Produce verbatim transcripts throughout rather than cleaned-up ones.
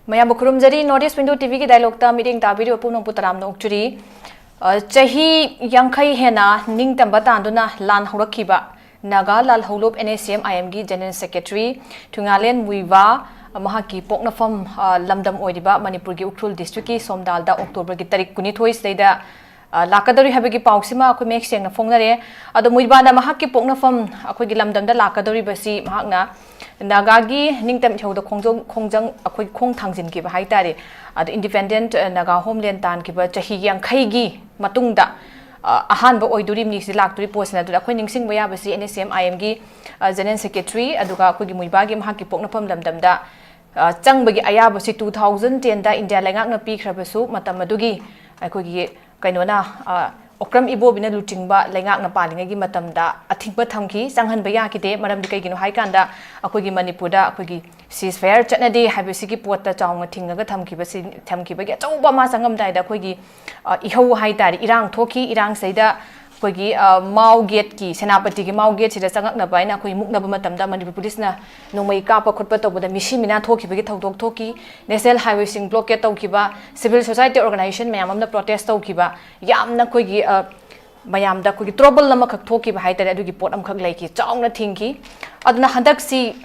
ꯃꯌꯥꯝꯕꯨ ꯈꯨꯔꯨꯝꯖꯔꯤ꯫ North East Window T ꯚꯤꯒꯤ dialogueꯇ ꯃꯤꯠꯌꯦꯡ ꯇꯥꯕꯤꯔꯤꯕ ꯄꯨꯝꯅꯃꯛꯄꯨ ꯇꯔꯥꯝꯅ ꯑꯣꯛꯆꯔꯤ꯫ ꯑ, ꯆꯍꯤ ꯌꯥꯡꯈꯩ ꯍꯦꯟꯅ ꯅꯤꯡꯇꯝꯕ ꯇꯥꯟꯗꯨꯅ ꯂꯥꯟ ꯍꯧꯔꯛꯈꯤꯕ Naga ꯂꯥꯜꯍꯧꯂꯨꯞ and S C M ꯑꯥꯏ ꯑꯦꯝꯒꯤ general secretary ꯊꯨꯉꯥꯂꯦꯟ ꯃꯨꯏꯕꯥ, ꯃꯍꯥꯛꯀꯤ ꯄꯣꯛꯅꯐꯝ, ꯑ, ꯂꯝꯗꯝ ꯑꯣꯏꯔꯤꯕ ꯃꯅꯤꯄꯨꯔꯒꯤ ꯎꯈ꯭ꯔꯨꯜ districtꯀꯤ ꯁꯣꯝꯗꯥꯜꯗ Octoberꯒꯤ ꯇꯥꯔꯤꯛ ꯀꯨꯟꯅꯤꯊꯣꯏꯁꯤꯗꯩꯗ, ꯑ, ꯂꯥꯛꯀꯗꯧꯔꯤ ꯍꯥꯏꯕꯒꯤ ꯄꯥꯎꯁꯤꯃ ꯑꯩꯈꯣꯏ ꯃꯌꯦꯛ ꯁꯦꯡꯅ ꯐꯣꯡꯅꯔꯦ꯫ ꯑꯗꯣ ꯃꯨꯏꯕꯥꯅ ꯃꯍꯥꯛꯀꯤ ꯄꯣꯛꯅꯐꯝ ꯑꯩꯈꯣꯏꯒꯤ ꯂꯝꯗꯝꯗ ꯂꯥꯛꯀꯗꯧꯔꯤꯕꯁꯤ ꯃꯍꯥꯛꯅ ꯅꯥꯒꯥꯒꯤ ꯅꯤꯡꯇꯝ ꯏꯍꯧꯗ ꯈꯣꯡꯖꯣꯡ-, ꯈꯣꯡꯖꯪ ꯑꯩꯈꯣꯏ ꯈꯣꯡ ꯊꯥꯡꯖꯤꯟꯈꯤꯕ ꯍꯥꯏꯇꯥꯔꯦ꯫ ꯑꯗꯣ independent, ꯑ, ꯅꯥꯒꯥ homeland ꯇꯥꯟꯈꯤꯕ ꯆꯍꯤ ꯌꯥꯡꯈꯩꯒꯤ ꯃꯇꯨꯡꯗ, ꯑ, ꯑꯍꯥꯟꯕ ꯑꯣꯏꯗꯣꯔꯤꯕꯅꯤ ꯁꯤ ꯂꯥꯛꯇꯣꯔꯤ ꯄꯣꯠꯁꯤꯅ꯫ ꯑꯗꯨꯅ ꯑꯩꯈꯣꯏ ꯅꯤꯡꯁꯤꯡꯕ ꯌꯥꯕꯁꯤ ꯑꯦꯟ ꯑꯦꯁ ꯁꯤ ꯑꯦꯝ ꯑꯥꯏ ꯑꯦꯝꯒꯤ, ꯑ, general secretary, ꯑꯗꯨꯒ ꯑꯩꯈꯣꯏꯒꯤ ꯃꯨꯏꯕꯥꯒꯤ ꯃꯍꯥꯛꯀꯤ ꯄꯣꯛꯅꯐꯝ ꯂꯝꯗꯝꯗ, ꯑ, ꯆꯪꯕꯒꯤ ꯑꯌꯥꯕꯁꯤ two thousand tenꯗ ꯏꯟꯗꯤꯌꯥ ꯂꯩꯉꯥꯛꯅ ꯄꯤꯈ꯭ꯔꯕꯁꯨ, ꯃꯇꯝ ꯑꯗꯨꯒꯤ ꯑꯩꯈꯣꯏꯒꯤ ꯀꯩꯅꯣꯅ, ꯑ, ꯑꯣꯀ꯭ꯔꯝ ꯏꯕꯣꯕꯤꯅ ꯂꯨꯆꯤꯡꯕ ꯂꯩꯉꯥꯛꯅ ꯄꯥꯜꯂꯤꯉꯩꯒꯤ ꯃꯇꯝꯗ ꯑꯊꯤꯡꯕ ꯊꯝꯈꯤ, ꯆꯪꯍꯟꯕ ꯌꯥꯈꯤꯗꯦ꯫ ꯃꯔꯝꯗꯤ ꯀꯩꯒꯤꯅꯣ ꯍꯥꯏꯀꯥꯟꯗ, ꯑꯩꯈꯣꯏꯒꯤ ꯃꯅꯤꯄꯨꯔꯗ ꯑꯩꯈꯣꯏꯒꯤ ceasefire ꯆꯠꯅꯗꯦ ꯍꯥꯏꯕꯁꯤꯒꯤ ꯄꯣꯠꯇ ꯆꯥꯎꯅ ꯊꯤꯡꯉꯒ ꯊꯝꯈꯤꯕꯁꯤ, ꯊꯝꯈꯤꯕꯒꯤ ꯑꯆꯧꯕ ꯑꯃ ꯆꯪꯉꯝꯗꯥꯏꯗ ꯑꯩꯈꯣꯏꯒꯤ, ꯑ, ꯏꯍꯧ ꯍꯥꯏꯇꯥꯔꯦ, ꯏꯔꯥꯡ ꯊꯣꯛꯈꯤ꯫ ꯏꯔꯥꯡꯁꯤꯗ ꯑꯩꯈꯣꯏꯒꯤ, ꯑ, ꯃꯥꯎ ꯒꯦꯠꯀꯤ, ꯁꯦꯅꯥꯄꯇꯤꯒꯤ ꯃꯥꯎ ꯒꯦꯠꯁꯤꯗ ꯆꯪꯉꯛꯅꯕ ꯍꯥꯏꯅ ꯑꯩꯈꯣꯏ ꯃꯨꯛꯅꯕ ꯃꯇꯝꯗ ꯃꯅꯤꯄꯨꯔ ꯄꯨꯂꯤꯁꯅ ꯅꯣꯡꯃꯩ ꯀꯥꯞꯄ ꯈꯣꯠꯄ ꯇꯧꯕꯗ ꯃꯤꯁꯤ ꯃꯤꯅꯥ ꯊꯣꯛꯈꯤꯕꯒꯤ ꯊꯧꯗꯣꯛ ꯊꯣꯛꯈꯤ꯫ National highwayꯁꯤꯡ blockade ꯇꯧꯈꯤꯕ, civil society organization ꯃꯌꯥꯝ ꯑꯃꯅ protest ꯇꯧꯈꯤꯕ, ꯌꯥꯝꯅ ꯑꯩꯈꯣꯏꯒꯤ, ꯑ, ꯃꯌꯥꯝꯗ ꯑꯩꯈꯣꯏꯒꯤ trouble ꯑꯃꯈꯛ ꯊꯣꯛꯈꯤꯕ ꯍꯥꯏꯇꯥꯔꯦ, ꯑꯗꯨꯒꯤ ꯄꯣꯠ ꯑꯃꯈꯛ ꯂꯩꯈꯤ, ꯆꯥꯎꯅ ꯊꯤꯡꯈꯤ꯫ ꯑꯗꯨꯅ ꯍꯟꯗꯛꯁꯤ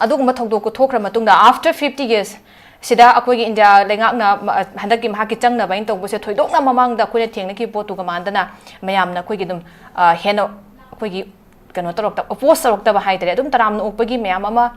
ꯑꯗꯨꯒꯨꯝꯕ ꯊꯧꯗꯣꯛ ꯊꯣꯛꯈ꯭ꯔ ꯃꯇꯨꯡꯗ, after fifty years ꯁꯤꯗ ꯑꯩꯈꯣꯏꯒꯤ ꯏꯟꯗꯤꯌꯥ ꯂꯩꯉꯥꯛꯅ ꯃ-, ꯍꯟꯗꯛꯀꯤ ꯃꯍꯥꯛꯀꯤ ꯆꯪꯅꯕ ꯍꯥꯏꯅ ꯇꯧꯕꯁꯦ ꯊꯣꯏꯗꯣꯛꯅ ꯃꯃꯥꯡꯗ ꯑꯩꯈꯣꯏꯅ ꯊꯦꯡꯅꯈꯤꯕ ꯄꯣꯠꯇꯨꯒ ꯃꯥꯟꯗꯅ ꯃꯌꯥꯝꯅ ꯑꯩꯈꯣꯏꯒꯤ ꯑꯗꯨꯝ, ꯑ, ꯍꯦꯟꯅ ꯑꯩꯈꯣꯏꯒꯤ ꯀꯩꯅꯣ ꯇꯧꯔꯛꯇꯕ, oppose ꯇꯧꯔꯛꯇꯕ ꯍꯥꯏꯇꯥꯔꯦ, ꯑꯗꯨꯝ ꯇꯔꯥꯝꯅ ꯑꯣꯛꯄꯒꯤ ꯃꯌꯥꯝ ꯑꯃ,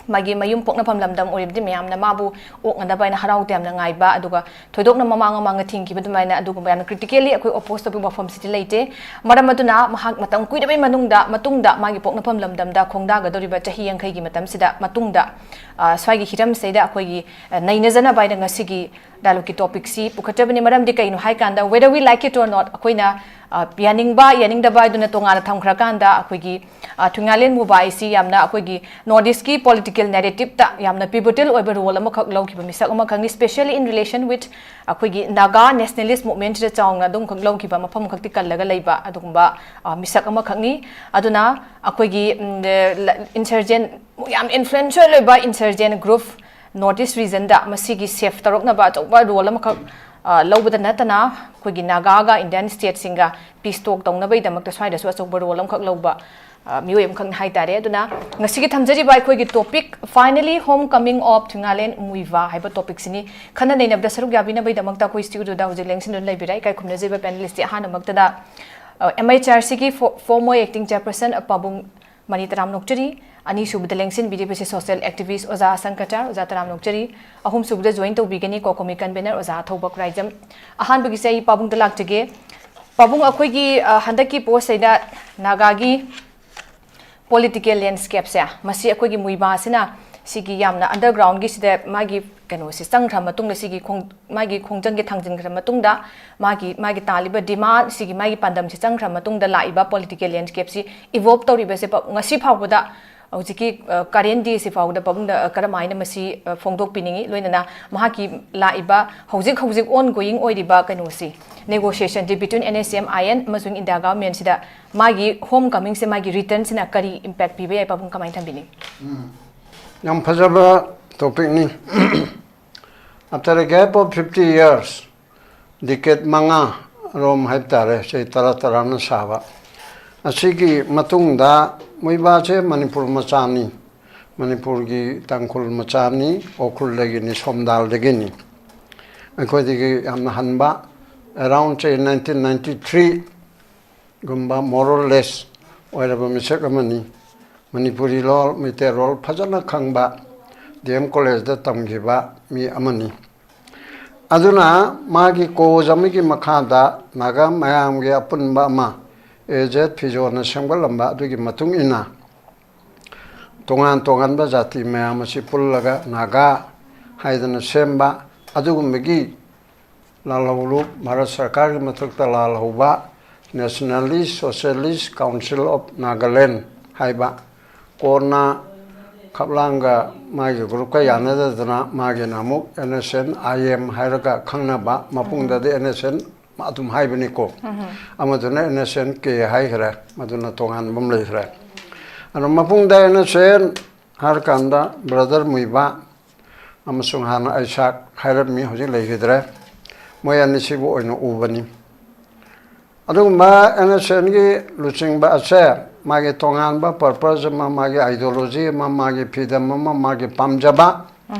ꯃꯥꯒꯤ ꯃꯌꯨꯝ ꯄꯣꯛꯅꯐꯝ ꯂꯝꯗꯝ ꯑꯣꯏꯔꯤꯕꯗꯤ ꯃꯌꯥꯝꯅ ꯃꯥꯕꯨ ꯑꯣꯛꯅꯅꯕ ꯍꯥꯏꯅ ꯍꯔꯥꯎ ꯇꯌꯥꯝꯅ ꯉꯥꯏꯕ, ꯑꯗꯨꯒ ꯊꯣꯏꯗꯣꯛꯅ ꯃꯃꯥꯡ ꯃꯃꯥꯡꯗ ꯊꯤꯡꯈꯤꯕ ꯑꯗꯨꯃꯥꯏꯅ ꯑꯗꯨꯒꯨꯝꯕ ꯌꯥꯝꯅ critically ꯑꯩꯈꯣꯏ oppose ꯇꯧꯕꯒꯤ ꯋꯥꯐꯝꯁꯤꯗꯤ ꯂꯩꯇꯦ꯫ ꯃꯔꯝ ꯑꯗꯨꯅ ꯃꯍꯥꯛ ꯃꯇꯝ ꯀꯨꯏꯔꯕꯩ ꯃꯅꯨꯡꯗ, ꯃꯇꯨꯡꯗ ꯃꯥꯒꯤ ꯄꯣꯛꯅꯐꯝ ꯂꯝꯗꯝꯗ ꯈꯣꯡꯗꯥꯒꯗꯧꯔꯤꯕ ꯆꯍꯤ ꯌꯥꯡꯈꯩꯒꯤ ꯃꯇꯝꯁꯤꯗ, ꯃꯇꯨꯡꯗ, ꯑ, ꯁ꯭ꯋꯥꯏꯒꯤ ꯍꯤꯔꯝꯁꯤꯗꯩꯗ ꯑꯩꯈꯣꯏꯒꯤ, ꯑ, ꯅꯩꯅꯖꯅꯕ ꯍꯥꯏꯅ ꯉꯁꯤꯒꯤ, ꯗꯥꯏꯂꯣꯒꯀꯤ ꯇꯣꯄꯤꯛꯁꯤ ꯄꯨꯈꯠꯆꯕꯅꯤ꯫ ꯃꯔꯝꯗꯤ ꯀꯩꯅꯣ ꯍꯥꯏꯀꯥꯟꯗ, whether we like it or not, ꯑꯩꯈꯣꯏꯅ ꯑ, ꯌꯥꯅꯤꯡꯕ ꯌꯥꯅꯤꯡꯗꯕ ꯍꯥꯏꯗꯨꯅ ꯇꯣꯉꯥꯟꯅ ꯊꯝꯈ꯭ꯔꯀꯥꯟꯗ, ꯑꯩꯈꯣꯏꯒꯤ ꯑ, ꯊꯨꯡꯉꯥꯂꯦꯟ ꯃꯨꯕꯥ ꯑꯁꯤ ꯌꯥꯝꯅ ꯑꯩꯈꯣꯏꯒꯤ ꯅꯣꯔꯠ ꯏꯁꯀꯤ ꯄꯣꯂꯤꯇꯤꯀꯦꯜ ꯅꯦꯔꯦꯇꯤꯞꯇ ꯌꯥꯝꯅ ꯄꯤꯚꯣꯇꯦꯜ ꯑꯣꯏꯕ ꯔꯣꯜ ꯑꯃꯈꯛ ꯂꯧꯈꯤꯕ ꯃꯤꯁꯛ ꯑꯃꯈꯛꯅꯤ, specially in relation with ꯑꯩꯈꯣꯏꯒꯤ ꯅꯥꯒꯥ ꯅꯦꯁꯅꯦꯂꯤꯁ ꯃꯨꯚꯃꯦꯟꯠꯁꯤꯗ ꯆꯥꯎꯅ ꯑꯗꯨꯝꯈꯛ ꯂꯧꯈꯤꯕ, ꯃꯐꯝ ꯈꯛꯇꯤ ꯀꯜꯂꯒ ꯂꯩꯕ ꯑꯗꯨꯒꯨꯝꯕ ꯑ, ꯃꯤꯁꯛ ꯑꯃꯈꯛꯅꯤ꯫ ꯑꯗꯨꯅ ꯑꯩꯈꯣꯏꯒꯤ ꯏꯟꯁꯔꯖꯦꯟ, ꯌꯥꯝ ꯏꯟꯐ꯭ꯂꯨꯌꯦꯟꯁꯤꯌꯦꯜ ꯑꯣꯏꯕ ꯏꯟꯁꯔꯖꯦꯟ ꯒ꯭ꯔꯨꯞ ꯅꯣꯔꯠ ꯏꯁ ꯔꯤꯖꯟꯗ ꯃꯁꯤꯒꯤ ꯁꯦꯐ ꯇꯧꯔꯛꯅꯕ ꯑꯆꯧꯕ ꯔꯣꯜ ꯑꯃꯈꯛ ꯑ, ꯂꯧꯕꯗ ꯅꯠꯇꯅ, ꯑꯩꯈꯣꯏꯒꯤ ꯅꯥꯒꯥꯒ ꯏꯟꯗꯤꯌꯟ ꯁ꯭ꯇꯦꯠꯁꯤꯡꯒ ꯄꯤꯁ ꯇꯣꯛ ꯇꯧꯅꯕꯒꯤꯗꯃꯛꯇ ꯁ꯭ꯋꯥꯏꯗꯁꯨ ꯑꯆꯧꯕ ꯔꯣꯜ ꯑꯃꯈꯛ ꯂꯧꯕ ꯑ, ꯃꯤꯑꯣꯏ ꯑꯃꯈꯛꯅꯤ ꯍꯥꯏꯇꯥꯔꯦ꯫ ꯑꯗꯨꯅ ꯉꯁꯤꯒꯤ ꯊꯝꯖꯔꯤꯕ ꯑꯩꯈꯣꯏꯒꯤ topic, Finally Home Coming of ꯊꯨꯡꯉꯥꯂꯦꯟ ꯃꯨꯏꯕꯥ ꯍꯥꯏꯕ ꯇꯣꯄꯤꯛꯁꯤꯅꯤ꯫ ꯈꯟꯅ ꯅꯩꯅꯕꯗ ꯁꯔꯨꯛ ꯌꯥꯕꯤꯅꯕꯒꯤꯗꯃꯛꯇ ꯑꯩꯈꯣꯏ ꯁ꯭ꯇꯨꯗꯤꯑꯣꯗ ꯍꯧꯖꯤꯛ ꯂꯦꯡꯁꯤꯟꯗꯨꯅ ꯂꯩꯕꯤꯔꯦ꯫ ꯏꯀꯥꯏ ꯈꯨꯝꯅꯖꯔꯤꯕ ꯄꯦꯅꯦꯂꯤꯁꯠꯁꯦ ꯑꯍꯥꯟꯕꯃꯛꯇꯗ ꯑꯦꯝ ꯑꯩꯆ ꯑꯥꯔ ꯁꯤꯒꯤ ꯐꯣꯔꯃꯔ ꯑꯦꯛꯇꯤꯡ ꯆꯦꯌꯔꯄꯔꯁꯟ ꯄꯥꯕꯨꯡ ꯃꯅꯤ ꯇꯔꯥꯝ ꯅꯣꯛꯆꯔꯤ꯫ ꯑꯅꯤꯁꯨꯕꯗ ꯂꯦꯡꯁꯤꯟꯕꯤꯔꯤꯕꯁꯤ ꯁꯣꯁꯤꯌꯦꯜ ꯑꯦꯛꯇꯤꯚꯤꯁ꯭ꯠ ꯑꯣꯖꯥ ꯑꯁꯪ ꯀꯆꯥꯔ, ꯑꯣꯖꯥ ꯇꯔꯥꯝ ꯅꯣꯛꯆꯔꯤ꯫ ꯑꯍꯨꯝꯁꯨꯕꯗ ꯖꯣꯏꯟ ꯇꯧꯕꯤꯒꯅꯤ ꯀꯣꯀꯣꯃꯤ ꯀꯟꯚꯦꯅꯔ ꯑꯣꯖꯥ ꯊꯧꯕ ꯈꯨꯔꯥꯏꯖꯝ꯫ ꯑꯍꯥꯟꯕꯒꯤꯁꯦ ꯑꯩ ꯄꯥꯕꯨꯡꯗ ꯂꯥꯛꯆꯒꯦ꯫ ꯄꯥꯕꯨꯡ, ꯑꯩꯈꯣꯏꯒꯤ ꯑ, ꯍꯟꯗꯛꯀꯤ ꯄꯣꯠꯁꯤꯗ ꯅꯥꯒꯥꯒꯤ ꯄꯣꯂꯤꯇꯤꯀꯦꯜ ꯂꯦꯟꯁꯀꯦꯞꯁꯦ, ꯃꯁꯤ ꯑꯩꯈꯣꯏꯒꯤ ꯃꯨꯏꯕꯥꯁꯤꯅ ꯁꯤꯒꯤ ꯌꯥꯝꯅ ꯑꯟꯗꯔꯒ꯭ꯔꯥꯎꯟꯒꯤꯁꯤꯗ ꯃꯥꯒꯤ ꯀꯩꯅꯣꯁꯤ ꯆꯪꯈ꯭ꯔ ꯃꯇꯨꯡꯗ, ꯁꯤꯒꯤ ꯈꯣꯡ-, ꯃꯥꯒꯤ ꯈꯣꯡꯖꯪꯒꯤ ꯊꯥꯡꯖꯤꯟꯈ꯭ꯔ ꯃꯇꯨꯡꯗ, ꯃꯥꯒꯤ, ꯃꯥꯒꯤ ꯇꯥꯜꯂꯤꯕ ꯗꯤꯃꯥꯟ, ꯁꯤꯒꯤ ꯃꯥꯒꯤ ꯄꯥꯟꯗꯝꯁꯤ ꯆꯪꯈ꯭ꯔ ꯃꯇꯨꯡꯗ ꯂꯥꯛꯏꯕ ꯄꯣꯂꯤꯇꯤꯀꯦꯜ ꯂꯦꯟꯁꯀꯦꯞꯁꯤ ꯏꯚꯣꯜꯕ ꯇꯧꯔꯤꯕꯁꯦ ꯄ-, ꯉꯁꯤ ꯐꯥꯎꯕꯗ, ꯍꯧꯖꯤꯛꯀꯤ, ꯑ, ꯀꯔꯦꯟ ꯗꯦꯁꯤ ꯐꯥꯎꯕꯗ ꯄꯥꯕꯨꯡꯗ, ꯑ, ꯀꯔꯝꯍꯥꯏꯅ ꯃꯁꯤ, ꯑ, ꯐꯣꯡꯗꯣꯛꯄꯤꯅꯤꯡꯉꯤ? ꯂꯣꯏꯅꯅ ꯃꯍꯥꯛꯀꯤ ꯂꯥꯛꯏꯕ ꯍꯧꯖꯤꯛ ꯍꯧꯖꯤꯛ ꯑꯣꯟ ꯒꯣꯌꯤꯡ ꯑꯣꯏꯔꯤꯕ ꯀꯩꯅꯣꯁꯤ, ꯅꯦꯒꯣꯁꯤꯌꯦꯁꯟꯁꯤ between N S C N M I N ꯑꯃꯁꯨꯡ ꯏꯟꯗꯤꯌꯥ ꯒꯚꯔꯟꯃꯦꯟꯠꯁꯤꯗ ꯃꯥꯒꯤ ꯍꯣꯝ ꯀꯃꯤꯡꯁꯦ, ꯃꯥꯒꯤ ꯔꯤꯇꯔꯟꯁꯤꯅ ꯀꯔꯤ ꯏꯝꯄꯦꯛ ꯄꯤꯕ ꯌꯥꯏ? ꯄꯥꯕꯨꯡ ꯀꯃꯥꯏꯅ ꯊꯝꯕꯤꯅꯤ? ꯎꯝ꯫ ꯌꯥꯝ ꯐꯖꯕ ꯇꯣꯄꯤꯛꯅꯤ꯫ After a gap of fifty years, ꯗꯤꯀꯦꯠ ꯃꯉꯥ ꯔꯣꯝ ꯍꯥꯏꯕ ꯇꯥꯔꯦ, ꯆꯍꯤ ꯇꯔꯥ ꯇꯔꯥꯅ ꯁꯥꯕ꯫ ꯑꯁꯤꯒꯤ ꯃꯇꯨꯡꯗ ꯃꯨꯏꯕꯥꯁꯦ ꯃꯅꯤꯄꯨꯔ ꯃꯆꯥꯅꯤ, ꯃꯅꯤꯄꯨꯔꯒꯤ ꯇꯥꯡꯈꯨꯜ ꯃꯆꯥꯅꯤ, ꯎꯈ꯭ꯔꯨꯜꯗꯒꯤꯅꯤ, ꯁꯣꯝꯗꯥꯜꯗꯒꯤꯅꯤ꯫ ꯑꯩꯈꯣꯏꯗꯒꯤ ꯌꯥꯝꯅ ꯍꯟꯕ, around ꯆꯍꯤ nineteen ninety three ꯒꯨꯝꯕ more or less ꯑꯣꯏꯔꯕ ꯃꯤꯁꯛ ꯑꯃꯅꯤ꯫ ꯃꯅꯤꯄꯨꯔꯤ ꯂꯣꯜ, ꯃꯩꯇꯩ ꯂꯣꯜ ꯐꯖꯅ ꯈꯪꯕ, ꯗꯤ ꯑꯦꯝ ꯀꯣꯂꯦꯖꯇ ꯇꯝꯈꯤꯕ ꯃꯤ ꯑꯃꯅꯤ꯫ ꯑꯗꯨꯅ ꯃꯥꯒꯤ ꯀꯣꯖ ꯑꯃꯒꯤ ꯃꯈꯥꯗ ꯅꯥꯒꯥ ꯃꯌꯥꯝꯒꯤ ꯑꯄꯨꯟꯕ ꯑꯃ ꯑꯦ ꯖꯦꯠ ꯐꯤꯖꯣꯅ ꯁꯦꯝꯒꯠꯂꯝꯕ ꯑꯗꯨꯒꯤ ꯃꯇꯨꯡ ꯏꯟꯅ ꯇꯣꯉꯥꯟ ꯇꯣꯉꯥꯟꯕ ꯖꯥꯇꯤ ꯃꯌꯥꯝ ꯑꯁꯤ ꯄꯨꯜꯂꯒ ꯅꯥꯒꯥ ꯍꯥꯏꯗꯅ ꯁꯦꯝꯕ, ꯑꯗꯨꯒꯨꯝꯕꯒꯤ ꯂꯥꯜꯍꯧꯂꯨꯞ, ꯚꯥꯔꯠ ꯁꯔꯀꯥꯔꯒꯤ ꯃꯊꯛꯇ ꯂꯥꯜꯍꯧꯕ Nationalist Socialist Council of Nagaland ꯍꯥꯏꯕ, ꯀꯣꯟꯅ ꯈꯞꯂꯥꯡꯒ ꯃꯥꯒꯤ ꯒ꯭ꯔꯨꯞꯀ ꯌꯥꯅꯗꯗꯅ ꯃꯥꯒꯤꯅ ꯑꯃꯨꯛ N S N I M ꯍꯥꯏꯔꯒ ꯈꯪꯅꯕ, ꯃꯄꯨꯡꯗꯗꯤ N S N ꯑꯗꯨꯝ ꯍꯥꯏꯕꯅꯤꯀꯣ, ꯑꯃꯗꯨꯅ N S N K ꯍꯥꯏꯈ꯭ꯔꯦ, ꯃꯗꯨꯅ ꯇꯣꯉꯥꯟꯕ ꯑꯃ ꯂꯩꯈ꯭ꯔꯦ꯫ ꯑꯗꯣ ꯃꯄꯨꯡꯗ N S N ꯍꯥꯏꯔꯀꯥꯟꯗ ꯕ꯭ꯔꯗꯔ ꯃꯨꯏꯕꯥ ꯑꯃꯁꯨꯡ ꯍꯥꯟꯅ ꯑꯩꯁꯥꯛ ꯍꯥꯏꯔꯝꯃꯤ, ꯍꯧꯖꯤꯛ ꯂꯩꯈꯤꯗ꯭ꯔꯦ, ꯃꯣꯏ ꯑꯅꯤꯁꯤꯕꯨ ꯑꯣꯏꯅ ꯎꯕꯅꯤ꯫ ꯑꯗꯨꯒꯨꯝꯕ N S N ꯒꯤ ꯂꯨꯆꯤꯡꯕ ꯑꯁꯦ ꯃꯥꯒꯤ ꯇꯣꯉꯥꯟꯕ purpose ꯑꯃ, ꯃꯥꯒꯤ ideology ꯑꯃ, ꯃꯥꯒꯤ freedom ꯑꯃ, ꯃꯥꯒꯤ ꯄꯥꯝꯖꯕ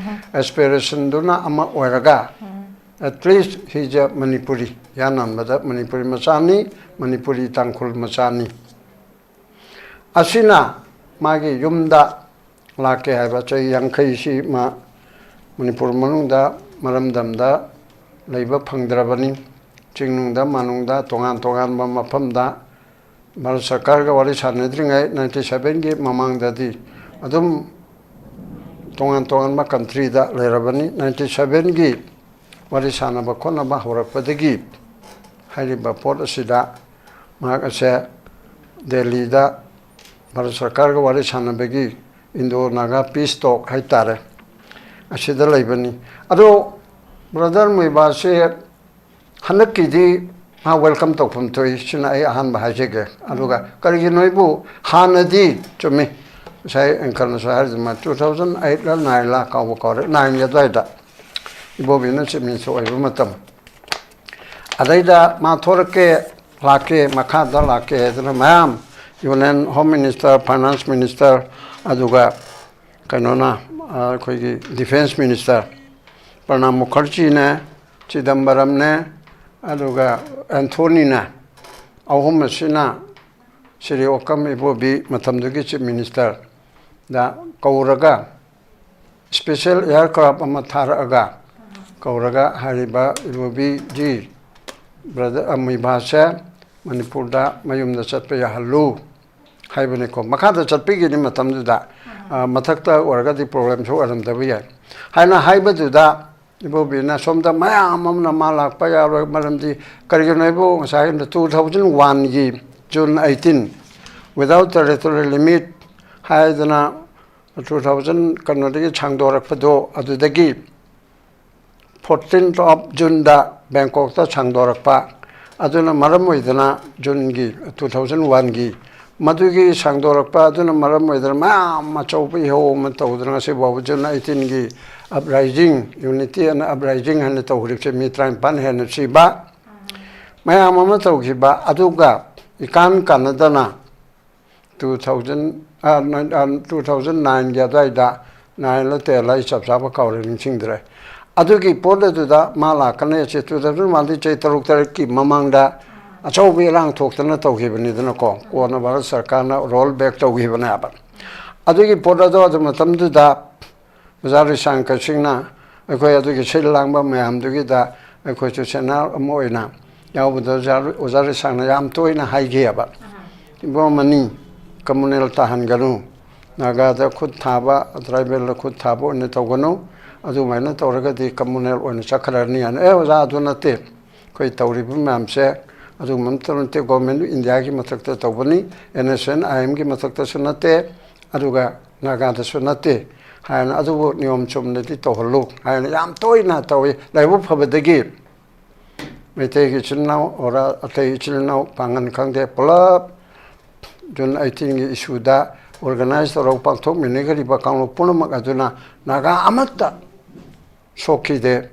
aspiration ꯗꯨꯅ ꯑꯃ ꯑꯣꯏꯔꯒ, at least he is a Manipuri, ꯌꯥꯅꯥꯟꯕꯗ Manipuri ꯃꯆꯥꯅꯤ, ꯃꯅꯤꯄꯨꯔꯤ ꯇꯥꯡꯈꯨꯜ ꯃꯆꯥꯅꯤ꯫ ꯑꯁꯤꯅ ꯃꯥꯒꯤ ꯌꯨꯝꯗ ꯂꯥꯛꯀꯦ ꯍꯥꯏꯕ ꯆꯍꯤ ꯌꯥꯡꯈꯩꯁꯤ ꯃꯥ ꯃꯅꯤꯄꯨꯔ ꯃꯅꯨꯡꯗ ꯃꯔꯝꯗꯝꯗ ꯂꯩꯕ ꯐꯪꯗ꯭ꯔꯕꯅꯤ꯫ ꯆꯤꯡꯅꯨꯡꯗ ꯃꯥꯅꯨꯡꯗ ꯇꯣꯉꯥꯟ ꯇꯣꯉꯥꯟꯕ ꯃꯐꯝꯗ ꯚꯥꯔꯠ ꯁꯔꯀꯥꯔꯒ ꯋꯥꯔꯤ ꯁꯥꯟꯅꯗ꯭ꯔꯤꯉꯩ ninety seven ꯒꯤ ꯃꯃꯥꯡꯗꯗꯤ ꯑꯗꯨꯝ ꯇꯣꯉꯥꯟ ꯇꯣꯉꯥꯟꯕ country ꯗ ꯂꯩꯔꯕꯅꯤ꯫ Ninety seven ꯒꯤ ꯋꯥꯔꯤ ꯁꯥꯟꯅꯕ ꯈꯣꯠꯅꯕ ꯍꯧꯔꯛꯄꯗꯒꯤ ꯍꯥꯏꯔꯤꯕ ꯄꯣꯠ ꯑꯁꯤꯗ ꯃꯍꯥꯛ ꯑꯁꯦ ꯗꯦꯜꯂꯤꯗ ꯚꯥꯔꯠ ꯁꯔꯀꯥꯔꯒ ꯋꯥꯔꯤ ꯁꯥꯟꯅꯕꯒꯤ Indo Naga Peace Talk ꯍꯥꯏꯇꯥꯔꯦ, ꯑꯁꯤꯗ ꯂꯩꯕꯅꯤ꯫ ꯑꯗꯣ ꯕ꯭ꯔꯗꯔ ꯃꯨꯏꯕꯥꯁꯦ ꯍꯟꯗꯛꯀꯤꯗꯤ ꯃꯥ welcome ꯇꯧꯐꯝ ꯊꯣꯛꯏ, ꯁꯤꯅ ꯑꯩ ꯑꯍꯥꯟꯕ ꯍꯥꯏꯖꯒꯦ꯫ ꯑꯗꯨꯒ ꯀꯔꯤꯒꯤꯅꯣ ꯑꯩꯕꯨ ꯍꯥꯟꯅꯗꯤ, ꯆꯨꯝꯃꯤ, ꯉꯁꯥꯏ ꯑꯪꯀꯜꯅꯁꯨ ꯍꯥꯏꯔꯤꯗꯨꯃ two thousand eight ꯂ nine ꯂ, ꯀꯥꯎꯕ ꯀꯥꯎꯔꯦ, nine ꯒꯤ ꯑꯗꯨꯋꯥꯏꯗ ꯏꯕꯣꯕꯤꯅ Chief Minister ꯑꯣꯏꯕ ꯃꯇꯝ, ꯑꯗꯩꯗ ꯃꯥ ꯊꯣꯔꯛꯀꯦ, ꯂꯥꯛꯀꯦ, ꯃꯈꯥꯗ ꯂꯥꯛꯀꯦ ꯍꯥꯏꯗꯅ ꯃꯌꯥꯝ, Union Home Minister, Finance Minister, ꯑꯗꯨꯒ ꯀꯩꯅꯣꯅ, ꯑꯩꯈꯣꯏꯒꯤ Defence Minister ꯄ꯭ꯔꯅꯥꯕ ꯃꯨꯈꯔꯖꯤꯅꯦ, ꯆꯤꯗꯝꯕꯔꯝꯅꯦ, ꯑꯗꯨꯒ ꯑꯦꯟꯊꯣꯅꯤꯅꯦ, ꯑꯍꯨꯝ ꯑꯁꯤꯅ ꯁꯤꯔꯤ ꯑꯣꯀꯝ ꯏꯕꯣꯕꯤ, ꯃꯇꯝꯗꯨꯒꯤ Chief Minister ꯗ ꯀꯧꯔꯒ special aircraft ꯑꯃ ꯊꯥꯔꯛꯑꯒ ꯀꯧꯔꯒ ꯍꯥꯏꯔꯤꯕ ꯏꯕꯣꯕꯤꯖꯤ ꯕ꯭ꯔꯗꯔ ꯑꯃꯨꯏꯕꯥꯁꯦ ꯃꯅꯤꯄꯨꯔꯗ ꯃꯌꯨꯝꯗ ꯆꯠꯄ ꯌꯥꯍꯜꯂꯨ ꯍꯥꯏꯕꯅꯤꯀꯣ꯫ ꯃꯈꯥꯗ ꯆꯠꯄꯤꯒꯅꯤ ꯃꯇꯝꯗꯨꯗ, ꯑ, ꯃꯊꯛꯇ ꯑꯣꯏꯔꯒꯗꯤ problem ꯁꯨ ꯑꯣꯏꯔꯝꯗꯕ ꯌꯥꯏ ꯍꯥꯏꯅ ꯍꯥꯏꯕꯗꯨꯗ ꯏꯕꯣꯕꯤꯅ ꯁꯣꯝꯗ ꯃꯌꯥꯝ ꯑꯃꯅ ꯃꯥ ꯂꯥꯛꯄ ꯌꯥꯔꯣꯏ, ꯃꯔꯝꯗꯤ ꯀꯔꯤꯒꯤꯅꯣ ꯍꯥꯏꯕꯨ ꯉꯁꯥꯏ ꯇꯨ ꯊꯥꯎꯖꯟ ꯋꯥꯟꯒꯤ June eighteen, without territorial limit ꯍꯥꯏꯗꯅ ꯇꯨ ꯊꯥꯎꯖꯟ ꯀꯩꯅꯣꯗꯒꯤ ꯁꯥꯡꯗꯣꯔꯛꯄꯗꯣ, ꯑꯗꯨꯗꯒꯤ fourteenth of Juneꯗ ꯕꯦꯡꯀꯣꯛꯇ ꯁꯥꯡꯗꯣꯔꯛꯄ, ꯑꯗꯨꯅ ꯃꯔꯝ ꯑꯣꯏꯗꯅ ꯖꯨꯟꯒꯤ ꯇꯨ ꯊꯥꯎꯖꯟ ꯋꯥꯟꯒꯤ ꯃꯗꯨꯒꯤ ꯁꯥꯡꯗꯣꯔꯛꯄ ꯑꯗꯨꯅ ꯃꯔꯝ ꯑꯣꯏꯗꯅ ꯃꯌꯥꯝ ꯑꯆꯧꯕ ꯏꯍꯧ ꯑꯃ ꯇꯧꯗꯅ ꯉꯁꯤ ꯐꯥꯎꯕ June ꯑꯩꯠꯇꯤꯟꯒꯤ uprising, unity and uprising ꯍꯥꯏꯅ ꯇꯧꯈ꯭ꯔꯤꯕꯁꯦ ꯃꯤ ꯇꯔꯥꯅꯤꯄꯥꯟ ꯍꯦꯟꯅ ꯁꯤꯕ ꯃꯌꯥꯝ ꯑꯃ ꯇꯧꯈꯤꯕ, ꯑꯗꯨꯒ ꯏꯀꯥꯟ ꯀꯥꯟꯅꯗꯅ ꯇꯨ ꯊꯥꯎꯖꯟ ꯇꯨ ꯊꯥꯎꯖꯟ ꯅꯥꯏꯟꯒꯤ ꯑꯗꯨꯋꯥꯏꯗ, ꯅꯥꯏꯟꯂ ꯇꯦꯟꯂ ꯑꯩ ꯆꯞ ꯆꯥꯕ ꯀꯥꯎꯔꯦ, ꯅꯤꯡꯁꯤꯡꯗ꯭ꯔꯦ꯫ ꯑꯗꯨꯒꯤ ꯄꯣꯠ ꯑꯗꯨꯗ ꯃꯥ ꯂꯥꯛꯀꯅꯤ ꯍꯥꯏꯁꯦ ꯇꯨ ꯊꯥꯎꯖꯟ ꯋꯥꯟꯗꯤ ꯆꯍꯤ ꯇꯔꯨꯛ ꯇꯔꯦꯠꯀꯤ ꯃꯃꯥꯡꯗ ꯑꯆꯧꯕ ꯏꯔꯥꯡ ꯊꯣꯛꯇꯅ ꯇꯧꯈꯤꯕꯅꯤꯗꯅꯀꯣ꯫ ꯀꯣꯟꯅ ꯚꯥꯔꯠ ꯁꯔꯀꯥꯔꯅ roll back ꯇꯧꯈꯤꯕꯅꯦꯕ꯫ ꯑꯗꯨꯒꯤ ꯄꯣꯠ ꯑꯗꯣ ꯑꯗꯨ ꯃꯇꯝꯗꯨꯗ ꯑꯣꯖꯥ ꯔꯤꯁꯥꯡ ꯀꯁꯤꯡꯅ ꯑꯩꯈꯣꯏ ꯑꯗꯨꯒꯤ ꯁꯤꯜ ꯂꯥꯡꯕ ꯃꯌꯥꯝꯗꯨꯒꯤꯗ ꯑꯩꯈꯣꯏꯁꯨ senior ꯑꯃ ꯑꯣꯏꯅ ꯌꯥꯎꯕꯗ ꯑꯣꯖꯥ, ꯑꯣꯖꯥ ꯔꯤꯁꯥꯡꯅ ꯌꯥꯝ ꯇꯣꯏꯅ ꯍꯥꯏꯈꯤꯑꯕ, "ꯏꯕꯣ ꯃꯅꯤ communal ꯇꯥꯍꯟꯒꯅꯨ, ꯅꯥꯒꯥꯗ ꯈꯨꯠ ꯊꯥꯕ, tribalꯗ ꯈꯨꯠ ꯊꯥꯕ ꯑꯣꯏꯅ ꯇꯧꯒꯅꯨ, ꯑꯗꯨꯃꯥꯏꯅ ꯇꯧꯔꯒꯗꯤ communal ꯑꯣꯏꯅ ꯆꯠꯈ꯭ꯔꯅꯤ" ꯍꯥꯏꯅ꯫ ꯑꯦ ꯑꯣꯖꯥ, ꯑꯗꯨ ꯅꯠꯇꯦ, ꯑꯩꯈꯣꯏ ꯇꯧꯔꯤꯕ ꯃꯌꯥꯝꯁꯦ ꯑꯗꯨꯒꯨꯝꯕ ꯑꯃꯠꯇ ꯅꯠꯇꯦ, Government of Indiaꯒꯤ ꯃꯊꯛꯇ ꯇꯧꯕꯅꯤ, NSCN-IMꯒꯤ ꯃꯊꯛꯇꯁꯨ ꯅꯠꯇꯦ, ꯑꯗꯨꯒ ꯅꯥꯒꯥꯗꯁꯨ ꯅꯠꯇꯦ ꯍꯥꯏꯅ, ꯑꯗꯨꯕꯨ ꯅꯤꯌꯣꯝ ꯆꯨꯝꯅꯗꯤ ꯇꯧꯍꯜꯂꯨ ꯍꯥꯏꯅ ꯌꯥꯝ ꯇꯣꯏꯅ ꯇꯧꯏ꯫ ꯂꯥꯏꯕꯛ ꯐꯕꯗꯒꯤ ꯃꯩꯇꯩꯒꯤ ꯏꯆꯤꯜ ꯏꯅꯥꯎ ꯑꯣꯔ ꯑꯇꯩ ꯏꯆꯤꯜ ꯏꯅꯥꯎ ꯄꯥꯡꯒꯜ ꯈꯪꯗꯦ, ꯄꯨꯂꯞ ꯖꯨꯟ ꯑꯩꯠꯇꯤꯟꯒꯤ issueꯗ organize ꯇꯧꯔꯒ ꯄꯥꯡꯊꯣꯛꯃꯤꯟꯅꯈ꯭ꯔꯤꯕ ꯀꯥꯡꯂꯨꯞ ꯄꯨꯝꯅꯃꯛ ꯑꯗꯨꯅ ꯅꯥꯒꯥ ꯑꯃꯠꯇ ꯁꯣꯛꯈꯤꯗꯦ,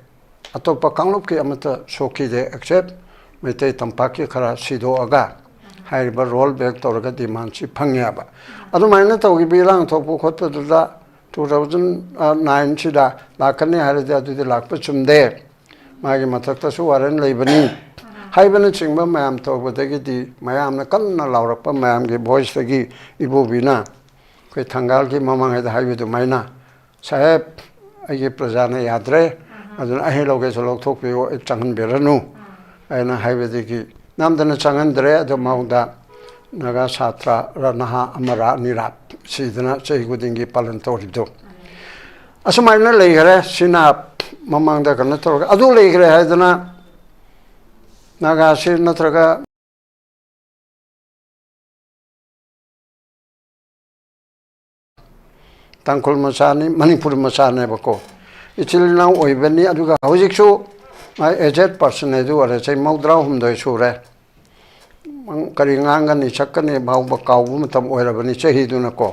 ꯑꯇꯣꯞꯄ ꯀꯥꯡꯂꯨꯞꯀꯤ ꯑꯃꯠꯇ ꯁꯣꯛꯈꯤꯗꯦ, except ꯃꯩꯇꯩ ꯇꯝꯄꯥꯛꯀꯤ ꯈꯔ ꯁꯤꯗꯣꯛꯑꯒ ꯍꯥꯏꯔꯤꯕ roll back ꯇꯧꯔꯒ demandꯁꯤ ꯐꯪꯉꯦꯕ꯫ ꯑꯗꯨꯃꯥꯏꯅ ꯇꯧꯈꯤꯕ ꯏꯔꯥꯡ ꯊꯣꯛꯄ ꯈꯣꯠꯄꯗꯨꯗ ꯇꯨ ꯊꯥꯎꯖꯟ ꯅꯥꯏꯟꯁꯤꯗ ꯂꯥꯛꯀꯅꯤ ꯍꯥꯏꯔꯗꯤ ꯑꯗꯨꯗꯤ ꯂꯥꯛꯄ ꯆꯨꯝꯗꯦ, ꯃꯥꯒꯤ ꯃꯊꯛꯇꯁꯨ warrant ꯂꯩꯕꯅꯤ ꯍꯥꯏꯕꯅꯆꯤꯡꯕ ꯃꯌꯥꯝ ꯇꯧꯕꯗꯒꯤꯗꯤ ꯃꯌꯥꯝꯅ ꯀꯟꯅ ꯂꯥꯎꯔꯛꯄ ꯃꯌꯥꯝꯒꯤ voiceꯇꯒꯤ ꯏꯕꯣꯕꯤꯅ ꯑꯩꯈꯣꯏ ꯊꯪꯒꯥꯜꯒꯤ ꯃꯃꯥꯡꯉꯩꯗ ꯍꯥꯏꯕ ꯑꯗꯨꯃꯥꯏꯅ, "ꯁꯥꯍꯦꯕ, ꯑꯩꯒꯤ ꯄ꯭ꯔꯖꯥꯅ ꯌꯥꯗ꯭ꯔꯦ, ꯑꯗꯨꯅ ꯑꯍꯩ ꯂꯧꯒꯦꯁꯨ ꯂꯧꯊꯣꯛꯄꯤꯌꯨ, ꯑꯩ ꯆꯪꯍꯟꯕꯤꯔꯅꯨ" ꯍꯥꯏꯅ ꯍꯥꯏꯕꯗꯒꯤ ꯅꯝꯗꯅ ꯆꯪꯍꯟꯗ꯭ꯔꯦ꯫ ꯑꯗꯨ ꯃꯥꯡꯗ ꯅꯥꯒꯥ ꯁꯥꯇ꯭ꯔ ꯔ ꯅꯍꯥ ꯑꯃꯔ ꯑꯅꯤꯔ ꯁꯤꯗꯅ ꯆꯍꯤ ꯈꯨꯗꯤꯡꯒꯤ ꯄꯥꯂꯟ ꯇꯧꯔꯤꯕꯗꯣ ꯑꯁꯨꯃꯥꯏꯅ ꯂꯩꯈꯔꯦ꯫ ꯁꯤꯅ ꯃꯃꯥꯡꯗ ꯀꯩꯅꯣ ꯇꯧꯔꯒ ꯑꯗꯨ ꯂꯩꯈ꯭ꯔꯦ ꯍꯥꯏꯗꯅ ꯅꯥꯒꯥꯁꯤ ꯅꯠꯇ꯭ꯔꯒ ꯇꯥꯡꯈꯨꯜ ꯃꯆꯥꯅꯤ, ꯃꯅꯤꯄꯨꯔ ꯃꯆꯥꯅꯦꯕꯀꯣ꯫ ꯏꯆꯤꯜ ꯏꯅꯥꯎ ꯑꯣꯏꯕꯅꯤ꯫ ꯑꯗꯨꯒ ꯍꯧꯖꯤꯛꯁꯨ ꯃꯥ ꯑꯦꯖꯦꯠ ꯄꯥꯔꯁꯟ ꯍꯥꯏꯗꯨ ꯑꯣꯏꯔꯦ, ꯆꯍꯤ ꯃꯧꯗ꯭ꯔꯥ ꯍꯨꯝꯗꯣꯏ ꯁꯨꯔꯦ꯫ ꯀꯔꯤ ꯉꯥꯡꯒꯅꯤ, ꯁꯛꯀꯅꯤ ꯐꯥꯎꯕ ꯀꯥꯎꯕ ꯃꯇꯝ ꯑꯣꯏꯔꯕꯅꯤ ꯆꯍꯤꯗꯨꯅꯀꯣ꯫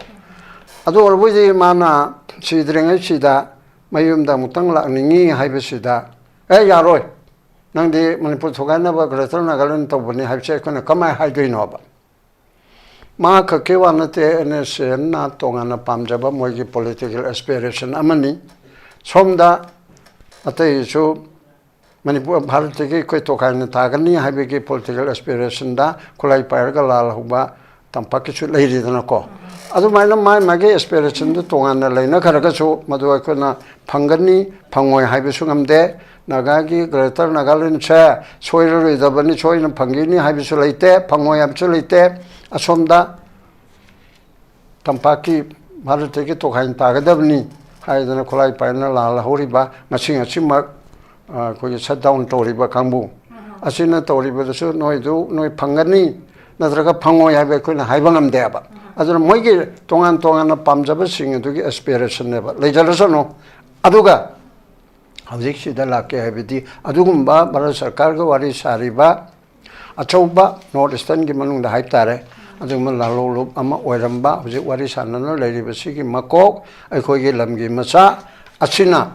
ꯑꯗꯨ ꯑꯣꯏꯔꯕꯗꯤ ꯃꯥꯅ ꯁꯤꯗ꯭ꯔꯤꯉꯩꯁꯤꯗ ꯃꯌꯨꯝꯗ ꯑꯃꯨꯛꯇꯪ ꯂꯥꯛꯅꯤꯡꯉꯤ ꯍꯥꯏꯕꯁꯤꯗ, "ꯑꯦ, ꯌꯥꯔꯣꯏ, ꯅꯪꯗꯤ ꯃꯅꯤꯄꯨꯔ ꯊꯨꯒꯥꯏꯅꯕ ꯒ꯭ꯔꯦꯇꯔ ꯅꯥꯒꯥꯂꯦꯟ ꯇꯧꯕꯅꯤ" ꯍꯥꯏꯕꯁꯦ ꯑꯩꯈꯣꯏꯅ ꯀꯃꯥꯏꯅ ꯍꯥꯏꯗꯣꯏꯅꯣꯕ? ꯃꯥ ꯈꯛꯀꯤ ꯋꯥ ꯅꯠꯇꯦ, ꯑꯦꯟ ꯑꯦꯁ ꯑꯦꯟꯅ ꯇꯣꯉꯥꯟꯅ ꯄꯥꯝꯖꯕ ꯃꯣꯏꯒꯤ ꯄꯣꯂꯤꯇꯤꯀꯦꯜ ꯑꯦꯁꯄꯤꯔꯦꯁꯟ ꯑꯃꯅꯤ꯫ ꯁꯣꯝꯗ ꯑꯇꯩꯁꯨ ꯃꯅꯤꯄꯨꯔ, ꯚꯥꯔꯠꯇꯒꯤ ꯑꯩꯈꯣꯏ ꯇꯣꯈꯥꯏꯅ ꯇꯥꯒꯅꯤ ꯍꯥꯏꯕꯒꯤ ꯄꯣꯂꯤꯇꯤꯀꯦꯜ ꯑꯦꯁꯄꯤꯔꯦꯁꯟꯗ ꯈꯨꯠꯂꯥꯏ ꯄꯥꯏꯔꯒ ꯂꯥꯜꯍꯧꯕ ꯇꯝꯄꯥꯛꯀꯤꯁꯨ ꯂꯩꯔꯤꯗꯅꯀꯣ꯫ ꯑꯗꯨꯃꯥꯏꯅ ꯃꯥꯏ ꯃꯥꯒꯤ ꯑꯦꯁꯄꯤꯔꯦꯁꯟꯗꯨ ꯇꯣꯉꯥꯟꯅ ꯂꯩꯅꯈ꯭ꯔꯒꯁꯨ ꯃꯗꯨ ꯑꯩꯈꯣꯏꯅ ꯐꯪꯒꯅꯤ ꯐꯪꯉꯣꯏ ꯍꯥꯏꯕꯁꯨ ꯉꯝꯗꯦ꯫ ꯅꯥꯒꯥꯒꯤ ꯒ꯭ꯔꯦꯇꯔ ꯅꯥꯒꯥꯂꯦꯟꯁꯦ ꯁꯣꯏꯔꯔꯣꯏꯗꯕꯅꯤ, ꯁꯣꯏꯅ ꯐꯪꯈꯤꯅꯤ ꯍꯥꯏꯕꯁꯨ ꯂꯩꯇꯦ, ꯐꯪꯉꯣꯏ ꯍꯥꯏꯕꯁꯨ ꯂꯩꯇꯦ꯫ ꯑꯁꯣꯝꯗ ꯇꯝꯄꯥꯛꯀꯤ ꯚꯥꯔꯠꯇꯒꯤ ꯇꯣꯈꯥꯏꯅ ꯇꯥꯒꯗꯕꯅꯤ ꯍꯥꯏꯗꯅ ꯈꯨꯠꯂꯥꯏ ꯄꯥꯏꯅ ꯂꯥꯜꯍꯧꯔꯤꯕ, ꯉꯁꯤ ꯉꯁꯤꯃꯛ, ꯑ, ꯑꯩꯈꯣꯏꯒꯤ ꯁꯠ ꯗꯥꯎꯟ ꯇꯧꯔꯤꯕ ꯀꯥꯡꯕꯨ ꯑꯁꯤꯅ ꯇꯧꯔꯤꯕꯗꯨꯁꯨ ꯅꯣꯏꯗꯨ ꯅꯣꯏ ꯐꯪꯒꯅꯤ ꯅꯠꯇ꯭ꯔꯒ ꯐꯪꯉꯣꯏ ꯍꯥꯏꯕ ꯑꯩꯈꯣꯏꯅ ꯍꯥꯏꯕ ꯉꯝꯗꯦꯕ꯫ ꯑꯗꯨꯅ ꯃꯣꯏꯒꯤ ꯇꯣꯉꯥꯟ ꯇꯣꯉꯥꯟꯅ ꯄꯥꯝꯖꯕꯁꯤꯡ ꯑꯗꯨꯒꯤ ꯑꯦꯁꯄꯤꯔꯦꯁꯟꯅꯦꯕ, ꯂꯩꯖꯔꯁꯅꯨ꯫ ꯑꯗꯨꯒ ꯍꯧꯖꯤꯛꯁꯤꯗ ꯂꯥꯛꯀꯦ ꯍꯥꯏꯕꯗꯤ ꯑꯗꯨꯒꯨꯝꯕ ꯚꯥꯔꯠ ꯁꯔꯀꯥꯔꯒ ꯋꯥꯔꯤ ꯁꯥꯔꯤꯕ ꯑꯆꯧꯕ ꯅꯣꯔꯠ ꯏꯁꯇꯔꯟꯒꯤ ꯃꯅꯨꯡꯗ ꯍꯥꯏꯕ ꯇꯥꯔꯦ, ꯑꯗꯨꯒꯨꯝꯕ ꯂꯥꯂꯣꯡꯂꯨꯞ ꯑꯃ ꯑꯣꯏꯔꯝꯕ, ꯍꯧꯖꯤꯛ ꯋꯥꯔꯤ ꯁꯥꯟꯅꯅ ꯂꯩꯔꯤꯕꯁꯤꯒꯤ ꯃꯀꯣꯛ ꯑꯩꯈꯣꯏꯒꯤ ꯂꯝꯒꯤ ꯃꯆꯥ ꯑꯁꯤꯅ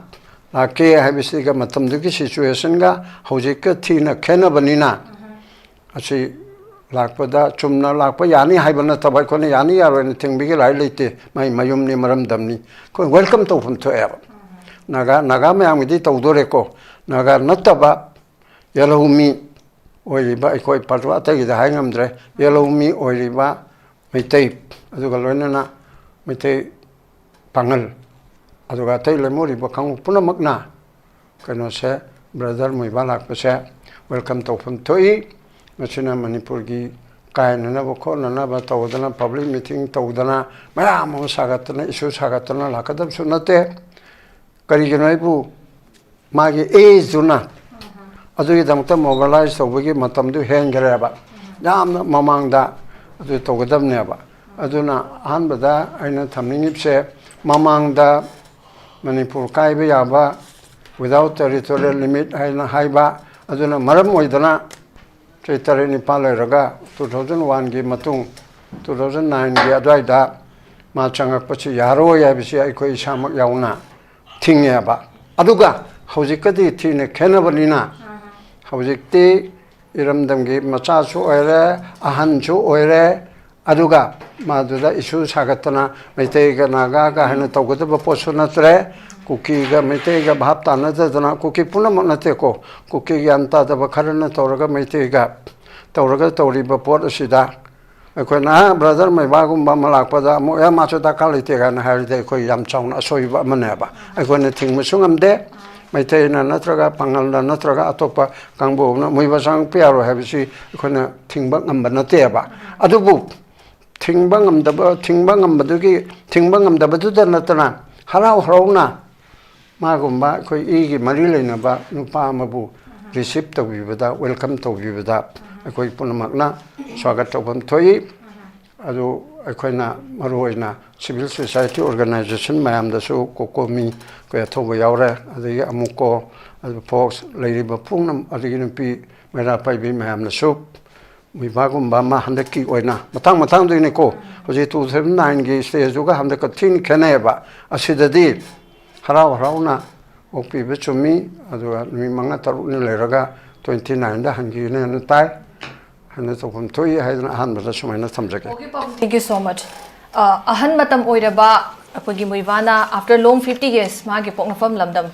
ꯂꯥꯛꯀꯦ ꯍꯥꯏꯕꯁꯤꯒ ꯃꯇꯝꯗꯨꯒꯤ ꯁꯤꯆꯨꯋꯦꯁꯟꯒ ꯍꯧꯖꯤꯛꯀ ꯊꯤꯅ ꯈꯦꯠꯅꯕꯅꯤꯅ, ꯑꯁꯤ ꯂꯥꯛꯄꯗ ꯆꯨꯝꯅ ꯂꯥꯛꯄ ꯌꯥꯅꯤ ꯍꯥꯏꯕ ꯅꯠꯇꯕ, ꯑꯩꯈꯣꯏꯅ ꯌꯥꯅꯤ ꯌꯥꯔꯣꯏꯅ ꯊꯤꯡꯕꯒꯤ ꯔꯥꯏꯠ ꯂꯩꯇꯦ꯫ ꯃꯥꯏ ꯃꯌꯨꯝꯅꯤ, ꯃꯔꯝꯗꯝꯅꯤ, ꯑꯩꯈꯣꯏ ꯋꯦꯜꯀꯝ ꯇꯧꯐꯝ ꯊꯣꯛꯑꯦꯕ꯫ ꯅꯥꯒꯥ, ꯅꯥꯒꯥ ꯃꯌꯥꯝꯒꯤꯗꯤ ꯇꯧꯗꯣꯔꯦꯀꯣ꯫ ꯅꯥꯒꯥ ꯅꯠꯇꯕ ꯌꯦꯜꯍꯧꯃꯤ ꯑꯣꯏꯔꯤꯕ ꯑꯩꯈꯣꯏ ꯄꯥꯔꯠ ꯑꯇꯩꯒꯤꯗ ꯍꯥꯏ ꯉꯝꯗ꯭ꯔꯦ, ꯌꯦꯜꯍꯧꯃꯤ ꯑꯣꯏꯔꯤꯕ ꯃꯩꯇꯩ, ꯑꯗꯨꯒ ꯂꯣꯏꯅꯅ ꯃꯩꯇꯩ ꯄꯥꯉꯜ, ꯑꯗꯨꯒ ꯑꯇꯩ ꯂꯦꯝꯍꯧꯔꯤꯕ ꯀꯥꯡꯕꯨ ꯄꯨꯝꯅꯃꯛꯅ ꯀꯩꯅꯣꯁꯦ, ꯕ꯭ꯔꯗꯔ ꯃꯨꯏꯕꯥ ꯂꯥꯛꯄꯁꯦ ꯋꯦꯜꯀꯝ ꯇꯧꯐꯝ ꯊꯣꯛꯏ꯫ ꯃꯁꯤꯅ ꯃꯅꯤꯄꯨꯔꯒꯤ ꯀꯥꯏꯅꯅꯕ ꯈꯣꯠꯅꯅꯕ ꯇꯧꯗꯅ, ꯄꯕ꯭ꯂꯤꯛ ꯃꯤꯇꯤꯡ ꯇꯧꯗꯅ, ꯃꯌꯥꯝ ꯑꯃ ꯁꯥꯒꯠꯇꯅ, ꯏꯁꯨ ꯁꯥꯒꯠꯇꯅ ꯂꯥꯛꯀꯗꯕꯁꯨ ꯅꯠꯇꯦ꯫ ꯀꯔꯤꯒꯤꯅꯣ ꯍꯥꯏꯕꯨ, ꯃꯥꯒꯤ ꯑꯦꯖꯇꯨꯅ ꯑꯗꯨꯒꯤꯗꯃꯛꯇ ꯃꯣꯕꯤꯂꯥꯏꯁ ꯇꯧꯕꯒꯤ ꯃꯇꯝꯗꯨ ꯍꯦꯟꯈ꯭ꯔꯦꯕ꯫ ꯌꯥꯝꯅ ꯃꯃꯥꯡꯗ ꯑꯗꯨ ꯇꯧꯒꯗꯕꯅꯦꯕ꯫ ꯑꯗꯨꯅ ꯑꯍꯥꯟꯕꯗ ꯑꯩꯅ ꯊꯝꯅꯤꯡꯉꯤꯕꯁꯦ, ꯃꯃꯥꯡꯗ ꯃꯅꯤꯄꯨꯔ ꯀꯥꯏꯕ ꯌꯥꯕ without territorial limit ꯍꯥꯏꯅ ꯍꯥꯏꯕ, ꯑꯗꯨꯅ ꯃꯔꯝ ꯑꯣꯏꯗꯅ ꯆꯍꯤ ꯇꯔꯦꯠ ꯅꯤꯄꯥꯜ ꯂꯩꯔꯒ two thousand one ꯒꯤ ꯃꯇꯨꯡ, two thousand nine ꯒꯤ ꯑꯗꯨꯋꯥꯏꯗ ꯃꯥ ꯆꯪꯉꯛꯄꯁꯤ ꯌꯥꯔꯣꯏ ꯍꯥꯏꯕꯁꯤ ꯑꯩꯈꯣꯏ ꯏꯁꯥꯃꯛ ꯌꯥꯎꯅ ꯊꯤꯡꯉꯦꯕ꯫ ꯑꯗꯨꯒ ꯍꯧꯖꯤꯛꯀꯗꯤ ꯊꯤꯅ ꯈꯦꯠꯅꯕꯅꯤꯅ, ꯍꯧꯖꯤꯛꯇꯤ ꯏꯔꯝꯗꯝꯒꯤ ꯃꯆꯥꯁꯨ ꯑꯣꯏꯔꯦ, ꯑꯍꯟꯁꯨ ꯑꯣꯏꯔꯦ, ꯑꯗꯨꯒ ꯃꯥꯗꯨꯗ ꯏꯁꯨ ꯁꯥꯒꯠꯇꯅ ꯃꯩꯇꯩꯒ ꯅꯥꯒꯥꯒ ꯍꯥꯏꯅ ꯇꯧꯒꯗꯕ ꯄꯣꯠꯁꯨ ꯅꯠꯇ꯭ꯔꯦ꯫ ꯀꯨꯀꯤꯒ ꯃꯩꯇꯩꯒ ꯚꯥꯞ ꯇꯥꯅꯗꯗꯅ, ꯀꯨꯀꯤ ꯄꯨꯝꯅꯃꯛ ꯅꯠꯇꯦꯀꯣ, ꯀꯨꯀꯤ ꯒ꯭ꯌꯥꯟ ꯇꯥꯗꯕ ꯈꯔꯅ ꯇꯧꯔꯒ ꯃꯩꯇꯩꯒ ꯇꯧꯔꯒ ꯇꯧꯔꯤꯕ ꯄꯣꯠ ꯑꯁꯤꯗ ꯑꯩꯈꯣꯏꯅ, "ꯑ, ꯕ꯭ꯔꯗꯔ ꯃꯩꯕꯥꯒꯨꯝꯕ ꯑꯃ ꯂꯥꯛꯄꯗ ꯑꯃꯨꯛ, ꯑꯦ, ꯃꯥꯁꯨ ꯗꯔꯀꯥꯔ ꯂꯩꯇꯦ" ꯀꯥꯏꯅ ꯍꯥꯏꯔꯗꯤ ꯑꯩꯈꯣꯏ ꯌꯥꯝ ꯆꯥꯎꯅ ꯑꯁꯣꯏꯕ ꯑꯃꯅꯦꯕ꯫ ꯑꯩꯈꯣꯏꯅ ꯊꯤꯡꯕꯁꯨ ꯉꯝꯗꯦ꯫ ꯃꯩꯇꯩꯅ ꯅꯠꯇ꯭ꯔꯒ ꯄꯥꯉꯜꯅ ꯅꯠꯇ꯭ꯔꯒ ꯑꯇꯣꯞꯄ ꯀꯥꯡꯕꯨ ꯑꯃꯅ ꯃꯣꯏꯕ ꯆꯪꯉꯛꯄ ꯌꯥꯔꯣꯏ ꯍꯥꯏꯕꯁꯤ ꯑꯩꯈꯣꯏꯅ ꯊꯤꯡꯕ ꯉꯝꯕ ꯅꯠꯇꯦꯕ꯫ ꯑꯗꯨꯕꯨ ꯊꯤꯡꯕ ꯉꯝꯗꯕ, ꯊꯤꯡꯕ ꯉꯝꯕꯗꯨꯒꯤ, ꯊꯤꯡꯕ ꯉꯝꯗꯕꯗꯨꯗ ꯅꯠꯇꯅ, ꯍꯔꯥꯎ ꯍꯔꯥꯎꯅ ꯃꯥꯒꯨꯝꯕ ꯑꯩꯈꯣꯏ ꯏꯒꯤ ꯃꯔꯤ ꯂꯩꯅꯕ ꯅꯨꯄꯥ ꯑꯃꯕꯨ ꯔꯤꯁꯤꯞ ꯇꯧꯕꯤꯕꯗ, ꯋꯦꯜꯀꯝ ꯇꯧꯕꯤꯕꯗ ꯑꯩꯈꯣꯏ ꯄꯨꯝꯅꯃꯛꯅ ꯁ꯭ꯋꯥꯒꯠ ꯇꯧꯐꯝ ꯊꯣꯛꯏ꯫ ꯑꯗꯨ ꯑꯩꯈꯣꯏꯅ ꯃꯔꯨꯑꯣꯏꯅ ꯁꯤꯚꯤꯜ ꯁꯣꯁꯥꯏꯇꯤ ꯑꯣꯔꯒꯅꯥꯏꯖꯦꯁꯟ ꯃꯌꯥꯝꯗꯁꯨ, ꯀꯣꯀꯣꯃꯤ, ꯑꯩꯈꯣꯏ ꯑꯊꯧꯕ ꯌꯥꯎꯔꯦ, ꯑꯗꯒꯤ ꯑꯃꯨꯛꯀꯣ, ꯑꯗꯨ ꯐꯣꯛꯁ ꯂꯩꯔꯤꯕ ꯄꯨꯝꯅꯃꯛ, ꯑꯗꯒꯤ ꯅꯨꯄꯤ ꯃꯩꯔꯥ ꯄꯥꯏꯕꯤ ꯃꯌꯥꯝꯅꯁꯨ ꯃꯣꯏꯕꯥꯒꯨꯝꯕ ꯑꯃ ꯍꯟꯗꯛꯀꯤ ꯑꯣꯏꯅ, ꯃꯇꯥꯡ ꯃꯇꯥꯡꯗꯨꯒꯤꯅꯤꯀꯣ, ꯍꯧꯖꯤꯛ two thousand nine ꯒꯤ ꯁ꯭ꯇꯦꯖꯇꯨꯒ ꯍꯟꯗꯛꯀ ꯊꯤꯅ ꯈꯦꯠꯅꯩꯌꯦꯕ꯫ ꯑꯁꯤꯗꯗꯤ ꯍꯔꯥꯎ ꯍꯔꯥꯎꯅ ꯑꯣꯛꯄꯤꯕ ꯆꯨꯝꯃꯤ, ꯑꯗꯨꯒ ꯅꯨꯃꯤꯠ ꯃꯉꯥ ꯇꯔꯨꯛꯅꯤ ꯂꯩꯔꯒ twenty nine ꯗ ꯍꯟꯈꯤꯒꯅꯤ ꯍꯥꯏꯅ ꯇꯥꯏ꯫ ꯍꯥꯏꯅ ꯇꯧꯐꯝ ꯊꯣꯛꯏ ꯍꯥꯏꯗꯅ ꯑꯍꯥꯟꯕꯗ ꯁꯨꯃꯥꯏꯅ ꯊꯝꯖꯒꯦ꯫ Thank you so much. ꯑ, ꯑꯍꯟ ꯃꯇꯝ ꯑꯣꯏꯔꯕ ꯑꯩꯈꯣꯏꯒꯤ ꯃꯣꯏꯕꯥꯅ after long fifty years ꯃꯥꯒꯤ ꯄꯣꯛꯅꯐꯝ ꯂꯝꯗꯝ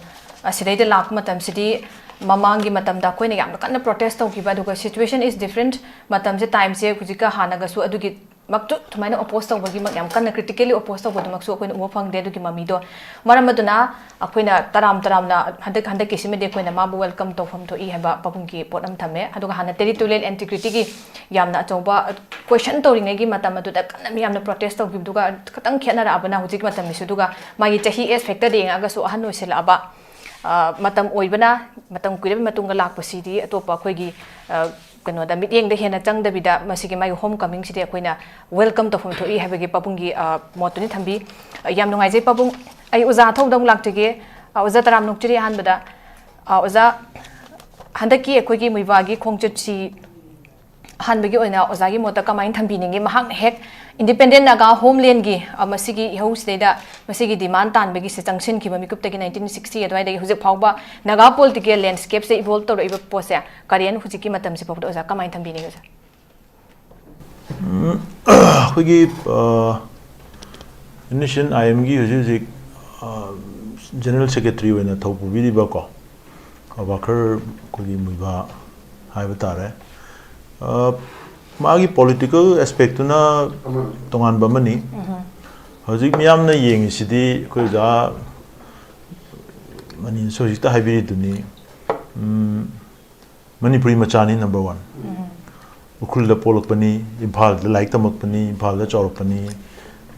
ꯑꯁꯤꯗꯩꯗ ꯂꯥꯛꯄ ꯃꯇꯝꯁꯤꯗꯤ, ꯃꯃꯥꯡꯒꯤ ꯃꯇꯝꯗ ꯑꯩꯈꯣꯏꯅ ꯌꯥꯝꯅ ꯀꯟꯅ protest ꯇꯧꯈꯤꯕ, ꯑꯗꯨꯒ situation is different, ꯃꯇꯝꯁꯦ, time ꯁꯦ ꯍꯧꯖꯤꯛꯀ ꯍꯥꯟꯅꯒꯁꯨ ꯑꯗꯨꯒꯤ ꯃꯛꯇꯨ ꯑꯗꯨꯃꯥꯏꯅ oppose ꯇꯧꯕꯒꯤꯃꯛ, ꯌꯥꯝ ꯀꯟꯅ critically oppose ꯇꯧꯕꯗꯨꯃꯛꯁꯨ ꯑꯩꯈꯣꯏꯅ ꯎꯕ ꯐꯪꯗꯦ꯫ ꯑꯗꯨꯒꯤ ꯃꯃꯤꯗꯣ, ꯃꯔꯝ ꯑꯗꯨꯅ ꯑꯩꯈꯣꯏꯅ ꯇꯔꯥꯝ ꯇꯔꯥꯝꯅ ꯍꯟꯗꯛ, ꯍꯟꯗꯛꯀꯤꯁꯤꯃꯗꯤ ꯑꯩꯈꯣꯏꯅ ꯃꯥꯕꯨ welcome ꯇꯧꯐꯝ ꯊꯣꯛꯏ ꯍꯥꯏꯕ ꯄꯒꯨꯝꯒꯤ ꯄꯣꯠ ꯑꯃ ꯊꯝꯃꯦ꯫ ꯑꯗꯨꯒ ꯍꯥꯟꯅ territorial integrity ꯒꯤ ꯌꯥꯝꯅ ꯑꯆꯧꯕ question ꯇꯧꯔꯤꯉꯩꯒꯤ ꯃꯇꯝ ꯑꯗꯨꯗ ꯀꯟꯅ ꯃꯤꯌꯥꯝꯅ protest ꯇꯧꯈꯤꯕꯗꯨꯒ ꯈꯤꯇꯪ ꯈꯦꯠꯅꯔꯛꯑꯕꯅ ꯍꯧꯖꯤꯛꯀꯤ ꯃꯇꯝꯒꯤꯁꯨ, ꯑꯗꯨꯒ ꯃꯥꯒꯤ ꯆꯍꯤ age factor ꯗ ꯌꯦꯡꯉꯒꯁꯨ ꯑꯍꯟ ꯑꯣꯏꯁꯤꯜꯂꯛꯑꯕ, ꯑ, ꯃꯇꯝ ꯑꯣꯏꯕꯅ, ꯃꯇꯝ ꯀꯨꯏꯔꯕ ꯃꯇꯨꯡꯗ ꯂꯥꯛꯄꯁꯤꯗꯤ ꯑꯇꯣꯞꯄ ꯑꯩꯈꯣꯏꯒꯤ, ꯑ, ꯀꯩꯅꯣꯗ, ꯃꯤꯠꯌꯦꯡꯗ ꯍꯦꯟꯅ ꯆꯪꯗꯕꯤꯗ ꯃꯁꯤꯒꯤ ꯃꯥꯒꯤ ꯍꯣꯝ ꯀꯃꯤꯡꯁꯤꯗꯤ ꯑꯩꯈꯣꯏꯅ ꯋꯦꯜꯀꯝ ꯇꯧꯐꯝ ꯊꯣꯛꯏ ꯍꯥꯏꯕꯒꯤ ꯄꯥꯕꯨꯡꯒꯤ, ꯑ, ꯃꯣꯠꯇꯨꯅꯤ ꯊꯝꯕꯤ꯫ ꯑ, ꯌꯥꯝ ꯅꯨꯡꯉꯥꯏꯖꯩ ꯄꯥꯕꯨꯡ꯫ ꯑꯩ ꯑꯣꯖꯥ ꯑꯊꯧꯕꯗ ꯑꯃꯨꯛ ꯂꯥꯛꯆꯒꯦ꯫ ꯑ, ꯑꯣꯖꯥ ꯇꯔꯥꯝ ꯅꯣꯛꯆꯔꯤ꯫ ꯑꯍꯥꯟꯕꯗ, ꯑ, ꯑꯣꯖꯥ, ꯍꯟꯗꯛꯀꯤ ꯑꯩꯈꯣꯏꯒꯤ ꯃꯨꯏꯕꯥꯒꯤ ꯈꯣꯡꯆꯠꯁꯤ ꯑꯍꯥꯟꯕꯒꯤ ꯑꯣꯏꯅ ꯑꯣꯖꯥꯒꯤ ꯃꯣꯠꯇ ꯀꯃꯥꯏꯅ ꯊꯝꯕꯤꯅꯤꯡꯉꯤ? ꯃꯍꯥꯛꯅ ꯍꯦꯛ ꯏꯟꯗꯤꯄꯦꯟꯗꯦꯟ ꯅꯥꯒꯥ ꯍꯣꯝꯂꯦꯟꯒꯤ, ꯑ, ꯃꯁꯤꯒꯤ ꯏꯍꯧꯁꯤꯗꯩꯗ ꯃꯁꯤꯒꯤ ꯗꯤꯃꯥꯟ ꯇꯥꯟꯕꯒꯤꯁꯦ ꯆꯪꯁꯤꯟꯈꯤꯕ ꯃꯤꯀꯨꯞꯇꯒꯤ, ꯅꯥꯏꯟꯇꯤꯟ ꯁꯤꯛꯁꯇꯤ ꯑꯗꯨꯋꯥꯏꯗꯒꯤ ꯍꯧꯖꯤꯛ ꯐꯥꯎꯕ ꯅꯥꯒꯥ ꯄꯣꯂꯤꯇꯤꯀꯦꯜ ꯂꯦꯟꯁ꯭ꯀꯦꯞꯁꯦ ꯏꯚꯣꯜꯕ ꯇꯧꯔꯛꯏꯕ ꯄꯣꯠꯁꯦ, ꯀꯔꯦꯟ ꯍꯧꯖꯤꯛꯀꯤ ꯃꯇꯝꯁꯤ ꯐꯥꯎꯕꯗ ꯑꯣꯖꯥ ꯀꯃꯥꯏꯅ ꯊꯝꯕꯤꯅꯤꯡꯉꯤ, ꯑꯣꯖꯥ? ꯎꯝ, ꯑꯩꯈꯣꯏꯒꯤ, ꯑ, ꯏꯟꯗꯤꯌꯟ ꯑꯥꯏ ꯑꯦꯝꯒꯤ ꯍꯧꯖꯤꯛ ꯍꯧꯖꯤꯛ, ꯑ, ꯖꯦꯅꯔꯦꯜ ꯁꯦꯀ꯭ꯔꯦꯇꯔꯤ ꯑꯣꯏꯅ ꯊꯧ ꯄꯨꯕꯤꯔꯤꯕꯀꯣ, ꯑꯕꯥꯈꯔ ꯑꯩꯈꯣꯏꯒꯤ ꯃꯨꯏꯕꯥ ꯍꯥꯏꯕ ꯇꯥꯔꯦ꯫ ꯑ, ꯃꯥꯒꯤ ꯄꯣꯂꯤꯇꯤꯀꯦꯜ ꯑꯦꯁꯄꯦꯛꯇꯨꯅ ꯇꯣꯉꯥꯟꯕ ꯑꯃꯅꯤ꯫ ꯍꯧꯖꯤꯛ ꯃꯤꯌꯥꯝꯅ ꯌꯦꯡꯉꯤꯁꯤꯗꯤ ꯑꯩꯈꯣꯏ ꯑꯣꯖꯥ ꯃꯅꯤꯅꯁꯨ ꯍꯧꯖꯤꯛꯇ ꯍꯥꯏꯕꯤꯔꯤꯗꯨꯅꯤ꯫ ꯎꯝ, ꯃꯅꯤꯄꯨꯔꯤ ꯃꯆꯥꯅꯤ, ꯅꯝꯕꯔ ꯋꯥꯟ꯫ ꯎꯈ꯭ꯔꯨꯜꯗ ꯄꯣꯛꯂꯛꯄꯅꯤ, ꯏꯝꯐꯥꯜꯗ ꯂꯥꯏꯔꯤꯛ ꯇꯝꯃꯛꯄꯅꯤ, ꯏꯝꯐꯥꯜꯗ ꯆꯥꯎꯔꯛꯄꯅꯤ꯫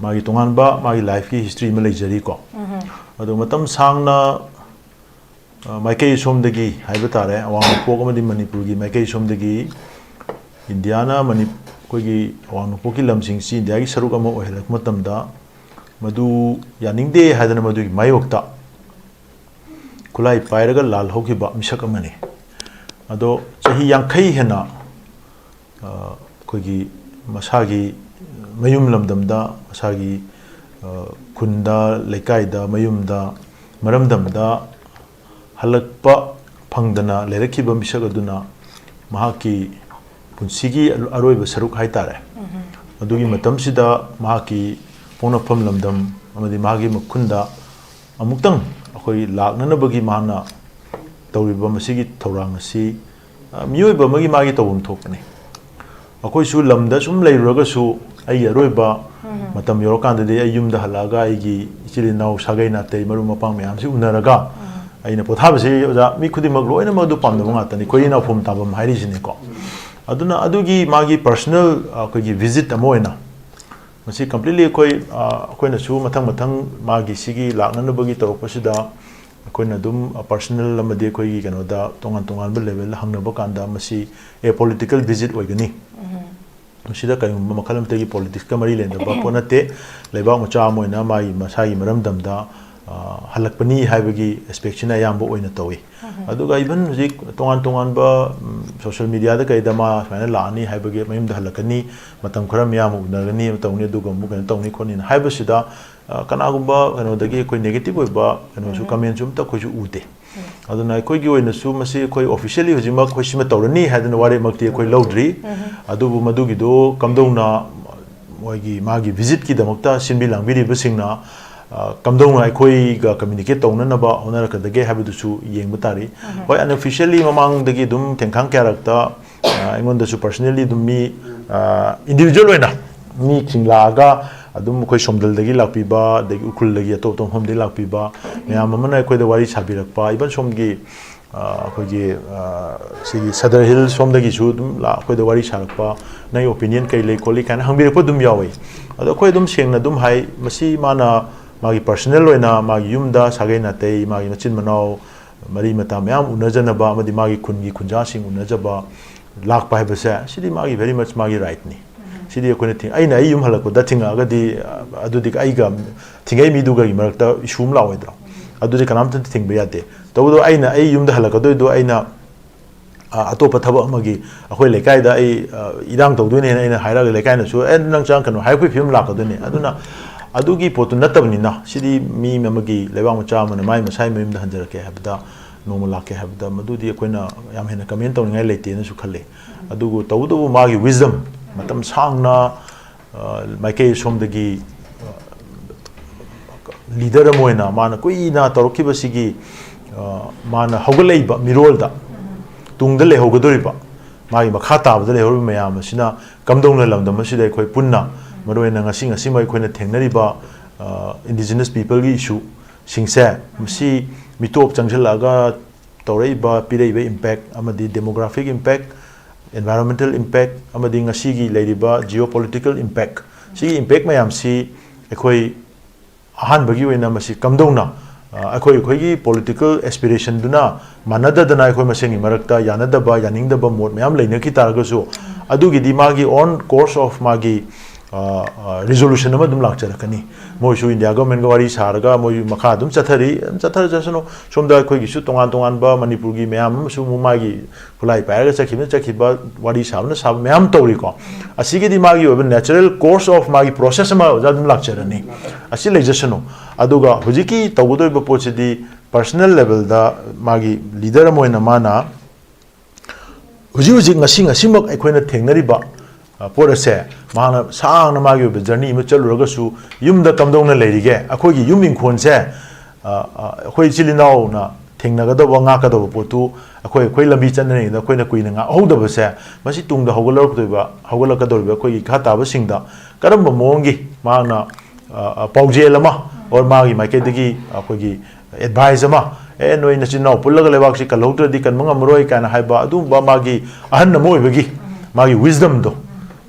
ꯃꯥꯒꯤ ꯇꯣꯉꯥꯟꯕ ꯃꯥꯒꯤ ꯂꯥꯏꯐꯀꯤ ꯍꯤꯁꯇ꯭ꯔꯤ ꯑꯃ ꯂꯩꯖꯔꯤꯀꯣ꯫ ꯑꯗꯣ ꯃꯇꯝ ꯁꯥꯡꯅ, ꯑ, ꯃꯥꯏꯀꯩ ꯁꯣꯝꯗꯒꯤ ꯍꯥꯏꯕ ꯇꯥꯔꯦ, ꯑꯋꯥꯡ ꯅꯣꯡꯄꯣꯛ ꯑꯃꯗꯤ ꯃꯅꯤꯄꯨꯔꯒꯤ ꯃꯥꯏꯀꯩ ꯁꯣꯝꯗꯒꯤ ꯏꯟꯗꯤꯌꯥꯅ ꯃꯅꯤ-, ꯑꯩꯈꯣꯏꯒꯤ ꯑꯋꯥꯡ ꯅꯣꯡꯄꯣꯛꯀꯤ ꯂꯝꯁꯤꯡꯁꯤ ꯏꯟꯗꯤꯌꯥꯒꯤ ꯁꯔꯨꯛ ꯑꯃ ꯑꯣꯏꯍꯜꯂꯛꯄ ꯃꯇꯝꯗ, ꯃꯗꯨ ꯌꯥꯅꯤꯡꯗꯦ ꯍꯥꯏꯗꯅ ꯃꯗꯨꯒꯤ ꯃꯥꯌꯣꯛꯇ ꯈꯨꯠꯂꯥꯏ ꯄꯥꯏꯔꯒ ꯂꯥꯜ ꯍꯧꯈꯤꯕ ꯃꯤꯁꯛ ꯑꯃꯅꯤ꯫ ꯑꯗꯣ ꯆꯍꯤ ꯌꯥꯡꯈꯩ ꯍꯦꯟꯅ, ꯑ, ꯑꯩꯈꯣꯏꯒꯤ ꯃꯁꯥꯒꯤ ꯃꯌꯨꯝ ꯂꯝꯗꯝꯗ, ꯃꯁꯥꯒꯤ, ꯑ, ꯈꯨꯟꯗ, ꯂꯩꯀꯥꯏꯗ, ꯃꯌꯨꯝꯗ, ꯃꯔꯝꯗꯝꯗ ꯍꯜꯂꯛꯄ ꯐꯪꯗꯅ ꯂꯩꯔꯛꯈꯤꯕ ꯃꯤꯁꯛ ꯑꯗꯨꯅ ꯃꯍꯥꯛꯀꯤ ꯄꯨꯟꯁꯤꯒꯤ ꯑꯔꯣꯏꯕ ꯁꯔꯨꯛ ꯍꯥꯏꯇꯥꯔꯦ, ꯑꯗꯨꯒꯤ ꯃꯇꯝꯁꯤꯗ ꯃꯍꯥꯛꯀꯤ ꯄꯣꯛꯅꯐꯝ ꯂꯝꯗꯝ ꯑꯃꯗꯤ ꯃꯍꯥꯛꯀꯤ ꯃꯈꯨꯟꯗ ꯑꯃꯨꯛꯇꯪ ꯑꯩꯈꯣꯏ ꯂꯥꯛꯅꯅꯕꯒꯤ ꯃꯍꯥꯛꯅ ꯇꯧꯔꯤꯕ ꯃꯁꯤꯒꯤ ꯊꯧꯔꯥꯡ ꯑꯁꯤ, ꯑ, ꯃꯤꯑꯣꯏꯕ ꯑꯃꯒꯤ ꯃꯥꯒꯤ ꯇꯧꯐꯝ ꯊꯣꯛꯄꯅꯤ꯫ ꯑꯩꯈꯣꯏꯁꯨ ꯂꯝꯗ ꯁꯨꯝ ꯂꯩꯔꯨꯔꯒꯁꯨ ꯑꯩꯒꯤ ꯑꯔꯣꯏꯕ ꯃꯇꯝ ꯌꯧꯔꯀꯥꯟꯗꯗꯤ ꯑꯩ ꯌꯨꯝꯗ ꯍꯜꯂꯛꯑꯒ ꯑꯩꯒꯤ ꯏꯆꯤꯜ ꯏꯅꯥꯎ, ꯁꯥꯒꯩ ꯅꯥꯇꯩ, ꯃꯔꯨꯞ ꯃꯄꯥꯡ ꯃꯌꯥꯝꯁꯤ ꯎꯅꯔꯒ ꯑꯩꯅ ꯄꯣꯊꯥꯕꯁꯤ, ꯑꯣꯖꯥ, ꯃꯤ ꯈꯨꯗꯤꯡꯃꯛ ꯂꯣꯏꯅꯃꯛ ꯑꯗꯨ ꯄꯥꯝꯅꯕ ꯉꯥꯛꯇꯅꯤ, ꯈꯣꯏꯔꯤ ꯅꯥꯎꯐꯝ ꯇꯥꯐꯝ ꯍꯥꯏꯔꯤꯁꯤꯅꯤꯀꯣ꯫ ꯑꯗꯨꯅ ꯑꯗꯨꯒꯤ ꯃꯥꯒꯤ ꯄꯔꯁꯅꯦꯜ ꯑꯩꯈꯣꯏꯒꯤ ꯚꯤꯖꯤꯠ ꯑꯃ ꯑꯣꯏꯅ ꯃꯁꯤ ꯀꯝꯄ꯭ꯂꯤꯠꯂꯤ ꯑꯩꯈꯣꯏ, ꯑ, ꯑꯩꯈꯣꯏꯅꯁꯨ ꯃꯊꯪ ꯃꯊꯪ ꯃꯥꯒꯤ ꯁꯤꯒꯤ ꯂꯥꯛꯅꯅꯕꯒꯤ ꯇꯧꯔꯛꯄꯁꯤꯗ ꯑꯩꯈꯣꯏꯅ ꯑꯗꯨꯝ ꯄꯔꯁꯅꯦꯜ ꯑꯃꯗꯤ ꯑꯩꯈꯣꯏꯒꯤ ꯀꯩꯅꯣꯗ ꯇꯣꯉꯥꯟ ꯇꯣꯉꯥꯟꯕ ꯂꯦꯚꯦꯜꯗ ꯍꯪꯅꯕ ꯀꯥꯟꯗ ꯃꯁꯤ ꯑꯦ ꯄꯣꯂꯤꯇꯤꯀꯦꯜ ꯚꯤꯖꯤꯠ ꯑꯣꯏꯒꯅꯤ, ꯃꯁꯤꯗ ꯀꯔꯤꯒꯨꯝꯕ ꯃꯈꯜ ꯑꯃꯠꯇꯒꯤ ꯄꯣꯂꯤꯇꯤꯛꯁꯀ ꯃꯔꯤ ꯂꯩꯅꯕ ꯄꯣꯠ ꯅꯠꯇꯦ꯫ ꯂꯩꯕꯥꯛ ꯃꯆꯥ ꯑꯃ ꯑꯣꯏꯅ ꯃꯥꯒꯤ ꯃꯁꯥꯒꯤ ꯃꯔꯝꯗꯝꯗ ꯍꯜꯂꯛꯄꯅꯤ ꯍꯥꯏꯕꯒꯤ ꯑꯦꯁꯄꯦꯛꯁꯤꯅ ꯑꯌꯥꯝꯕ ꯑꯣꯏꯅ ꯇꯧꯏ꯫ ꯑꯗꯨꯒ ꯏꯚꯟ ꯍꯧꯖꯤꯛ ꯇꯣꯉꯥꯟ ꯇꯣꯉꯥꯟꯕ ꯁꯣꯁꯤꯌꯦꯜ ꯃꯤꯗꯤꯌꯥꯗ ꯀꯩꯗ ꯃꯥ ꯁꯨꯃꯥꯏꯅ ꯂꯥꯛꯑꯅꯤ ꯍꯥꯏꯕꯒꯤ, ꯃꯌꯨꯝꯗ ꯍꯜꯂꯛꯀꯅꯤ, ꯃꯇꯝ ꯈꯔ ꯃꯤꯌꯥꯝ ꯑꯃ ꯎꯅꯒꯅꯤ, ꯇꯧꯅꯤ, ꯑꯗꯨꯒ ꯑꯃꯨꯛ ꯀꯩꯅꯣ ꯇꯧꯅꯤ ꯈꯣꯠꯅꯤꯅ ꯍꯥꯏꯕꯁꯤꯗ ꯀꯅꯥꯒꯨꯝꯕ ꯀꯩꯅꯣꯗꯒꯤ ꯑꯩꯈꯣꯏ ꯅꯦꯒꯦꯇꯤꯚ ꯑꯣꯏꯕ ꯀꯩꯅꯣꯁꯨ, ꯀꯃꯦꯟꯁꯨ ꯑꯝꯇ ꯑꯩꯈꯣꯏꯁꯨ ꯎꯗꯦ꯫ ꯑꯗꯨꯅ ꯑꯩꯈꯣꯏꯒꯤ ꯑꯣꯏꯅꯁꯨ ꯃꯁꯤ ꯑꯩꯈꯣꯏ ꯑꯣꯐꯤꯁꯤꯌꯦꯜꯂꯤ ꯍꯧꯖꯤꯛꯃꯛ ꯑꯩꯈꯣꯏ ꯁꯤꯃ ꯇꯧꯔꯅꯤ ꯍꯥꯏꯗꯅ ꯋꯥꯔꯦꯞꯃꯛꯇꯤ ꯑꯩꯈꯣꯏ ꯂꯧꯗ꯭ꯔꯤ꯫ ꯑꯗꯨꯕꯨ ꯃꯗꯨꯒꯤꯗꯣ ꯀꯝꯗꯧꯅ ꯃꯣꯏꯒꯤ, ꯃꯥꯒꯤ ꯚꯤꯖꯤꯠꯀꯤꯗꯃꯛꯇ ꯁꯤꯟꯕꯤ ꯂꯥꯡꯕꯤꯔꯤꯕꯁꯤꯡꯅ ꯀꯝꯗꯧꯅ ꯑꯩꯈꯣꯏꯒ ꯀꯝꯃ꯭ꯌꯨꯅꯤꯀꯦꯠ ꯇꯧꯅꯅꯕ ꯍꯣꯠꯅꯔꯛꯀꯗꯒꯦ ꯍꯥꯏꯕꯗꯨꯁꯨ ꯌꯦꯡꯕ ꯇꯥꯔꯤ꯫ ꯍꯣꯏ, ꯑꯟꯑꯣꯐꯤꯁꯤꯌꯦꯜꯂꯤ ꯃꯃꯥꯡꯗꯒꯤ ꯑꯗꯨꯝ ꯊꯦꯡꯈꯥꯡ ꯀꯌꯥꯔꯛꯇ ꯑꯩꯉꯣꯟꯗꯁꯨ ꯄꯔꯁꯅꯦꯜꯂꯤ ꯑꯗꯨꯝ ꯃꯤ, ꯏꯟꯗꯤꯕꯤꯖꯨꯋꯦꯜ ꯑꯣꯏꯅ ꯃꯤꯁꯤꯡ ꯂꯥꯛꯑꯒ ꯑꯗꯨꯝ ꯑꯩꯈꯣꯏ ꯁꯣꯝꯗꯜꯗꯒꯤ ꯂꯥꯛꯄꯤꯕ, ꯑꯗꯒꯤ ꯎꯈ꯭ꯔꯨꯜꯗꯒꯤ, ꯑꯇꯣꯞ ꯑꯇꯣꯞꯄ ꯃꯐꯝꯗꯒꯤ ꯂꯥꯛꯄꯤꯕ ꯃꯌꯥꯝ ꯑꯃꯅ ꯑꯩꯈꯣꯏꯗ ꯋꯥꯔꯤ ꯁꯥꯕꯤꯔꯛꯄ, ꯏꯚꯟ ꯁꯣꯝꯒꯤ ꯑꯩꯈꯣꯏꯒꯤ ꯁꯤꯒꯤ ꯁꯗꯔ ꯍꯤꯜ ꯁꯣꯝꯗꯒꯤꯁꯨ ꯑꯗꯨꯝ ꯂꯥꯛ-, ꯑꯩꯈꯣꯏꯗ ꯋꯥꯔꯤ ꯁꯥꯔꯛꯄ, "ꯅꯪꯒꯤ ꯑꯣꯄꯤꯅꯤꯌꯟ ꯀꯩ ꯂꯩ ꯈꯣꯠꯂꯤ?" ꯀꯥꯏꯅ ꯍꯪꯕꯤꯔꯛꯄ ꯑꯗꯨꯝ ꯌꯥꯎꯋꯤ꯫ ꯑꯗꯣ ꯑꯩꯈꯣꯏ ꯑꯗꯨꯝ ꯁꯦꯡꯅ ꯑꯗꯨꯝ ꯍꯥꯏ, ꯃꯁꯤ ꯃꯥꯅ ꯃꯥꯒꯤ ꯄꯔꯁꯅꯦꯜ ꯑꯣꯏꯅ ꯃꯥꯒꯤ ꯌꯨꯝꯗ ꯁꯥꯒꯩ ꯅꯥꯇꯩ, ꯃꯥꯒꯤ ꯃꯆꯤꯟ ꯃꯅꯥꯎ, ꯃꯔꯤ ꯃꯇꯥ ꯃꯌꯥꯝ ꯎꯅꯖꯅꯕ ꯑꯃꯗꯤ ꯃꯥꯒꯤ ꯈꯨꯟꯒꯤ ꯈꯨꯟꯖꯥꯁꯤꯡ ꯎꯅꯖꯕ ꯂꯥꯛꯄ ꯍꯥꯏꯕꯁꯦ, ꯁꯤꯗꯤ ꯃꯥꯒꯤ very much ꯃꯥꯒꯤ ꯔꯥꯏꯠꯅꯤ꯫ ꯁꯤꯗꯤ ꯑꯩꯈꯣꯏꯅ ꯊꯤꯡ-, ꯑꯩꯅ ꯑꯩ ꯌꯨꯝ ꯍꯜꯂꯛꯄꯗ ꯊꯤꯡꯉꯛꯑꯒꯗꯤ, ꯑ, ꯑꯗꯨꯗꯤ ꯑꯩꯒ ꯊꯤꯡꯉꯛꯏ ꯃꯤꯗꯨꯒꯒꯤ ꯃꯔꯛꯇ ꯏꯁꯨ ꯑꯃ ꯂꯥꯛꯑꯣꯏꯗ꯭ꯔꯣ? ꯑꯗꯨꯗꯤ ꯀꯅꯥꯝꯇꯅ ꯊꯤꯡꯕ ꯌꯥꯗꯦ꯫ ꯇꯧꯕꯇꯕꯨ ꯑꯩꯅ ꯑꯩ ꯌꯨꯝꯗ ꯍꯜꯂꯛꯀꯗꯣꯏꯗꯣ ꯑꯩꯅ, ꯑ, ꯑꯇꯣꯞꯄ ꯊꯕꯛ ꯑꯃꯒꯤ, ꯑꯩꯈꯣꯏ ꯂꯩꯀꯥꯏꯗ ꯑꯩ, ꯑ, ꯏꯔꯥꯡ ꯇꯧꯗꯣꯏꯅꯦꯅ ꯑꯩꯅ ꯍꯥꯏꯔꯛꯑꯒ ꯂꯩꯀꯥꯏꯅꯁꯨ, "ꯑꯦ, ꯅꯪ ꯆꯪꯉꯛꯀꯅꯨ" ꯍꯥꯏꯔꯛꯄꯒꯤ ꯐꯤꯕꯝ ꯂꯥꯛꯀꯗꯣꯏꯅꯦ꯫ ꯑꯗꯨꯅ ꯑꯗꯨꯒꯤ ꯄꯣꯠꯇꯨ ꯅꯠꯇꯕꯅꯤꯅ, ꯁꯤꯗꯤ ꯃꯤ ꯑꯃꯒꯤ, ꯂꯩꯕꯥꯛ ꯃꯆꯥ ꯑꯃꯅ ꯃꯥꯏ ꯃꯁꯥꯒꯤ ꯃꯌꯨꯝꯗ ꯍꯟꯖꯔꯛꯀꯦ ꯍꯥꯏꯕꯗ, ꯅꯣꯡꯃ ꯂꯥꯛꯀꯦ ꯍꯥꯏꯕꯗ, ꯃꯗꯨꯗꯤ ꯑꯩꯈꯣꯏꯅ ꯌꯥꯝ ꯍꯦꯟꯅ ꯀꯃꯦꯟ ꯇꯧꯅꯤꯡꯉꯥꯏ ꯂꯩꯇꯦꯅꯁꯨ ꯈꯜꯂꯤ꯫ ꯑꯗꯨꯕꯨ ꯇꯧꯕꯇꯕꯨ ꯃꯥꯒꯤ wisdom, ꯃꯇꯝ ꯁꯥꯡꯅ, ꯑ, ꯃꯥꯏꯀꯩ ꯁꯣꯝꯗꯒꯤ, ꯑ, ꯂꯤꯗꯔ ꯑꯃ ꯑꯣꯏꯅ ꯃꯥꯅ ꯀꯨꯏꯅ ꯇꯧꯔꯛꯈꯤꯕꯁꯤꯒꯤ, ꯑ, ꯃꯥꯅ ꯍꯧꯒꯠꯂꯛꯏꯕ ꯃꯤꯔꯣꯜꯗ, ꯇꯨꯡꯗ ꯂꯩꯍꯧꯒꯗꯧꯔꯤꯕ, ꯃꯥꯒꯤ ꯃꯈꯥ ꯇꯥꯕꯗ ꯂꯩꯍꯧꯔꯤꯕ ꯃꯌꯥꯝ ꯑꯁꯤꯅ ꯀꯝꯗꯧꯅ ꯂꯝꯗꯝ ꯑꯁꯤꯗ ꯑꯩꯈꯣꯏ ꯄꯨꯟꯅ, ꯃꯔꯨꯑꯣꯏꯅ ꯉꯁꯤ ꯉꯁꯤꯃꯛ ꯑꯩꯈꯣꯏꯅ ꯊꯦꯡꯅꯔꯤꯕ, ꯑ, indigenous people ꯒꯤ issue ꯁꯤꯡꯁꯦ, ꯃꯁꯤ ꯃꯤꯇꯣꯞ ꯆꯪꯁꯤꯜꯂꯛꯑꯒ ꯇꯧꯔꯛꯏꯕ, ꯄꯤꯔꯛꯏꯕ impact ꯑꯃꯗꯤ demographic impact, environmental impact ꯑꯃꯗꯤ ꯉꯁꯤꯒꯤ ꯂꯩꯔꯤꯕ geopolitical impact, ꯁꯤꯒꯤ impact ꯃꯌꯥꯝꯁꯤ ꯑꯩꯈꯣꯏ ꯑꯍꯥꯟꯕꯒꯤ ꯑꯣꯏꯅ ꯃꯁꯤ ꯀꯝꯗꯧꯅ ꯑ, ꯑꯩꯈꯣꯏ ꯑꯩꯈꯣꯏꯒꯤ ꯄꯣꯂꯤꯇꯤꯀꯦꯜ ꯑꯦꯁꯄꯤꯔꯦꯁꯟꯗꯨꯅ ꯃꯥꯟꯅꯗꯗꯅ ꯑꯩꯈꯣꯏ ꯃꯁꯦꯟꯒꯤ ꯃꯔꯛꯇ ꯌꯥꯅꯗꯕ, ꯌꯥꯅꯤꯡꯗꯕ ꯃꯣꯠ ꯃꯌꯥꯝ ꯂꯩꯅꯈꯤ ꯇꯥꯔꯒꯁꯨ, ꯑꯗꯨꯒꯤꯗꯤ ꯃꯥꯒꯤ ꯑꯣꯟ ꯀꯣꯔꯁ ꯑꯣꯐ ꯃꯥꯒꯤ, ꯑ, ꯑ, ꯔꯤꯖꯣꯂꯨꯁꯟ ꯑꯃ ꯑꯗꯨꯝ ꯂꯥꯛꯆꯔꯛꯀꯅꯤ꯫ ꯃꯣꯏꯁꯨ ꯏꯟꯗꯤꯌꯥ ꯒꯚꯔꯟꯃꯦꯟꯒ ꯋꯥꯔꯤ ꯁꯥꯔꯒ ꯃꯣꯏ ꯃꯈꯥ ꯑꯗꯨꯝ ꯆꯠꯊꯔꯤ, ꯑꯗꯨꯝ ꯆꯠꯊꯔꯖꯁꯅꯨ꯫ ꯁꯣꯝꯗ ꯑꯩꯈꯣꯏꯒꯤꯁꯨ ꯇꯣꯉꯥꯟ ꯇꯣꯉꯥꯟꯕ ꯃꯅꯤꯄꯨꯔꯒꯤ ꯃꯌꯥꯝ ꯑꯃꯁꯨ ꯑꯃꯨꯛ ꯃꯥꯒꯤ ꯈꯨꯠꯂꯥꯏ ꯄꯥꯏꯔꯒ ꯆꯠꯈꯤꯕꯅ ꯆꯠꯈꯤꯕ, ꯋꯥꯔꯤ ꯁꯥꯕꯅ ꯁꯥꯕ ꯃꯌꯥꯝ ꯇꯧꯔꯤꯀꯣ꯫ ꯑꯁꯤꯒꯤꯗꯤ ꯃꯥꯒꯤ ꯑꯣꯏꯕ natural course of ꯃꯥꯒꯤ process ꯑꯃ ꯑꯣꯖꯥ ꯑꯗꯨꯝ ꯂꯥꯛꯆꯔꯅꯤ꯫ ꯑꯁꯤ ꯂꯩꯖꯁꯅꯨ꯫ ꯑꯗꯨꯒ ꯍꯧꯖꯤꯛꯀꯤ ꯇꯧꯒꯗꯧꯔꯤꯕ ꯄꯣꯠꯁꯤꯗꯤ personal levelꯗ ꯃꯥꯒꯤ leader ꯑꯃ ꯑꯣꯏꯅ ꯃꯥꯅ ꯍꯧꯖꯤꯛ ꯍꯧꯖꯤꯛ ꯉꯁꯤ ꯉꯁꯤꯃꯛ ꯑꯩꯈꯣꯏꯅ ꯊꯦꯡꯅꯔꯤꯕ, ꯑ, ꯄꯣꯠ ꯑꯁꯦ ꯃꯍꯥꯛꯅ ꯁꯥꯡꯅ ꯃꯥꯒꯤ ꯑꯣꯏꯕ journey ꯑꯃ ꯆꯠꯂꯨꯔꯒꯁꯨ ꯌꯨꯝꯗ ꯀꯝꯗꯧꯅ ꯂꯩꯔꯤꯒꯦ? ꯑꯩꯈꯣꯏꯒꯤ ꯌꯨꯝ ꯏꯪꯈꯣꯜꯁꯦ, ꯑ, ꯑ, ꯑꯩꯈꯣꯏ ꯏꯆꯤꯜ ꯏꯅꯥꯎꯅ ꯊꯦꯡꯅꯒꯗꯧꯕ, ꯉꯥꯛꯀꯗꯧꯕ ꯄꯣꯠꯇꯨ ꯑꯩꯈꯣꯏ, ꯑꯩꯈꯣꯏ ꯂꯝꯕꯤ ꯆꯠꯅꯔꯤꯉꯩꯗ ꯑꯩꯈꯣꯏꯅ ꯀꯨꯏꯅ ꯉꯥꯛꯍꯧꯗꯕꯁꯦ, ꯃꯁꯤ ꯇꯨꯡꯗ ꯍꯧꯒꯠꯂꯛꯇꯣꯏꯕ, ꯍꯧꯒꯠꯂꯛꯀꯗꯧꯔꯤꯕ ꯑꯩꯈꯣꯏꯒꯤ ꯏꯈꯥ ꯇꯥꯕꯁꯤꯡꯗ ꯀꯔꯝꯕ ꯃꯑꯣꯡꯒꯤ ꯃꯍꯥꯛꯅ, ꯑ, ꯑ, ꯄꯥꯎꯖꯦꯜ ꯑꯃ or ꯃꯥꯒꯤ ꯃꯥꯏꯀꯩꯗꯒꯤ ꯑꯩꯈꯣꯏꯒꯤ advice ꯑꯃ, "ꯑꯦ, ꯅꯣꯏ ꯅꯆꯤꯟ ꯅꯅꯥꯎ ꯄꯨꯜꯂꯒ ꯂꯩꯕꯥꯛꯁꯤ ꯀꯜꯍꯧꯗ꯭ꯔꯗꯤ ꯀꯟꯕ ꯉꯝꯃꯔꯣꯏ" ꯀꯥꯏꯅ ꯍꯥꯏꯕ ꯑꯗꯨꯒꯨꯝꯕ ꯃꯥꯒꯤ ꯑꯍꯟ ꯑꯃ ꯑꯣꯏꯕꯒꯤ ꯃꯥꯒꯤ wisdomꯗꯣ,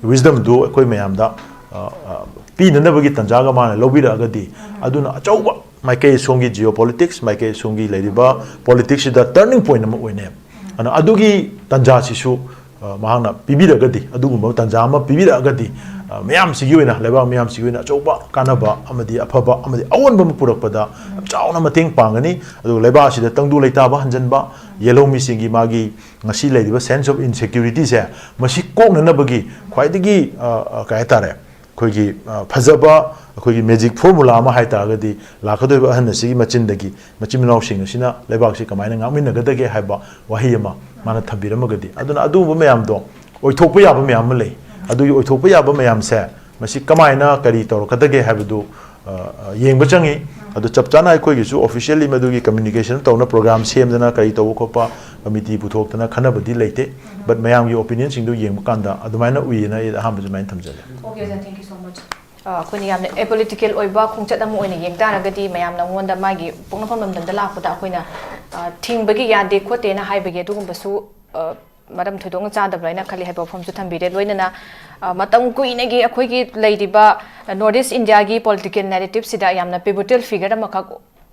wisdomꯗꯨ ꯑꯩꯈꯣꯏ ꯃꯌꯥꯝꯗ, ꯑ, ꯑ, ꯄꯤꯅꯅꯕꯒꯤ ꯇꯥꯟꯖꯥꯒ ꯃꯥꯅ ꯂꯧꯕꯤꯔꯛꯑꯒꯗꯤ, ꯑꯗꯨꯅ ꯑꯆꯧꯕ ꯃꯥꯏꯀꯩ ꯁꯣꯝꯒꯤ geopolitics, ꯃꯥꯏꯀꯩ ꯁꯣꯝꯒꯤ ꯂꯩꯔꯤꯕ politicsꯁꯤꯗ turning point ꯑꯃ ꯑꯣꯏꯅꯦꯕ꯫ ꯑꯗꯨꯅ ꯑꯗꯨꯒꯤ ꯇꯥꯟꯖꯥꯁꯤꯁꯨ, ꯑ, ꯃꯍꯥꯛꯅ ꯄꯤꯕꯤꯔꯒꯗꯤ, ꯑꯗꯨꯒꯨꯝꯕ ꯇꯥꯟꯖꯥ ꯑꯃ ꯄꯤꯕꯤꯔꯛꯑꯒꯗꯤ, ꯑ, ꯃꯌꯥꯝꯁꯤꯒꯤ ꯑꯣꯏꯅ, ꯂꯩꯕꯥꯛ ꯃꯤꯌꯥꯝꯁꯤꯒꯤ ꯑꯣꯏꯅ ꯑꯆꯧꯕ ꯀꯥꯟꯅꯕ ꯑꯃꯗꯤ ꯑꯐꯕ ꯑꯃꯗꯤ ꯑꯑꯣꯟꯕ ꯑꯃ ꯄꯨꯔꯛꯄꯗ ꯌꯥꯝ ꯆꯥꯎꯅ ꯃꯇꯦꯡ ꯄꯥꯡꯒꯅꯤ꯫ ꯑꯗꯨꯒ ꯂꯩꯕꯥꯛ ꯑꯁꯤꯗ ꯇꯪꯗꯨ ꯂꯩꯇꯥꯕ ꯍꯟꯖꯤꯟꯕ, ꯌꯦꯜꯍꯧꯃꯤꯁꯤꯡꯒꯤ ꯃꯥꯒꯤ ꯉꯁꯤ ꯂꯩꯔꯤꯕ sense of insecurityꯁꯦ, ꯃꯁꯤ ꯀꯣꯛꯅꯅꯕꯒꯤ ꯈ꯭ꯋꯥꯏꯗꯒꯤ, ꯑ, ꯑ, ꯀꯩ ꯍꯥꯏꯇꯥꯔꯦ, ꯑꯩꯈꯣꯏꯒꯤ, ꯑ, ꯐꯖꯕ ꯑꯩꯈꯣꯏꯒꯤ magic formula ꯑꯃ ꯍꯥꯏ ꯇꯥꯔꯒꯗꯤ, ꯂꯥꯛꯀꯗꯧꯔꯤꯕ ꯑꯍꯟ ꯑꯁꯤꯒꯤ ꯃꯆꯤꯟꯗꯒꯤ ꯃꯆꯤꯟ ꯃꯅꯥꯎꯁꯤꯡ ꯑꯁꯤꯅ ꯂꯩꯕꯥꯛꯁꯤ ꯀꯃꯥꯏꯅ ꯉꯥꯛꯃꯤꯟꯅꯒꯗꯒꯦ ꯍꯥꯏꯕ ꯋꯥꯍꯩ ꯑꯃ ꯃꯥꯅ ꯊꯝꯕꯤꯔꯝꯃꯒꯗꯤ, ꯑꯗꯨꯅ ꯑꯗꯨꯒꯨꯝꯕ ꯃꯌꯥꯝꯗꯣ ꯑꯣꯏꯊꯣꯛꯄ ꯌꯥꯕ ꯃꯌꯥꯝ ꯑꯃ ꯂꯩ꯫ ꯑꯗꯨꯒꯤ ꯑꯣꯏꯊꯣꯛꯄ ꯌꯥꯕ ꯃꯌꯥꯝꯁꯦ ꯃꯁꯤ ꯀꯃꯥꯏꯅ ꯀꯔꯤ ꯇꯧꯔꯛꯀꯗꯒꯦ ꯍꯥꯏꯕꯗꯨ, ꯑ, ꯑ, ꯌꯦꯡꯕ ꯆꯪꯉꯤ꯫ ꯑꯗꯨ ꯆꯞ ꯆꯥꯅ ꯑꯩꯈꯣꯏꯒꯤꯁꯨ officially ꯃꯗꯨꯒꯤ communication ꯇꯧꯅ program ꯁꯦꯝꯗꯅ ꯀꯔꯤ ꯇꯧꯕ ꯈꯣꯠꯄ committee ꯄꯨꯊꯣꯛꯇꯅ ꯈꯟꯅꯕꯗꯤ ꯂꯩꯇꯦ꯫ But ꯃꯌꯥꯝꯒꯤ opinionꯁꯤꯡꯗꯨ ꯌꯦꯡꯕ ꯀꯥꯟꯗ ꯑꯗꯨꯃꯥꯏꯅ ꯎꯏꯌꯦꯅ ꯑꯩ ꯑꯍꯥꯟꯕ ꯁꯨꯃꯥꯏꯅ ꯊꯝꯖꯒꯦ꯫ Okay, sir, thank you so much. ꯑ, ꯑꯩꯈꯣꯏꯅ ꯌꯥꯝꯅ apolitical ꯑꯣꯏꯕ ꯈꯣꯡꯆꯠ ꯑꯃ ꯑꯣꯏꯅ ꯌꯦꯡ ꯇꯥꯔꯒꯗꯤ, ꯃꯌꯥꯝꯅ ꯑꯩꯉꯣꯟꯗ ꯃꯥꯒꯤ ꯄꯣꯛꯅꯐꯝ ꯂꯝꯗꯝꯗ ꯂꯥꯛꯄꯗ ꯑꯩꯈꯣꯏꯅ, ꯑ, ꯊꯤꯡꯕꯒꯤ ꯌꯥꯗꯦ ꯈꯣꯠꯇꯦꯅ ꯍꯥꯏꯕꯒꯤ ꯑꯗꯨꯒꯨꯝꯕꯁꯨ, ꯑ, ꯃꯔꯝ ꯊꯣꯏꯗꯣꯛꯅ ꯆꯥꯗꯕ꯭ꯔꯥ ꯍꯥꯏꯅ ꯈꯜꯂꯤ ꯍꯥꯏꯕ ꯋꯥꯐꯝꯁꯨ ꯊꯝꯕꯤꯔꯦ꯫ ꯂꯣꯏꯅꯅ, ꯑ, ꯃꯇꯝ ꯀꯨꯏꯅꯒꯤ ꯑꯩꯈꯣꯏꯒꯤ ꯂꯩꯔꯤꯕ North East Indiaꯒꯤ political narrativeꯁꯤꯗ ꯌꯥꯝꯅ pivotal figure ꯑꯃꯈꯛ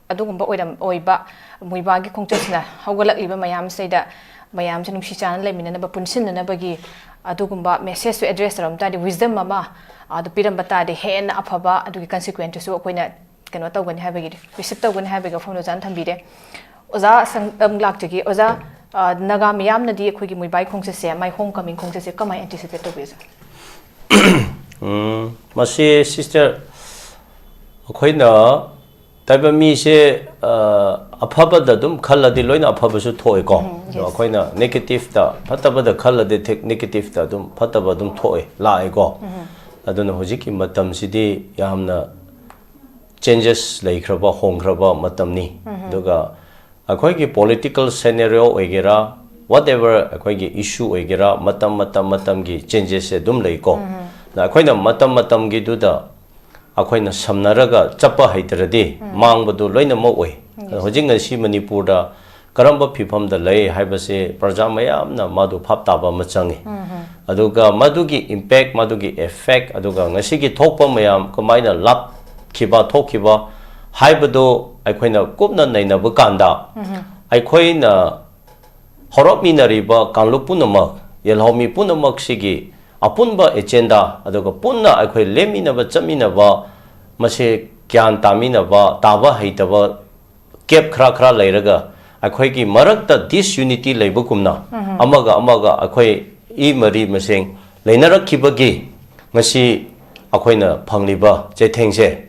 ꯑꯗꯨꯒꯨꯝꯕ ꯑꯣꯏꯔꯝ ꯑꯣꯏꯕ ꯃꯨꯏꯕꯥꯒꯤ ꯈꯣꯡꯆꯠꯁꯤꯅ ꯍꯧꯒꯠꯂꯛꯂꯤꯕ ꯃꯌꯥꯝꯁꯤꯗꯩꯗ ꯃꯌꯥꯝꯁꯦ ꯅꯨꯡꯁꯤ ꯆꯥꯟꯅ ꯂꯩꯃꯤꯟꯅꯅꯕ, ꯄꯨꯟꯁꯤꯟꯅꯅꯕꯒꯤ ꯑꯗꯨꯒꯨꯝꯕ message ꯁꯨ address ꯇꯧꯔꯝ ꯇꯥꯔꯗꯤ, wisdom ꯑꯃ ꯑꯗꯨ ꯄꯤꯔꯝꯕ ꯇꯥꯔꯗꯤ ꯍꯦꯟꯅ ꯑꯐꯕ, ꯑꯗꯨꯒꯤ consequence ꯇꯨꯁꯨ ꯑꯩꯈꯣꯏꯅ ꯀꯩꯅꯣ ꯇꯧꯒꯅꯤ ꯍꯥꯏꯕꯒꯤ, receive ꯇꯧꯒꯅꯤ ꯍꯥꯏꯕꯒꯤ ꯋꯥꯐꯝꯗꯣ ꯑꯣꯖꯥꯅ ꯊꯝꯕꯤꯔꯦ꯫ ꯑꯣꯖꯥ ꯁꯪ-, ꯑꯃꯨꯛ ꯂꯥꯛꯆꯒꯦ꯫ ꯑꯣꯖꯥ, ꯑ, ꯅꯥꯒꯥ ꯃꯤꯌꯥꯝꯅꯗꯤ ꯑꯩꯈꯣꯏꯒꯤ ꯃꯨꯏꯕꯥꯒꯤ ꯈꯣꯡꯆꯠꯁꯦ, ꯃꯥꯏ home coming ꯈꯣꯡꯆꯠꯁꯦ ꯀꯃꯥꯏꯅ anticipate ꯇꯧꯕꯤ, ꯑꯣꯖꯥ? ꯎꯝ, ꯃꯁꯤ sister, ꯑꯩꯈꯣꯏꯅ ꯇꯥꯏꯕꯪ ꯃꯤꯁꯦ, ꯑ, ꯑꯐꯕꯗ ꯑꯗꯨꯝ ꯈꯜꯂꯗꯤ ꯂꯣꯏꯅ ꯑꯐꯕꯁꯨ ꯊꯣꯛꯑꯦꯀꯣ꯫ ꯎꯝ, ꯑꯗꯣ yes. ꯑꯩꯈꯣꯏꯅ negative ꯇ, ꯐꯠꯇꯕꯗ ꯈꯜꯂꯗꯤ ꯊꯦꯛ-, negative ꯇ ꯑꯗꯨꯝ ꯐꯠꯇꯕ ꯑꯗꯨꯝ ꯊꯣꯛꯑꯦ, ꯂꯥꯛꯑꯦꯀꯣ꯫ ꯑꯗꯨꯅ ꯍꯧꯖꯤꯛꯀꯤ ꯃꯇꯝꯁꯤꯗꯤ ꯌꯥꯝꯅ changes ꯂꯩꯈ꯭ꯔꯕ, ꯍꯣꯡꯈ꯭ꯔꯕ ꯃꯇꯝꯅꯤ꯫ ꯑꯗꯨꯒ ꯑꯩꯈꯣꯏꯒꯤ political scenario ꯑꯣꯏꯒꯦꯔꯥ, whatever ꯑꯩꯈꯣꯏꯒꯤ issue ꯑꯣꯏꯒꯦꯔꯥ, ꯃꯇꯝ, ꯃꯇꯝ, ꯃꯇꯝꯒꯤ changes ꯁꯦ ꯑꯗꯨꯝ ꯂꯩꯀꯣ꯫ ꯑꯗ ꯑꯩꯈꯣꯏꯅ ꯃꯇꯝ ꯃꯇꯝꯒꯤꯗꯨꯗ ꯑꯩꯈꯣꯏꯅ ꯁꯝꯅꯔꯒ ꯆꯠꯄ ꯍꯩꯇ꯭ꯔꯗꯤ ꯃꯥꯡꯕꯗꯨ ꯂꯣꯏꯅꯃꯛ ꯑꯣꯏ꯫ ꯑꯗꯣ ꯍꯧꯖꯤꯛ ꯉꯁꯤ ꯃꯅꯤꯄꯨꯔꯗ ꯀꯔꯝꯕ ꯐꯤꯕꯝꯗ ꯂꯩ ꯍꯥꯏꯕꯁꯦ ꯄ꯭ꯔꯖꯥ ꯃꯌꯥꯝꯅ ꯃꯗꯨ ꯚꯥꯞ ꯇꯥꯕ ꯑꯃ ꯆꯪꯉꯤ꯫ ꯑꯗꯨꯒ ꯃꯗꯨꯒꯤ impact, ꯃꯗꯨꯒꯤ effect, ꯑꯗꯨꯒ ꯉꯁꯤꯒꯤ ꯊꯣꯛꯄ ꯃꯌꯥꯝ ꯀꯃꯥꯏꯅ ꯂꯥꯛꯈꯤꯕ, ꯊꯣꯛꯈꯤꯕ ꯍꯥꯏꯕꯗꯨ ꯑꯩꯈꯣꯏꯅ ꯀꯨꯞꯅ ꯅꯩꯅꯕ ꯀꯥꯟꯗ, ꯑꯩꯈꯣꯏꯅ ꯍꯧꯔꯛꯃꯤꯟꯅꯔꯤꯕ ꯀꯥꯡꯂꯨꯞ ꯄꯨꯝꯅꯃꯛ, ꯌꯦꯜꯍꯧꯃꯤ ꯄꯨꯝꯅꯃꯛꯁꯤꯒꯤ ꯑꯄꯨꯟꯕ agenda, ꯑꯗꯨꯒ ꯄꯨꯟꯅ ꯑꯩꯈꯣꯏ ꯂꯦꯝꯃꯤꯟꯅꯕ, ꯆꯠꯃꯤꯟꯅꯕ, ꯃꯁꯤ ꯒ꯭ꯌꯥꯟ ꯇꯥꯃꯤꯟꯅꯕ, ꯇꯥꯕ ꯍꯩꯇꯕ gap ꯈꯔ ꯈꯔ ꯂꯩꯔꯒ, ꯑꯩꯈꯣꯏꯒꯤ ꯃꯔꯛꯇ disunity ꯂꯩꯕꯒꯨꯝꯅ, ꯑꯃꯒ ꯑꯃꯒ ꯑꯩꯈꯣꯏ ꯏ ꯃꯔꯤ ꯃꯁꯦꯡ ꯂꯩꯅꯔꯛꯈꯤꯕꯒꯤ ꯉꯁꯤ ꯑꯩꯈꯣꯏꯅ ꯐꯪꯂꯤꯕ ꯆꯩꯊꯦꯡꯁꯦ,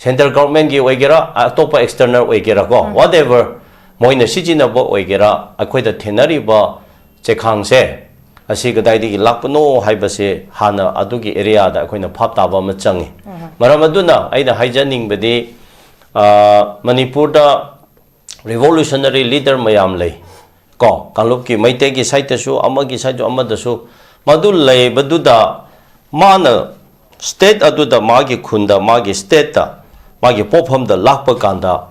central government ꯀꯤ ꯑꯣꯏꯒꯦꯔꯥ, ꯑꯇꯣꯞꯄ external ꯑꯣꯏꯒꯦꯔꯥ ꯀꯣ, whatever, ꯃꯣꯏꯅ ꯁꯤꯖꯤꯟꯅꯕ ꯑꯣꯏꯒꯦꯔꯥ, ꯑꯩꯈꯣꯏꯗ ꯊꯦꯡꯅꯔꯤꯕ ꯆꯩꯈꯥꯡꯁꯦ, ꯑꯁꯤ ꯀꯗꯥꯏꯗꯒꯤ ꯂꯥꯛꯄꯅꯣ ꯍꯥꯏꯕꯁꯦ ꯍꯥꯟꯅ ꯑꯗꯨꯒꯤ area ꯗ ꯑꯩꯈꯣꯏꯅ ꯚꯥꯞ ꯇꯥꯕ ꯑꯃ ꯆꯪꯉꯤ꯫ ꯃꯔꯝ ꯑꯗꯨꯅ ꯑꯩꯅ ꯍꯥꯏꯖꯅꯤꯡꯕꯗꯤ, ꯑ, ꯃꯅꯤꯄꯨꯔꯗ revolutionary leader ꯃꯌꯥꯝ ꯂꯩ ꯀꯣ, ꯀꯥꯡꯂꯨꯞꯀꯤ ꯃꯩꯇꯩꯒꯤ side ꯇꯁꯨ, ꯑꯃꯒꯤ side ꯇꯁꯨ, ꯑꯃꯗꯁꯨ, ꯃꯗꯨ ꯂꯩꯕꯗꯨꯗ ꯃꯥꯅ state ꯑꯗꯨꯗ, ꯃꯥꯒꯤ ꯈꯨꯟꯗ, ꯃꯥꯒꯤ state ꯇ, ꯃꯥꯒꯤ ꯄꯣꯛꯐꯝꯗ ꯂꯥꯛꯄ ꯀꯥꯟꯗ,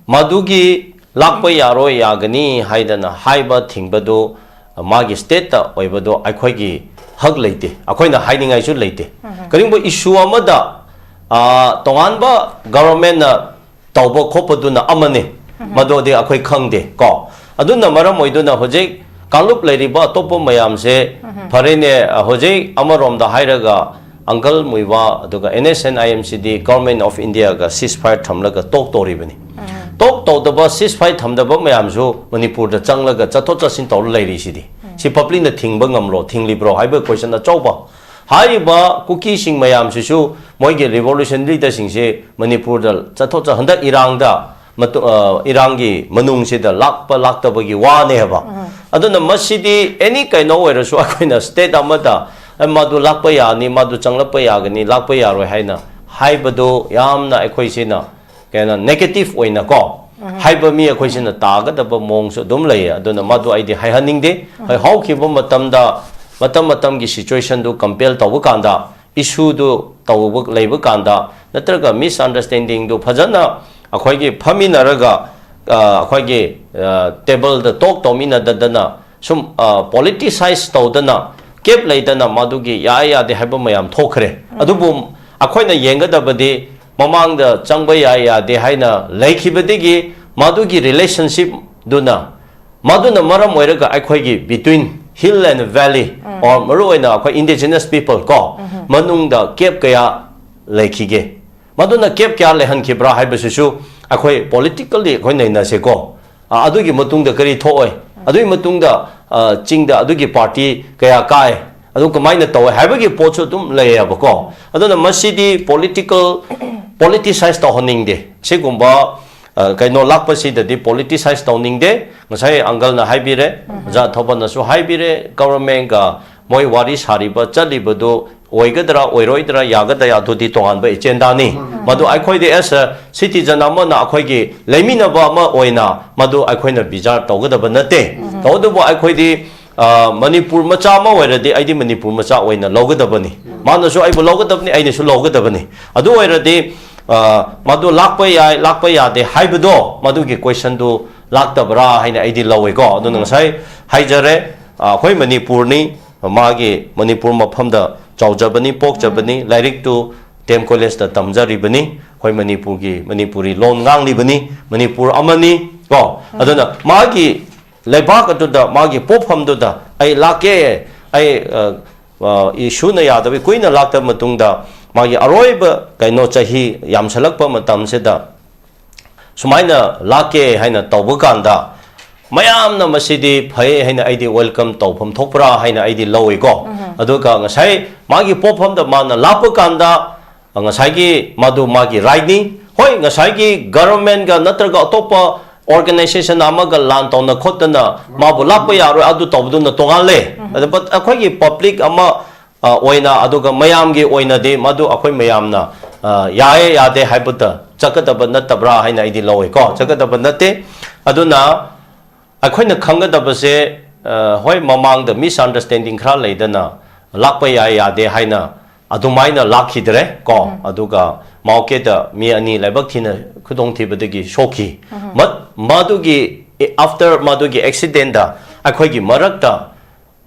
ꯃꯗꯨꯒꯤ ꯂꯥꯛꯄ ꯌꯥꯔꯣꯏ, ꯌꯥꯒꯅꯤ ꯍꯥꯏꯗꯅ ꯍꯥꯏꯕ ꯊꯤꯡꯕꯗꯨ ꯃꯥꯒꯤ state ꯇ ꯑꯣꯏꯕꯗꯣ ꯑꯩꯈꯣꯏꯒꯤ ꯍꯛ ꯂꯩꯇꯦ, ꯑꯩꯈꯣꯏꯅ ꯍꯥꯏꯅꯤꯡꯉꯥꯏꯁꯨ ꯂꯩꯇꯦ꯫ ꯀꯔꯤꯒꯨꯝꯕ issue ꯑꯃꯗ, ꯑ, ꯇꯣꯉꯥꯟꯕ government ꯅ ꯇꯧꯕ ꯈꯣꯠꯄꯗꯨꯅ ꯑꯃꯅꯤ꯫ ꯃꯗꯨꯗꯤ ꯑꯩꯈꯣꯏ ꯈꯪꯗꯦ ꯀꯣ꯫ ꯑꯗꯨꯅ ꯃꯔꯝ ꯑꯣꯏꯗꯨꯅ ꯍꯧꯖꯤꯛ ꯀꯥꯡꯂꯨꯞ ꯂꯩꯔꯤꯕ ꯑꯇꯣꯞꯄ ꯃꯌꯥꯝꯁꯦ, ꯐꯔꯦꯅꯦ, ꯍꯧꯖꯤꯛ ꯑꯃꯔꯣꯝꯗ ꯍꯥꯏꯔꯒ ꯑꯪꯀꯜ ꯃꯨꯏꯋꯥ ꯑꯗꯨꯒ N S N I M CD Government of India ꯒ ceasefire ꯊꯝꯂꯒ ꯇꯣꯛ ꯇꯧꯔꯤꯕꯅꯤ꯫ ꯇꯣꯛ ꯇꯧꯗꯕ, ceasefire ꯊꯝꯗꯕ ꯃꯌꯥꯝꯁꯨ ꯃꯅꯤꯄꯨꯔꯗ ꯆꯪꯂꯒ ꯆꯠꯊꯣꯛ ꯆꯠꯁꯤꯟ ꯇꯧꯔ ꯂꯩꯔꯤꯁꯤꯗꯤ꯫ ꯁꯤ public ꯅ ꯊꯤꯡꯕ ꯉꯝꯂꯣ, ꯊꯤꯡꯂꯤꯕ꯭ꯔꯣ ꯍꯥꯏꯕ question ꯑꯆꯧꯕ꯫ ꯍꯥꯏꯔꯤꯕ ꯀꯨꯀꯤꯁꯤꯡ ꯃꯌꯥꯝꯁꯤꯁꯨ ꯃꯣꯏꯒꯤ revolution leader ꯁꯤꯡꯁꯦ ꯃꯅꯤꯄꯨꯔꯗ ꯆꯠꯊꯣꯛ ꯆꯠ-, ꯍꯟꯗꯛ ꯏꯔꯥꯡꯗ ꯃꯇꯨ-, ꯑ, ꯏꯔꯥꯡꯒꯤ ꯃꯅꯨꯡꯁꯤꯗ ꯂꯥꯛꯄ ꯂꯥꯛꯇꯕꯒꯤ ꯋꯥꯅꯦꯕ꯫ ꯑꯗꯨꯅ ꯃꯁꯤꯗꯤ any ꯀꯩꯅꯣ ꯑꯣꯏꯔꯁꯨ ꯑꯩꯈꯣꯏꯅ state ꯑꯃꯗ, "ꯑꯦ, ꯃꯥꯗꯨ ꯂꯥꯛꯄ ꯌꯥꯅꯤ, ꯃꯥꯗꯨ ꯆꯪꯂꯛꯄ ꯌꯥꯒꯅꯤ, ꯂꯥꯛꯄ ꯌꯥꯔꯣꯏ" ꯍꯥꯏꯅ ꯍꯥꯏꯕꯗꯨ ꯌꯥꯝꯅ ꯑꯩꯈꯣꯏꯁꯤꯅ ꯀꯩꯅꯣ negative ꯑꯣꯏꯅꯀꯣ ꯍꯥꯏꯕ ꯃꯤ ꯑꯩꯈꯣꯏꯁꯤꯅ ꯇꯥꯒꯗꯕ ꯃꯑꯣꯡꯁꯨ ꯑꯗꯨꯝ ꯂꯩꯌꯦ꯫ ꯑꯗꯨꯅ ꯃꯗꯨ ꯑꯩꯗꯤ ꯍꯥꯏꯍꯟꯅꯤꯡꯗꯦ꯫ ꯍꯣꯏ, ꯍꯧꯈꯤꯕ ꯃꯇꯝꯗ ꯃꯇꯝ ꯃꯇꯝꯒꯤ situation ꯗꯨ compare ꯇꯧꯕ ꯀꯥꯟꯗ, issue ꯗꯨ ꯇꯧꯕ ꯂꯩꯕ ꯀꯥꯟꯗ, ꯅꯠꯇ꯭ꯔꯒ misunderstanding ꯗꯨ ꯐꯖꯅ ꯑꯩꯈꯣꯏꯒꯤ ꯐꯝꯃꯤꯟꯅꯔꯒ, ꯑ, ꯑꯩꯈꯣꯏꯒꯤ, ꯑ, table ꯗ talk ꯇꯧꯃꯤꯟꯅꯗꯗꯅ ꯁꯨꯝ, ꯑ, politicize ꯇꯧꯗꯅ gap ꯂꯩꯗꯅ ꯃꯗꯨꯒꯤ ꯌꯥꯏ ꯌꯥꯗꯦ ꯍꯥꯏꯕ ꯃꯌꯥꯝ ꯊꯣꯛꯈ꯭ꯔꯦ꯫ ꯑꯗꯨꯕꯨ ꯑꯩꯈꯣꯏꯅ ꯌꯦꯡꯒꯗꯕꯗꯤ ꯃꯃꯥꯡꯗ ꯆꯪꯕ ꯌꯥꯏ ꯌꯥꯗꯦ ꯍꯥꯏꯅ ꯂꯩꯈꯤꯕꯗꯒꯤ ꯃꯗꯨꯒꯤ relationship ꯗꯨꯅ, ꯃꯗꯨꯅ ꯃꯔꯝ ꯑꯣꯏꯔꯒ ꯑꯩꯈꯣꯏꯒꯤ between hill and valley, or ꯃꯔꯨꯑꯣꯏꯅ ꯑꯩꯈꯣꯏ indigenous people ꯀꯣ, ꯃꯅꯨꯡꯗ gap ꯀꯌꯥ ꯂꯩꯈꯤꯒꯦ? ꯃꯗꯨꯅ gap ꯀꯌꯥ ꯂꯩꯍꯟꯈꯤꯕ꯭ꯔꯥ ꯍꯥꯏꯕꯁꯤꯁꯨ ꯑꯩꯈꯣꯏ politically ꯑꯩꯈꯣꯏ ꯅꯩꯅꯁꯦꯀꯣ꯫ ꯑ, ꯑꯗꯨꯒꯤ ꯃꯇꯨꯡꯗ ꯀꯔꯤ ꯊꯣꯛꯑꯣꯏ? ꯑꯗꯨꯒꯤ ꯃꯇꯨꯡꯗ, ꯑ, ꯆꯤꯡꯗ ꯑꯗꯨꯒꯤ party ꯀꯌꯥ ꯀꯥꯏ? ꯑꯗꯨ ꯀꯃꯥꯏꯅ ꯇꯧꯋꯦ ꯍꯥꯏꯕꯒꯤ ꯄꯣꯠꯁꯨ ꯑꯗꯨꯝ ꯂꯩꯌꯦꯕꯀꯣ꯫ ꯑꯗꯨꯅ ꯃꯁꯤꯗꯤ political, politicize ꯇꯧꯍꯟꯅꯤꯡꯗꯦ꯫ ꯁꯤꯒꯨꯝꯕ, ꯑ, ꯀꯩꯅꯣ ꯂꯥꯛꯄꯁꯤꯗꯗꯤ politicize ꯇꯧꯅꯤꯡꯗꯦ꯫ ꯉꯁꯥꯏ uncle ꯅ ꯍꯥꯏꯕꯤꯔꯦ, ꯑꯣꯖꯥ ꯊꯧꯕꯅꯁꯨ ꯍꯥꯏꯕꯤꯔꯦ, government ꯀ ꯃꯣꯏ ꯋꯥꯔꯤ ꯁꯥꯔꯤꯕ ꯆꯠꯂꯤꯕꯗꯨ ꯑꯣꯏꯒꯗ꯭ꯔꯥ ꯑꯣꯏꯔꯣꯏꯗ꯭ꯔꯥ ꯌꯥꯒꯗ꯭ꯔꯥ ꯑꯗꯨꯗꯤ ꯇꯣꯉꯥꯟꯕ agenda ꯅꯤ꯫ ꯃꯗꯨ ꯑꯩꯈꯣꯏꯗꯤ as a citizen ꯑꯃꯅ ꯑꯩꯈꯣꯏꯒꯤ ꯂꯩꯃꯤꯟꯅꯕ ꯑꯃ ꯑꯣꯏꯅ ꯃꯗꯨ ꯑꯩꯈꯣꯏꯅ ꯕꯤꯆꯥꯔ ꯇꯧꯒꯗꯕ ꯅꯠꯇꯦ꯫ ꯇꯧꯕꯇꯕꯨ ꯑꯩꯈꯣꯏꯗꯤ, ꯑ, ꯃꯅꯤꯄꯨꯔ ꯃꯆꯥ ꯑꯃ ꯑꯣꯏꯔꯗꯤ ꯑꯩꯗꯤ ꯃꯅꯤꯄꯨꯔ ꯃꯆꯥ ꯑꯣꯏꯅ ꯂꯧꯒꯗꯕꯅꯤ꯫ ꯃꯥꯅꯁꯨ ꯑꯩꯕꯨ ꯂꯧꯒꯗꯕꯅꯤ, ꯑꯩꯅꯁꯨ ꯂꯧꯒꯗꯕꯅꯤ꯫ ꯑꯗꯨ ꯑꯣꯏꯔꯗꯤ, ꯑ, ꯃꯗꯨ ꯂꯥꯛꯄ ꯌꯥꯏ, ꯂꯥꯛꯄ ꯌꯥꯗꯦ ꯍꯥꯏꯕꯗꯣ ꯃꯗꯨꯒꯤ question ꯗꯨ ꯂꯥꯛꯇꯕ꯭ꯔꯥ ꯍꯥꯏꯅ ꯑꯩꯗꯤ ꯂꯧꯋꯦꯀꯣ꯫ ꯑꯗꯨꯅ ꯉꯁꯥꯏ ꯍꯥꯏꯖꯔꯦ, ꯑ, ꯑꯩꯈꯣꯏ ꯃꯅꯤꯄꯨꯔꯅꯤ, ꯃꯥꯒꯤ ꯃꯅꯤꯄꯨꯔ ꯃꯐꯝꯗ ꯆꯥꯎꯖꯕꯅꯤ, ꯄꯣꯛꯆꯕꯅꯤ, ꯂꯥꯏꯔꯤꯛꯇꯨ ꯗꯤ ꯑꯦꯝ ꯀꯣꯂꯦꯖꯇ ꯇꯝꯖꯔꯤꯕꯅꯤ꯫ ꯑꯩꯈꯣꯏ ꯃꯅꯤꯄꯨꯔꯒꯤ, ꯃꯅꯤꯄꯨꯔꯤ ꯂꯣꯟ ꯉꯥꯡꯂꯤꯕꯅꯤ, ꯃꯅꯤꯄꯨꯔ ꯑꯃꯅꯤ ꯀꯣ꯫ ꯑꯗꯨꯅ ꯃꯥꯒꯤ ꯂꯩꯕꯥꯛ ꯑꯗꯨꯗ, ꯃꯥꯒꯤ ꯄꯣꯛꯐꯝꯗꯨꯗ ꯑꯩ ꯂꯥꯛꯀꯦ, ꯑꯩ, ꯑ, ꯑ, ꯏꯁꯨꯅ ꯌꯥꯗꯕ ꯀꯨꯏꯅ ꯂꯥꯛꯇꯕ ꯃꯇꯨꯡꯗ, ꯃꯥꯒꯤ ꯑꯔꯣꯏꯕ ꯀꯩꯅꯣ ꯆꯍꯤ ꯌꯥꯝꯁꯜꯂꯛꯄ ꯃꯇꯝꯁꯤꯗ ꯁꯨꯃꯥꯏꯅ ꯂꯥꯛꯀꯦ ꯍꯥꯏꯅ ꯇꯧꯕ ꯀꯥꯟꯗ, ꯃꯌꯥꯝꯅ ꯃꯁꯤꯗꯤ ꯐꯩ ꯍꯥꯏꯅ ꯑꯩꯗꯤ welcome ꯇꯧꯐꯝ ꯊꯣꯛꯄ꯭ꯔꯥ ꯍꯥꯏꯅ ꯑꯩꯗꯤ ꯂꯧꯏꯀꯣ꯫ ꯑꯗꯨꯒ ꯉꯁꯥꯏ ꯃꯥꯒꯤ ꯄꯣꯛꯐꯝꯗ ꯃꯥꯅ ꯂꯥꯛꯄ ꯀꯥꯟꯗ, ꯉꯁꯥꯏꯒꯤ ꯃꯗꯨ ꯃꯥꯒꯤ rightꯅꯤ꯫ ꯍꯣꯏ, ꯉꯁꯥꯏꯒꯤ governmentꯒ ꯅꯠꯇ꯭ꯔꯒ ꯑꯇꯣꯞꯄ organization ꯑꯃꯒ ꯂꯥꯟ ꯇꯧꯅ ꯈꯣꯠꯇꯅ ꯃꯥꯕꯨ ꯂꯥꯛꯄ ꯌꯥꯔꯣꯏ, ꯑꯗꯨ ꯇꯧꯕꯗꯨꯅ ꯇꯣꯉꯥꯜꯂꯦ꯫ ꯑꯗꯨ, but ꯑꯩꯈꯣꯏꯒꯤ public ꯑꯃ, ꯑ, ꯑꯣꯏꯅ, ꯑꯗꯨꯒ ꯃꯌꯥꯝꯒꯤ ꯑꯣꯏꯅꯗꯤ ꯃꯗꯨ ꯑꯩꯈꯣꯏ ꯃꯌꯥꯝꯅ, ꯑ, ꯌꯥꯏꯌꯦ ꯌꯥꯗꯦ ꯍꯥꯏꯕꯗ ꯆꯠꯀꯗꯕ ꯅꯠꯇꯕ꯭ꯔꯥ ꯍꯥꯏꯅ ꯑꯩꯗꯤ ꯂꯧꯏꯀꯣ꯫ ꯆꯠꯀꯗꯕ ꯅꯠꯇꯦ꯫ ꯑꯗꯨꯅ ꯑꯩꯈꯣꯏꯅ ꯈꯪꯒꯗꯕꯁꯦ, ꯑ, ꯍꯣꯏ, ꯃꯃꯥꯡꯗ misunderstanding ꯈꯔ ꯂꯩꯗꯅ ꯂꯥꯛꯄ ꯌꯥꯏ ꯌꯥꯗꯦ ꯍꯥꯏꯅ ꯑꯗꯨꯃꯥꯏꯅ ꯂꯥꯛꯈꯤꯗ꯭ꯔꯦ ꯀꯣ꯫ ꯑꯗꯨꯒ ꯃꯥꯎꯀꯦꯗ ꯃꯤ ꯑꯅꯤ ꯂꯥꯏꯕꯛ ꯊꯤꯅ ꯈꯨꯗꯣꯡꯊꯤꯕꯗꯒꯤ ꯁꯣꯛꯈꯤ꯫ ꯃꯠ-, ꯃꯗꯨꯒꯤ, after ꯃꯗꯨꯒꯤ accidentꯗ ꯑꯩꯈꯣꯏꯒꯤ ꯃꯔꯛꯇ,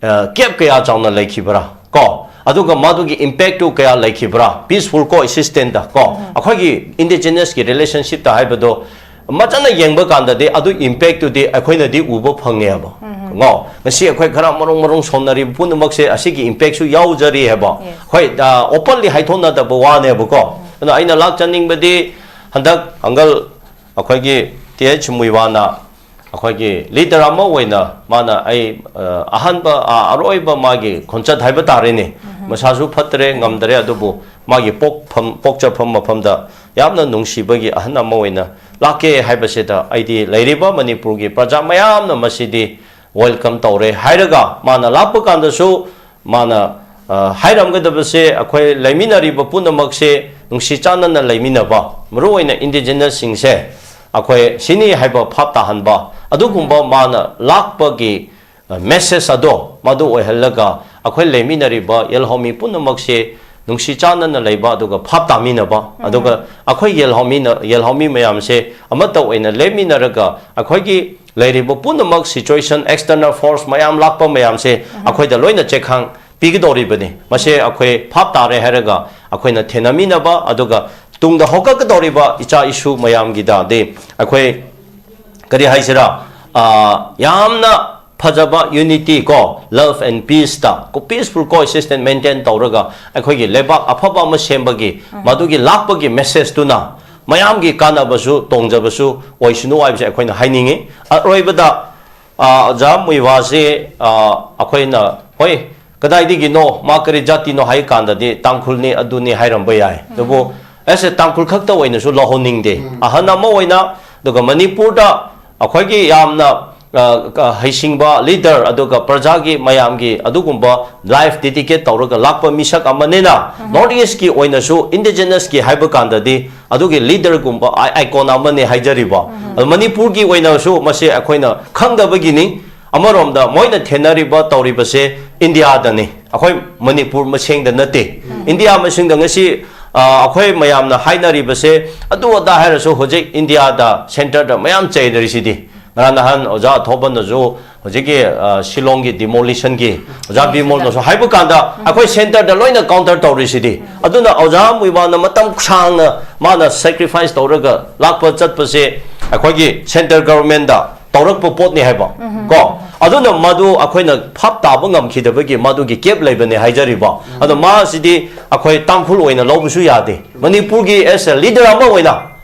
ꯑ, gap ꯀꯌꯥ ꯆꯥꯎꯅ ꯂꯩꯈꯤꯕ꯭ꯔꯥ ꯀꯣ? ꯑꯗꯨꯒ ꯃꯗꯨꯒꯤ impactꯇꯨ ꯀꯌꯥ ꯂꯩꯈꯤꯕ꯭ꯔꯥ peaceful coexistence ꯀꯣ? ꯑꯩꯈꯣꯏꯒꯤ indigenousꯀꯤ relationshipꯇ ꯍꯥꯏꯕꯗꯣ ꯃꯆꯥꯅ ꯌꯦꯡꯕ ꯀꯥꯟꯗꯗꯤ ꯑꯗꯨ impactꯇꯨꯗꯤ ꯑꯩꯈꯣꯏꯅꯗꯤ ꯎꯕ ꯐꯪꯉꯦꯕ꯫ ꯉꯣ, ꯉꯁꯤ ꯑꯩꯈꯣꯏ ꯈꯔ ꯃꯔꯨꯝ ꯃꯔꯨꯝ ꯁꯣꯟꯅꯔꯤꯕ ꯄꯨꯝꯅꯃꯛꯁꯦ ꯑꯁꯤꯒꯤ impactꯁꯨ ꯌꯥꯎꯖꯔꯤ ꯍꯥꯏꯕ꯫ ꯍꯣꯏ, ꯑ, openly ꯍꯥꯏꯊꯣꯛꯅꯗꯕ ꯋꯥꯅꯦꯕꯀꯣ꯫ ꯑꯗꯨꯅ ꯑꯩꯅ ꯂꯥꯛꯆꯅꯤꯡꯕꯗꯤ, ꯍꯟꯗꯛ uncle ꯑꯩꯈꯣꯏꯒꯤ ꯇꯤ ꯑꯩꯆ ꯃꯨꯏꯋꯥꯅ ꯑꯩꯈꯣꯏꯒꯤ leader ꯑꯃ ꯑꯣꯏꯅ ꯃꯥꯅ ꯑꯩ, ꯑ, ꯑꯍꯥꯟꯕ, ꯑ, ꯑꯔꯣꯏꯕ ꯃꯥꯒꯤ ꯈꯣꯟꯆꯠ ꯍꯥꯏꯕ ꯇꯥꯔꯦꯅꯦ꯫ ꯃꯁꯥꯁꯨ ꯐꯠꯇ꯭ꯔꯦ, ꯉꯝꯗ꯭ꯔꯦ, ꯑꯗꯨꯕꯨ ꯃꯥꯒꯤ ꯄꯣꯛꯐꯝ, ꯄꯣꯛꯆꯐꯝ ꯃꯐꯝꯗ ꯌꯥꯝꯅ ꯅꯨꯡꯁꯤꯕꯒꯤ ꯑꯍꯟ ꯑꯃ ꯑꯣꯏꯅ ꯂꯥꯛꯀꯦ ꯍꯥꯏꯕꯁꯤꯗ ꯑꯩꯗꯤ ꯂꯩꯔꯤꯕ ꯃꯅꯤꯄꯨꯔꯒꯤ ꯄ꯭ꯔꯖꯥ ꯃꯌꯥꯝꯅ ꯃꯁꯤꯗꯤ welcome ꯇꯧꯔꯦ ꯍꯥꯏꯔꯒ, ꯃꯥꯅ ꯂꯥꯛꯄ ꯀꯥꯟꯗꯁꯨ ꯃꯥꯅ, ꯑ, ꯍꯥꯏꯔꯝꯒꯗꯕꯁꯦ, ꯑꯩꯈꯣꯏ ꯂꯩꯃꯤꯟꯅꯔꯤꯕ ꯄꯨꯝꯅꯃꯛꯁꯦ ꯅꯨꯡꯁꯤ ꯆꯥꯟꯅꯅ ꯂꯩꯃꯤꯟꯅꯕ, ꯃꯔꯨꯑꯣꯏꯅ indigenousꯁꯤꯡꯁꯦ ꯑꯩꯈꯣꯏ ꯁꯤꯅꯤ ꯍꯥꯏꯕ ꯚꯥꯞ ꯇꯥꯍꯟꯕ, ꯑꯗꯨꯒꯨꯝꯕ ꯃꯥꯅ ꯂꯥꯛꯄꯒꯤ, ꯑ, message ꯑꯗꯣ ꯃꯗꯨ ꯑꯣꯏꯍꯜꯂꯒ, ꯑꯩꯈꯣꯏ ꯂꯩꯃꯤꯟꯅꯔꯤꯕ ꯌꯦꯜꯍꯧꯃꯤ ꯄꯨꯝꯅꯃꯛꯁꯦ ꯅꯨꯡꯁꯤ ꯆꯥꯟꯅꯅ ꯂꯩꯕ, ꯑꯗꯨꯒ ꯚꯥꯞ ꯇꯥꯃꯤꯟꯅꯕ, ꯑꯗꯨꯒ ꯑꯩꯈꯣꯏ ꯌꯦꯜꯍꯧꯃꯤꯅ-, ꯌꯦꯜꯍꯧꯃꯤ ꯃꯌꯥꯝꯁꯦ ꯑꯃꯠꯇ ꯑꯣꯏꯅ ꯂꯦꯞꯃꯤꯟꯅꯔꯒ, ꯑꯩꯈꯣꯏꯒꯤ ꯂꯩꯔꯤꯕ ꯄꯨꯝꯅꯃꯛ situation, external force ꯃꯌꯥꯝ ꯂꯥꯛꯄ ꯃꯌꯥꯝꯁꯦ ꯑꯩꯈꯣꯏꯗ ꯂꯣꯏꯅ ꯆꯦꯛꯈꯥꯡ ꯄꯤꯒꯗꯧꯔꯤꯕꯅꯤ꯫ ꯃꯁꯦ ꯑꯩꯈꯣꯏ ꯚꯥꯞ ꯇꯥꯔꯦ ꯍꯥꯏꯔꯒ, ꯑꯩꯈꯣꯏꯅ ꯊꯦꯡꯅꯃꯤꯟꯅꯕ, ꯑꯗꯨꯒ ꯇꯨꯡꯗ ꯍꯧꯒꯠꯀꯗꯧꯔꯤꯕ ꯏꯆꯥ ꯏꯁꯨ ꯃꯌꯥꯝꯒꯤꯗꯗꯤ ꯑꯩꯈꯣꯏ ꯀꯔꯤ ꯍꯥꯏꯁꯤꯔꯥ, ꯑ, ꯌꯥꯝꯅ ꯐꯖꯕ unity ꯀꯣ, love and peace ꯇ ꯀꯣ, peaceful coexistence maintain ꯇꯧꯔꯒ ꯑꯩꯈꯣꯏꯒꯤ ꯂꯩꯕꯥꯛ ꯑꯐꯕ ꯑꯃ ꯁꯦꯝꯕꯒꯤ ꯃꯗꯨꯒꯤ ꯂꯥꯛꯄꯒꯤ message ꯇꯨꯅ ꯃꯌꯥꯝꯒꯤ ꯀꯥꯟꯅꯕꯁꯨ ꯇꯣꯡꯖꯕꯁꯨ ꯑꯣꯏꯁꯅꯨ ꯍꯥꯏꯕꯁꯦ ꯑꯩꯈꯣꯏꯅ ꯍꯥꯏꯅꯤꯡꯉꯤ꯫ ꯑꯔꯣꯏꯕꯗ, ꯑ, ꯑꯣꯖꯥ ꯃꯨꯏꯕꯥꯁꯦ, ꯑ, ꯑꯩꯈꯣꯏꯅ, ꯍꯣꯏ, ꯀꯗꯥꯏꯗꯒꯤꯅꯣ, ꯃꯥ ꯀꯔꯤ ꯖꯥꯇꯤꯅꯣ ꯍꯥꯏ ꯀꯥꯟꯗꯗꯤ ꯇꯥꯡꯈꯨꯜꯅꯤ, ꯑꯗꯨꯅꯤ ꯍꯥꯏꯔꯝꯕ ꯌꯥꯏ꯫ ꯑꯗꯨꯕꯨ as a ꯇꯥꯡꯈꯨꯜ ꯈꯛꯇ ꯑꯣꯏꯅꯁꯨ ꯂꯧꯍꯟꯅꯤꯡꯗꯦ꯫ ꯑꯍꯟ ꯑꯃ ꯑꯣꯏꯅ, ꯑꯗꯨꯒ ꯃꯅꯤꯄꯨꯔꯗ ꯑꯩꯈꯣꯏꯒꯤ ꯌꯥꯝꯅ, ꯑ, ꯑ, ꯍꯩꯁꯤꯡꯕ leader, ꯑꯗꯨꯒ ꯄ꯭ꯔꯖꯥꯒꯤ, ꯃꯌꯥꯝꯒꯤ ꯑꯗꯨꯒꯨꯝꯕ life dedicate ꯇꯧꯔꯒ ꯂꯥꯛꯄ ꯃꯤꯁꯛ ꯑꯃꯅꯤꯅ, North East ꯀꯤ ꯑꯣꯏꯅꯁꯨ indigenous ꯀꯤ ꯍꯥꯏꯕ ꯀꯥꯟꯗꯗꯤ ꯑꯗꯨꯒꯤ leader ꯒꯨꯝꯕ, ꯑꯥꯏ-, icon ꯑꯃꯅꯤ ꯍꯥꯏꯖꯔꯤꯕ꯫ ꯑꯗꯣ ꯃꯅꯤꯄꯨꯔꯒꯤ ꯑꯣꯏꯅꯁꯨ ꯃꯁꯤ ꯑꯩꯈꯣꯏꯅ ꯈꯪꯗꯕꯒꯤꯅꯤ꯫ ꯑꯃꯔꯣꯝꯗ ꯃꯣꯏꯅ ꯊꯦꯡꯅꯔꯤꯕ, ꯇꯧꯔꯤꯕꯁꯦ ꯏꯟꯗꯤꯌꯥꯗꯅꯤ, ꯑꯩꯈꯣꯏ ꯃꯅꯤꯄꯨꯔ ꯃꯁꯦꯡꯗ ꯅꯠꯇꯦ꯫ ꯏꯟꯗꯤꯌꯥ ꯃꯁꯤꯡꯗ ꯉꯁꯤ, ꯑ, ꯑꯩꯈꯣꯏ ꯃꯌꯥꯝꯅ ꯍꯥꯏꯅꯔꯤꯕꯁꯦ, ꯑꯗꯨ ꯑꯗꯥ ꯍꯥꯏꯔꯁꯨ, ꯍꯧꯖꯤꯛ ꯏꯟꯗꯤꯌꯥꯗ centre ꯗ ꯃꯌꯥꯝ ꯆꯩꯅꯔꯤꯁꯤꯗꯤ꯫ ꯉꯔꯥꯡ ꯅꯍꯥꯟ ꯑꯣꯖꯥ ꯑꯊꯣꯛꯄꯅꯁꯨ ꯍꯧꯖꯤꯛꯀꯤ, ꯑ, ꯁꯤꯂꯣꯡꯒꯤ demolition ꯒꯤ ꯑꯣꯖꯥ ꯕꯤꯃꯣꯜꯅꯁꯨ ꯍꯥꯏꯕ ꯀꯥꯟꯗ, ꯑꯩꯈꯣꯏ centre ꯗ ꯂꯣꯏꯅ counter ꯇꯧꯔꯤꯁꯤꯗꯤ꯫ ꯑꯗꯨꯅ ꯑꯣꯖꯥ ꯃꯨꯏꯕꯥꯅ ꯃꯇꯝ ꯁꯥꯡꯅ ꯃꯥꯅ sacrifice ꯇꯧꯔꯒ ꯂꯥꯛꯄ ꯆꯠꯄꯁꯦ ꯑꯩꯈꯣꯏꯒꯤ centre government ꯇ ꯇꯧꯔꯛꯄ ꯄꯣꯠꯅꯤ ꯍꯥꯏꯕ, ꯀꯣ꯫ ꯑꯗꯨꯅ ꯃꯗꯨ ꯑꯩꯈꯣꯏꯅ ꯐꯥꯞ ꯇꯥꯕ ꯉꯝꯈꯤꯗꯕꯒꯤ ꯃꯗꯨꯒꯤ gap ꯂꯩꯕꯅꯦ ꯍꯥꯏꯖꯔꯤꯕ꯫ ꯑꯗꯣ ꯃꯥꯁꯤꯗꯤ ꯑꯩꯈꯣꯏ ꯇꯥꯡꯈꯨꯜ ꯑꯣꯏꯅ ꯂꯧꯕꯁꯨ ꯌꯥꯗꯦ꯫ ꯃꯅꯤꯄꯨꯔꯒꯤ as a leader ꯑꯃ ꯑꯣꯏꯅ,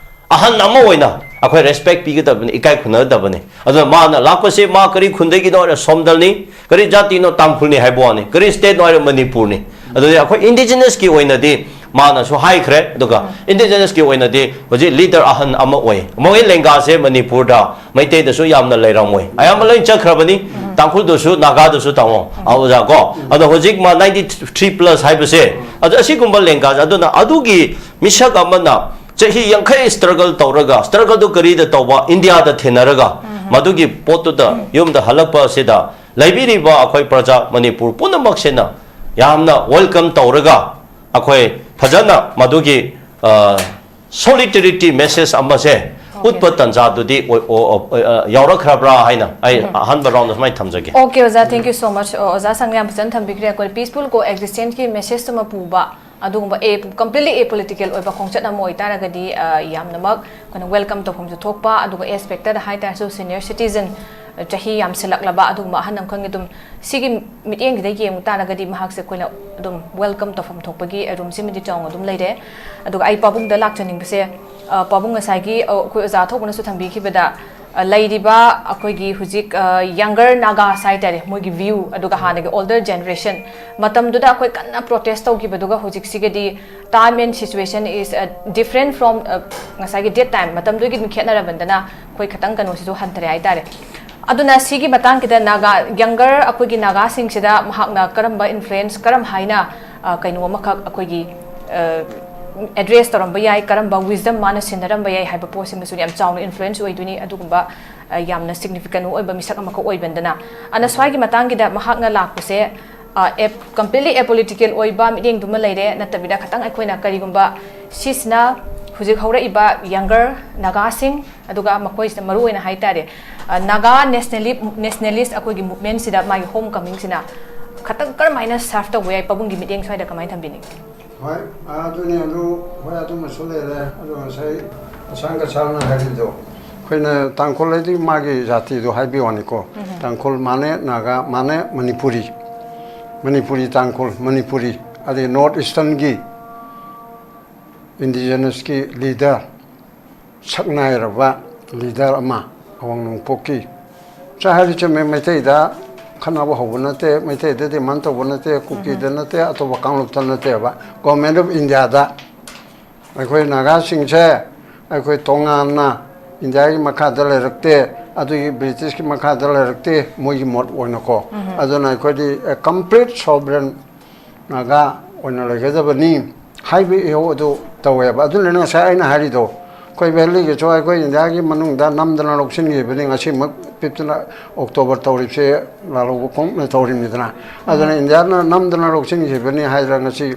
ꯑꯍꯟ ꯑꯃ ꯑꯣꯏꯅ ꯑꯩꯈꯣꯏ respect ꯄꯤꯒꯗꯕꯅꯤ, ꯏꯀꯥꯏ ꯈꯨꯝꯅꯒꯗꯕꯅꯤ꯫ ꯑꯗꯨꯅ ꯃꯥꯅ ꯂꯥꯛꯄꯁꯤ ꯃꯥ ꯀꯔꯤ ꯈꯨꯟꯗꯒꯤꯅꯣ ꯍꯥꯏꯔ ꯁꯣꯝꯗꯜꯅꯤ, ꯀꯔꯤ ꯖꯥꯇꯤꯅꯣ ꯇꯥꯡꯈꯨꯜꯅꯤ ꯍꯥꯏꯕ ꯋꯥꯅꯤ, ꯀꯔꯤ state ꯅꯣ ꯍꯥꯏꯔ ꯃꯅꯤꯄꯨꯔꯅꯤ꯫ ꯑꯗꯨꯗꯤ ꯑꯩꯈꯣꯏ indigenous ꯀꯤ ꯑꯣꯏꯅꯗꯤ ꯃꯥꯅꯁꯨ ꯍꯥꯏꯈ꯭ꯔꯦ, ꯑꯗꯨꯒ indigenous ꯀꯤ ꯑꯣꯏꯅꯗꯤ ꯍꯧꯖꯤꯛ leader ꯑꯍꯟ ꯑꯃ ꯑꯣꯏ꯫ ꯃꯣꯏ ꯂꯦꯡꯒꯥꯁꯦ ꯃꯅꯤꯄꯨꯔꯗ ꯃꯩꯇꯩꯗꯁꯨ ꯌꯥꯝꯅ ꯂꯩꯔꯝꯃꯣꯏ, ꯑꯌꯥꯝꯕ ꯂꯣꯏ ꯆꯠꯈ꯭ꯔꯕꯅꯤ꯫ ꯇꯥꯡꯈꯨꯜꯗꯁꯨ, ꯅꯥꯒꯥꯗꯁꯨ ꯇꯥꯃꯣ, ꯑꯣꯖꯥ ꯀꯣ꯫ ꯑꯗꯣ ꯍꯧꯖꯤꯛ ꯃꯥ ninety three plus ꯍꯥꯏꯕꯁꯦ, ꯑꯗꯣ ꯑꯁꯤꯒꯨꯝꯕ ꯂꯦꯡꯒꯥꯁꯦ, ꯑꯗꯨꯅ ꯑꯗꯨꯒꯤ ꯃꯤꯁꯛ ꯑꯃꯅ ꯆꯍꯤ ꯌꯥꯡꯈꯩ struggle ꯇꯧꯔꯒ, struggle ꯗꯨ ꯀꯔꯤꯗ ꯇꯧꯕ? ꯏꯟꯗꯤꯌꯥꯗ ꯊꯦꯡꯅꯔꯒ, ꯃꯗꯨꯒꯤ ꯄꯣꯠꯇꯨꯗ ꯌꯨꯝꯗ ꯍꯜꯂꯛꯄ ꯑꯁꯤꯗ ꯂꯩꯕꯤꯔꯤꯕ ꯑꯩꯈꯣꯏ ꯄ꯭ꯔꯖꯥ ꯃꯅꯤꯄꯨꯔ ꯄꯨꯝꯅꯃꯛꯁꯤꯅ ꯌꯥꯝꯅ welcome ꯇꯧꯔꯒ, ꯑꯩꯈꯣꯏ ꯐꯖꯅ ꯃꯗꯨꯒꯤ, ꯑ, solidarity message ꯑꯃꯁꯦ ꯎꯠꯄ ꯇꯥꯟꯖꯥꯗꯨꯗꯤ ꯑꯣꯏ-, ꯑꯣ-, ꯑꯣ-, ꯑ, ꯌꯥꯎꯔꯛꯈ꯭ꯔꯕ꯭ꯔꯥ ꯍꯥꯏꯅ ꯑꯩ ꯑꯍꯥꯟꯕ round ꯗ ꯁꯨꯃꯥꯏꯅ ꯊꯝꯖꯒꯦ꯫ Okay, ꯑꯣꯖꯥ, thank you so much꯫ ꯑꯣ, ꯑꯣꯖꯥ ꯁꯪꯅ ꯌꯥꯝ ꯐꯖꯅ ꯊꯝꯕꯤꯈ꯭ꯔꯦ꯫ ꯑꯩꯈꯣꯏ peaceful coexistence ꯀꯤ message ꯑꯃ ꯄꯨꯕ ꯑꯗꯨꯒꯨꯝꯕ ꯑꯦ ꯀꯝꯄ꯭ꯂꯤꯠꯂꯤ ꯑꯦ ꯄꯣꯂꯤꯇꯤꯀꯦꯜ ꯑꯣꯏꯕ ꯈꯣꯡꯆꯠ ꯑꯃ ꯑꯣꯏꯇꯥꯔꯒꯗꯤ ꯑ, ꯌꯥꯝꯅꯃꯛ ꯑꯩꯈꯣꯏꯅ ꯋꯦꯜꯀꯝ ꯇꯧꯐꯝꯁꯨ ꯊꯣꯛꯄ, ꯑꯗꯨꯒ ꯑꯦꯁꯄꯦꯛꯇꯗ ꯍꯥꯏꯇꯥꯔꯁꯨ ꯁꯤꯅꯤꯌꯔ ꯁꯤꯇꯤꯖꯟ, ꯆꯍꯤ ꯌꯥꯝꯁꯤꯜꯂꯛꯂꯕ ꯑꯗꯨꯒꯨꯝꯕ ꯑꯍꯟ ꯑꯃꯈꯛꯅ ꯑꯗꯨꯝ ꯁꯤꯒꯤ ꯃꯤꯠꯌꯦꯡꯁꯤꯗ ꯌꯦꯡꯕ ꯇꯥꯔꯒꯗꯤ ꯃꯍꯥꯛꯁꯦ ꯑꯩꯈꯣꯏꯅ ꯑꯗꯨꯝ ꯋꯦꯜꯀꯝ ꯇꯧꯐꯝ ꯊꯣꯛꯄꯒꯤ ꯔꯨꯝꯁꯤꯃꯗꯤ ꯆꯥꯎꯅ ꯑꯗꯨꯝ ꯂꯩꯔꯦ꯫ ꯑꯗꯨꯒ ꯑꯩ ꯄꯥꯕꯨꯡꯗ ꯂꯥꯛꯆꯅꯤꯡꯕꯁꯦ, ꯑ, ꯄꯥꯕꯨꯡ ꯉꯁꯥꯏꯒꯤ, ꯑ, ꯑꯩꯈꯣꯏ ꯑꯣꯖꯥ ꯊꯣꯛꯄꯅꯁꯨ ꯊꯝꯕꯤꯈꯤꯕꯗ, ꯑ, ꯂꯩꯔꯤꯕ ꯑꯩꯈꯣꯏꯒꯤ ꯍꯧꯖꯤꯛ, ꯑ, ꯌꯪꯒꯔ ꯅꯥꯒꯥꯁ ꯍꯥꯏꯇꯥꯔꯦ, ꯃꯣꯏꯒꯤ ꯚ꯭ꯌꯨ, ꯑꯗꯨꯒ ꯍꯥꯟꯅꯒꯤ ꯑꯣꯜꯗꯔ ꯖꯦꯅꯦꯔꯦꯁꯟ, ꯃꯇꯝꯗꯨꯗ ꯑꯩꯈꯣꯏ ꯀꯟꯅ ꯄ꯭ꯔꯣꯇꯦꯁ ꯇꯧꯈꯤꯕꯗꯨꯒ ꯍꯧꯖꯤꯛꯁꯤꯒꯗꯤ time and situation is, uh, different from, uh, ꯉꯁꯥꯏꯒꯤ ꯗꯦꯠ ꯇꯥꯏꯝ, ꯃꯇꯝꯗꯨꯒꯤ ꯑꯗꯨꯝ ꯈꯦꯠꯅꯔꯕꯅꯤꯅ ꯑꯩꯈꯣꯏ ꯈꯤꯇꯪ ꯀꯩꯅꯣꯁꯤꯁꯨ ꯍꯟꯊꯔꯦ ꯍꯥꯏꯇꯥꯔꯦ꯫ ꯑꯗꯨꯅ ꯁꯤꯒꯤ ꯃꯇꯥꯡꯁꯤꯗ ꯅꯥꯒꯥ, ꯌꯪꯒꯔ ꯑꯩꯈꯣꯏꯒꯤ ꯅꯥꯒꯥꯁꯤꯡꯁꯤꯗ ꯃꯍꯥꯛꯅ ꯀꯔꯝꯕ ꯏꯟꯐ꯭ꯂꯨꯌꯦꯟꯁ, ꯀꯔꯝ ꯍꯥꯏꯅ, ꯑ, ꯀꯩꯅꯣ ꯑꯃꯈꯛ ꯑꯩꯈꯣꯏꯒꯤ, ꯑ, ꯑꯦꯗ꯭ꯔꯦꯁ ꯇꯧꯔꯝꯕ ꯌꯥꯏ, ꯀꯔꯝꯕ ꯋꯤꯁꯗꯝ ꯃꯥꯅ ꯁꯤꯟꯅꯔꯝꯕ ꯌꯥꯏ ꯍꯥꯏꯕ ꯄꯣꯠꯁꯤꯃꯁꯨ ꯌꯥꯝ ꯆꯥꯎꯅ ꯏꯟꯐ꯭ꯂꯨꯌꯦꯟꯁ ꯑꯣꯏꯗꯣꯏꯅꯤ꯫ ꯑꯗꯨꯒꯨꯝꯕ, ꯑ, ꯌꯥꯝꯅ ꯁꯤꯒꯅꯤꯐꯤꯀꯦꯟ ꯑꯣꯏꯕ ꯃꯤꯁꯛ ꯑꯃꯈꯛ ꯑꯣꯏꯕꯅꯤꯅ, ꯑꯗꯨꯅ ꯁ꯭ꯋꯥꯏꯒꯤ ꯃꯇꯥꯡꯒꯤꯗ ꯃꯍꯥꯛꯅ ꯂꯥꯛꯄꯁꯦ, ꯑ, ꯑꯦꯞ-, ꯀꯝꯄ꯭ꯂꯤꯠꯂꯤ ꯑꯦꯄꯣꯂꯤꯇꯤꯀꯦꯜ ꯑꯣꯏꯕ ꯃꯤꯠꯌꯦꯡꯗꯨꯃ ꯂꯩꯔꯦ, ꯅꯠꯇꯕꯤꯗ ꯈꯇꯪ ꯑꯩꯈꯣꯏꯅ ꯀꯔꯤꯒꯨꯝꯕ ꯁꯤꯁꯤꯅ ꯍꯧꯖꯤꯛ ꯍꯧꯔꯛꯏꯕ ꯌꯪꯒꯔ ꯅꯥꯒꯥꯁꯤꯡ, ꯑꯗꯨꯒ ꯃꯈꯣꯏꯁꯤꯗ ꯃꯔꯨ ꯑꯣꯏꯅ ꯍꯥꯏꯇꯥꯔꯦ, ꯑ, ꯅꯥꯒꯥ ꯅꯦꯁꯅꯦꯂꯤ-, ꯅꯦꯁꯅꯦꯂꯤꯁ ꯑꯩꯈꯣꯏꯒꯤ ꯃꯨꯚꯃꯦꯟꯁꯤꯗ ꯃꯥꯒꯤ ꯍꯣꯝ ꯀꯃꯤꯡꯁꯤꯅ ꯈꯇꯪ ꯀꯔꯝꯍꯥꯏꯅ ꯁꯔꯐ ꯇꯧꯕ ꯌꯥꯏ? ꯄꯥꯕꯨꯡꯒꯤ ꯃꯤꯠꯌꯦꯡ ꯁ꯭ꯋꯥꯏꯗ ꯀꯃꯥꯏꯅ ꯊꯝꯕꯤꯅꯤꯡꯉꯤ? ꯍꯣꯏ, ꯑꯗꯨꯅꯤ, ꯑꯗꯨ, ꯍꯣꯏ, ꯑꯗꯨꯃꯁꯨ ꯂꯩꯔꯦ꯫ ꯑꯗꯣ ꯉꯁꯥꯏ ꯑꯁꯥꯡ ꯀꯁꯥꯡꯅ ꯍꯥꯏꯔꯤꯗꯣ, ꯑꯩꯈꯣꯏꯅ ꯇꯥꯡꯈꯨꯜ ꯍꯥꯏꯗꯤ ꯃꯥꯒꯤ ꯖꯥꯇꯤꯗꯣ ꯍꯥꯏꯕꯤ ꯋꯥꯅꯤꯀꯣ꯫ ꯇꯥꯡꯈꯨꯜ ꯃꯥꯅꯦ, ꯅꯥꯒꯥ ꯃꯥꯅꯦ, ꯃꯅꯤꯄꯨꯔꯤ, ꯃꯅꯤꯄꯨꯔꯤ ꯇꯥꯡꯈꯨꯜ, ꯃꯅꯤꯄꯨꯔꯤ, ꯑꯗꯩ ꯅꯣꯔꯠ ꯏꯁꯇꯔꯟꯒꯤ ꯏꯟꯗꯤꯖꯤꯅꯁꯀꯤ ꯂꯤꯗꯔ, ꯁꯛꯅꯥꯏꯔꯕ ꯂꯤꯗꯔ ꯑꯃ, ꯑꯋꯥꯡ ꯅꯣꯡꯄꯣꯛꯀꯤ꯫ ꯆꯥ ꯍꯥꯏꯔꯤ ꯆꯨꯝꯃꯦ, ꯃꯩꯇꯩꯗ ꯈꯠꯅꯕ ꯍꯧꯕ ꯅꯠꯇꯦ, ꯃꯩꯇꯩꯗ ꯗꯤꯃꯥꯟ ꯇꯧꯕ ꯅꯠꯇꯦ, ꯀꯨꯀꯤꯗ ꯅꯠꯇꯦ, ꯑꯇꯣꯞꯄ ꯀꯥꯡꯂꯨꯞꯇ ꯅꯠꯇꯦꯕ꯫ ꯒꯣꯔꯃꯦꯟ ꯑꯣꯐ ꯏꯟꯗꯤꯌꯥꯗ ꯑꯩꯈꯣꯏ ꯅꯥꯒꯥꯁꯤꯡꯁꯦ ꯑꯩꯈꯣꯏ ꯇꯣꯉꯥꯟꯅ ꯏꯟꯗꯤꯌꯥꯒꯤ ꯃꯈꯥꯗ ꯂꯩꯔꯛꯇꯦ, ꯑꯗꯨꯒꯤ ꯕ꯭ꯔꯤꯇꯤꯁꯀꯤ ꯃꯈꯥꯗ ꯂꯩꯔꯛꯇꯦ, ꯃꯣꯏꯒꯤ ꯃꯣꯠ ꯑꯣꯏꯅꯀꯣ꯫ ꯑꯗꯨꯅ ꯑꯩꯈꯣꯏꯗꯤ ꯀꯝꯄ꯭ꯂꯤꯠ ꯁꯣꯕꯔꯦꯟ ꯅꯥꯒꯥ ꯑꯣꯏꯅ ꯂꯩꯒꯗꯕꯅꯤ ꯍꯥꯏꯕ ꯏꯍꯧ ꯑꯗꯨ ꯇꯧꯋꯦꯕ꯫ ꯑꯗꯨꯅꯅꯦ ꯉꯁꯥꯏ ꯑꯩꯅ ꯍꯥꯏꯔꯤꯗꯣ, ꯑꯩꯈꯣꯏ ꯚꯦꯂꯤꯒꯤꯁꯨ ꯑꯩꯈꯣꯏ ꯏꯟꯗꯤꯌꯥꯒꯤ ꯃꯅꯨꯡꯗ ꯅꯝꯗꯅ ꯂꯧꯁꯤꯟꯈꯤꯕꯅꯤ꯫ ꯉꯁꯤꯃꯛ ꯐꯤꯐꯇꯤꯟ ꯑꯣꯛꯇꯣꯕꯔ ꯇꯧꯔꯤꯕꯁꯦ ꯂꯥꯜꯍꯧꯕ ꯈꯣꯡꯅ ꯇꯧꯔꯤꯕꯅꯤꯗꯅ꯫ ꯑꯗꯨꯅ ꯏꯟꯗꯤꯌꯥꯅ ꯅꯝꯗꯅ ꯂꯧꯁꯤꯟꯈꯤꯕꯅꯤ ꯍꯥꯏꯗꯅ ꯉꯁꯤ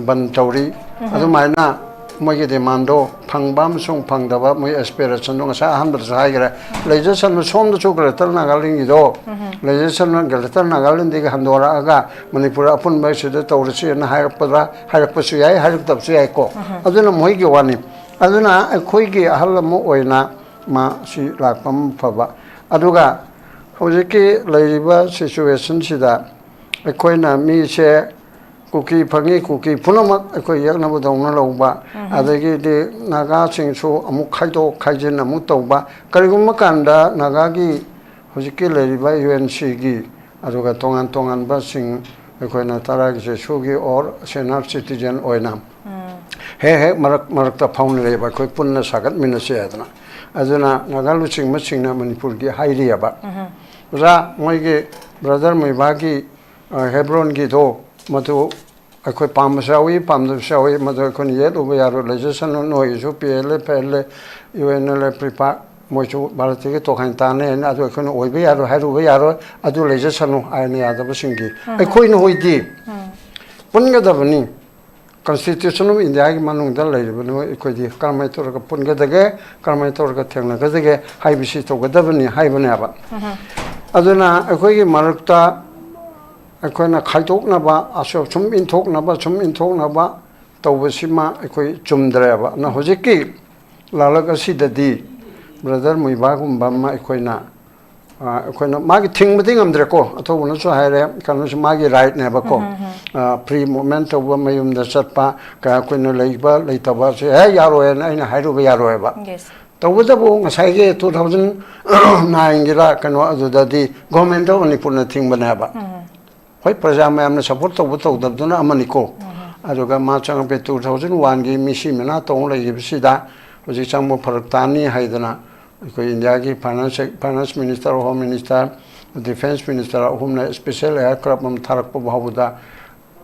ꯕꯟ ꯇꯧꯔꯤ꯫ ꯑꯗꯨꯃꯥꯏꯅ ꯃꯣꯏꯒꯤ ꯗꯤꯃꯥꯟꯗꯣ ꯐꯪꯕ ꯑꯃꯁꯨꯡ ꯐꯪꯗꯕ, ꯃꯣꯏ ꯑꯦꯁꯄꯤꯔꯦꯁꯟꯗꯣ ꯉꯁꯥꯏ ꯑꯍꯥꯟꯕꯗꯁꯨ ꯍꯥꯏꯈ꯭ꯔꯦ꯫ ꯂꯩꯖꯁꯅꯨ, ꯁꯣꯝꯗꯁꯨ ꯒ꯭ꯔꯦꯇꯔ ꯅꯥꯒꯥꯂꯦꯟꯒꯤꯗꯣ, ꯂꯩꯖꯁꯅꯨ, ꯒ꯭ꯔꯦꯇꯔ ꯅꯥꯒꯥꯂꯦꯟꯗꯒꯤ ꯍꯟꯗꯣꯔꯛꯑꯒ ꯃꯅꯤꯄꯨꯔ ꯑꯄꯨꯟꯕ ꯁꯤꯗ ꯇꯧꯔꯁꯤꯅ ꯍꯥꯏꯔꯛꯄꯗ, ꯍꯥꯏꯔꯛꯄꯁꯨ ꯌꯥꯏ, ꯍꯥꯏꯔꯛꯇꯕꯁꯨ ꯌꯥꯏꯀꯣ꯫ ꯑꯗꯨꯅ ꯃꯣꯏꯒꯤ ꯋꯥꯅꯤ꯫ ꯑꯗꯨꯅ ꯑꯩꯈꯣꯏꯒꯤ ꯑꯍꯜ ꯑꯃ ꯑꯣꯏꯅ ꯃꯥ ꯁꯤ ꯂꯥꯛꯄ ꯑꯃ ꯐꯕ꯫ ꯑꯗꯨꯒ ꯍꯧꯖꯤꯛꯀꯤ ꯂꯩꯔꯤꯕ ꯁꯤꯆꯨꯋꯦꯁꯟꯁꯤꯗ ꯑꯩꯈꯣꯏꯅ ꯃꯤꯁꯦ ꯀꯨꯀꯤ ꯐꯪꯉꯤ, ꯀꯨꯀꯤ ꯄꯨꯝꯅꯃꯛ ꯑꯩꯈꯣꯏ ꯌꯦꯛꯅꯕꯗꯧꯅ ꯂꯧꯕ, ꯑꯗꯒꯤꯗꯤ ꯅꯥꯒꯥꯁꯤꯡꯁꯨ ꯑꯃꯨꯛ ꯈꯥꯏꯗꯣꯛ ꯈꯥꯏꯖꯤꯟ ꯑꯃꯨꯛ ꯇꯧꯕ꯫ ꯀꯔꯤꯒꯨꯝꯕ ꯀꯥꯟꯗ ꯅꯥꯒꯥꯒꯤ ꯍꯧꯖꯤꯛꯀꯤ ꯂꯩꯔꯤꯕ ꯌꯨ ꯑꯦꯟ ꯁꯤꯒꯤ, ꯑꯗꯨꯒ ꯇꯣꯉꯥꯟ ꯇꯣꯉꯥꯟꯕꯁꯤꯡ, ꯑꯩꯈꯣꯏꯅ ꯇꯔꯥꯒꯤ ꯁꯦꯁꯨꯒꯤ ꯑꯣꯔ ꯁꯦꯅꯥꯔ ꯁꯤꯇꯤꯖꯦꯟ ꯑꯣꯏꯅ ꯍꯦꯛ ꯍꯦꯛ ꯃꯔꯛ ꯃꯔꯛꯇ ꯐꯥꯎꯅꯔꯦꯕ, ꯑꯩꯈꯣꯏ ꯄꯨꯟꯅ ꯁꯥꯒꯠꯃꯤꯟꯅꯁꯦ ꯍꯥꯏꯗꯅ꯫ ꯑꯗꯨꯅ ꯅꯥꯒꯥ ꯂꯨꯆꯤꯡꯕꯁꯤꯡꯅ ꯃꯅꯤꯄꯨꯔꯒꯤ ꯍꯥꯏꯔꯤꯑꯕ, "ꯑꯣꯖꯥ, ꯃꯣꯏꯒꯤ ꯕ꯭ꯔꯗꯔ ꯃꯨꯏꯕꯥꯒꯤ, ꯑ, ꯍꯦꯕ꯭ꯔꯣꯟꯒꯤꯗꯣ, ꯃꯗꯨ ꯑꯩꯈꯣꯏ ꯄꯥꯝꯕꯁꯨ ꯌꯥꯎꯏ, ꯄꯥꯝꯗꯕꯁꯨ ꯌꯥꯎꯏ, ꯃꯗꯨ ꯑꯩꯈꯣꯏꯅ ꯌꯦꯠꯂꯨꯕ ꯌꯥꯔꯣꯏ, ꯂꯩꯖꯁꯅꯨ, ꯅꯣꯏꯒꯤꯁꯨ P L F, L A, U N L F, PREPAK, ꯃꯣꯏꯁꯨ ꯚꯥꯔꯠꯇꯒꯤ ꯇꯣꯈꯥꯏꯅ ꯇꯥꯅꯦꯅ, ꯑꯗꯨ ꯑꯩꯈꯣꯏꯅ ꯑꯣꯏꯕ ꯌꯥꯔꯣꯏ ꯍꯥꯏꯔꯨꯕ ꯌꯥꯔꯣꯏ, ꯑꯗꯨ ꯂꯩꯖꯁꯅꯨ" ꯍꯥꯏꯅ ꯌꯥꯗꯕꯁꯤꯡꯒꯤ꯫ ꯑꯩꯈꯣꯏꯅ ꯍꯣꯏꯗꯤ ꯄꯨꯟꯒꯗꯕꯅꯤ꯫ Constitution of India ꯒꯤ ꯃꯅꯨꯡꯗ ꯂꯩꯔꯤꯕꯅꯤ, ꯑꯩꯈꯣꯏꯗꯤ ꯀꯔꯝꯍꯥꯏꯅ ꯇꯧꯔꯒ ꯄꯨꯟꯒꯗꯒꯦ, ꯀꯔꯝꯍꯥꯏꯅ ꯇꯧꯔꯒ ꯊꯦꯡꯅꯒꯗꯒꯦ ꯍꯥꯏꯕꯁꯤ ꯇꯧꯒꯗꯕꯅꯤ ꯍꯥꯏꯕꯅꯦꯕ꯫ ꯑꯗꯨꯅ ꯑꯩꯈꯣꯏꯒꯤ ꯃꯔꯛꯇ ꯑꯩꯈꯣꯏꯅ ꯈꯥꯏꯗꯣꯛꯅꯕ, ꯑꯁꯨꯝ ꯁꯨꯝ ꯏꯟꯊꯣꯛꯅꯕ, ꯁꯨꯝ ꯏꯟꯊꯣꯛꯅꯕ ꯇꯧꯕꯁꯤꯃ ꯑꯩꯈꯣꯏ ꯆꯨꯝꯗ꯭ꯔꯦꯕ꯫ ꯑꯗꯨꯅ ꯍꯧꯖꯤꯛꯀꯤ ꯂꯥꯂꯛ ꯑꯁꯤꯗꯗꯤ ꯕ꯭ꯔꯗꯔ ꯃꯨꯏꯕꯥꯒꯨꯝꯕ ꯑꯃ ꯑꯩꯈꯣꯏꯅ, ꯑ, ꯑꯩꯈꯣꯏꯅ ꯃꯥꯒꯤ ꯊꯤꯡꯕꯗꯤ ꯉꯝꯗ꯭ꯔꯦꯀꯣ, ꯑꯊꯧꯕꯅꯁꯨ ꯍꯥꯏꯔꯦ, ꯀꯩꯅꯣꯁꯨ ꯃꯥꯒꯤ ꯔꯥꯏꯠꯅꯦꯕꯀꯣ꯫ ꯐ꯭ꯔꯤ ꯃꯨꯞꯃꯦꯟ ꯇꯧꯕ, ꯃꯌꯨꯝꯗ ꯆꯠꯄ, ꯀꯌꯥ ꯀꯨꯏꯅ ꯂꯩꯕ ꯂꯩꯇꯕꯁꯦ ꯍꯦꯛ ꯌꯥꯔꯣꯏꯅ ꯑꯩꯅ ꯍꯥꯏꯔꯨꯕ ꯌꯥꯔꯣꯏꯕ꯫ ꯇꯧꯕꯇꯕꯨ ꯉꯁꯥꯏꯒꯤ ꯇꯨ ꯊꯥꯎꯖꯟ ꯅꯥꯏꯟꯒꯤꯔ ꯀꯩꯅꯣ, ꯑꯗꯨꯗꯗꯤ ꯒꯣꯔꯃꯦꯟ ꯑꯣꯐ ꯃꯅꯤꯄꯨꯔꯅ ꯊꯤꯡꯕꯅꯦꯕ꯫ ꯍꯣꯏ, ꯄ꯭ꯔꯖꯥ ꯃꯌꯥꯝꯅ ꯁꯄꯣꯔꯠ ꯇꯧꯕ ꯇꯧꯗꯕꯗꯨꯅ ꯑꯃꯅꯤꯀꯣ꯫ ꯑꯗꯨꯒ ꯃꯥ ꯆꯪꯉꯛꯄ ꯇꯨ ꯊꯥꯎꯖꯟ ꯋꯥꯟꯒꯤ ꯃꯤꯁꯤ ꯃꯤꯅꯥ ꯇꯧ ꯂꯩꯈꯤꯕꯁꯤꯗ ꯍꯧꯖꯤꯛ ꯆꯪꯕ ꯐꯔꯛ ꯇꯥꯅꯤ ꯍꯥꯏꯗꯅ ꯑꯩꯈꯣꯏ ꯏꯟꯗꯤꯌꯥꯒꯤ finance, finance minister, home minister, defence minister ꯑꯍꯨꯝꯅ ꯏꯁꯄꯤꯁꯦꯜ ꯑꯦꯌꯥꯔꯀ꯭ꯔꯥꯐ ꯑꯃ ꯊꯥꯔꯛꯄ ꯐꯥꯎꯕꯗ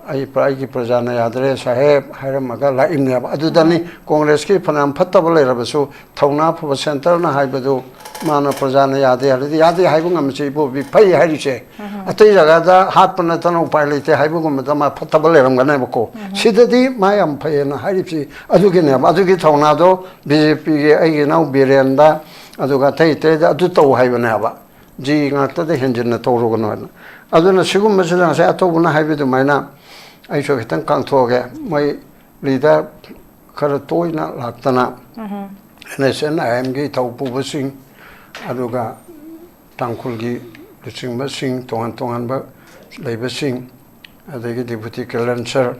ꯑꯩ ꯑꯩꯒꯤ ꯄ꯭ꯔꯖꯥꯅ ꯌꯥꯗ꯭ꯔꯦ ꯁꯥꯍꯦꯕ ꯍꯥꯏꯔꯝꯃꯒ ꯂꯥꯛꯏꯕꯅꯦꯕ꯫ ꯑꯗꯨꯗꯅꯤ ꯀꯣꯡꯒ꯭ꯔꯦꯁꯀꯤ ꯐꯅꯌꯥꯝ ꯐꯠꯇꯕ ꯂꯩꯔꯕꯁꯨ, ꯊꯧꯅꯥ ꯐꯕ ꯁꯦꯟꯇꯔꯅ ꯍꯥꯏꯕꯗꯨ ꯃꯥꯅ ꯄ꯭ꯔꯖꯥꯅ ꯌꯥꯗꯦ ꯍꯥꯏꯔꯗꯤ ꯌꯥꯗꯦ ꯍꯥꯏꯕ ꯉꯝꯃꯤꯁꯦ ꯏꯕꯣꯕꯤ ꯐꯩ ꯍꯥꯏꯔꯤꯁꯦ꯫ ꯑꯇꯩ ꯖꯒꯥꯗ ꯍꯥꯠꯄ ꯅꯠꯇꯅ ꯎꯄꯥꯏ ꯂꯩꯇꯦ ꯍꯥꯏꯕꯒꯨꯝꯕꯗ ꯃꯥ ꯐꯠꯇꯕ ꯂꯩꯔꯝꯒꯅꯦꯕꯀꯣ꯫ ꯁꯤꯗꯗꯤ ꯃꯥ ꯌꯥꯝ ꯐꯩꯌꯦꯅ ꯍꯥꯏꯔꯤꯕꯁꯤ ꯑꯗꯨꯒꯤꯅꯦꯕ꯫ ꯑꯗꯨꯒꯤ ꯊꯧꯅꯥꯗꯣ ꯕꯤ ꯖꯦ ꯄꯤꯒꯤ ꯑꯩꯒꯤ ꯏꯅꯥꯎ ꯕꯤꯔꯦꯟꯗ, ꯑꯗꯨꯒ ꯑꯇꯩ ꯑꯇꯩꯗ ꯑꯗꯨ ꯇꯧ ꯍꯥꯏꯕꯅꯦꯕ꯫ ꯖꯤ ꯉꯥꯛꯇꯗ ꯍꯦꯟꯖꯤꯟꯅ ꯇꯧꯔꯨꯒꯅꯣ ꯍꯥꯏꯅ꯫ ꯑꯗꯨꯅ ꯁꯤꯒꯨꯝꯕꯁꯤꯗ ꯉꯁꯥꯏ ꯑꯇꯧꯕꯅ ꯍꯥꯏꯕ ꯑꯗꯨꯃꯥꯏꯅ ꯑꯩꯁꯨ ꯈꯤꯇꯪ ꯀꯥꯡꯊꯣꯛꯑꯒꯦ꯫ ꯃꯣꯏ ꯂꯤꯗꯔ ꯈꯔ ꯇꯣꯏꯅ ꯂꯥꯛꯇꯅ ꯑꯦꯟ ꯑꯦꯁ ꯑꯦꯟ ꯑꯥꯏ ꯑꯦꯝꯒꯤ ꯊꯧ ꯄꯨꯕꯁꯤꯡ, ꯑꯗꯨꯒ ꯇꯥꯡꯈꯨꯜꯒꯤ ꯂꯨꯆꯤꯡꯕꯁꯤꯡ, ꯇꯣꯉꯥꯟ ꯇꯣꯉꯥꯟꯕ ꯂꯩꯕꯁꯤꯡ, ꯑꯗꯒꯤ ꯗꯤꯄꯨꯇꯤ ꯀꯦꯂꯦꯟꯁꯔ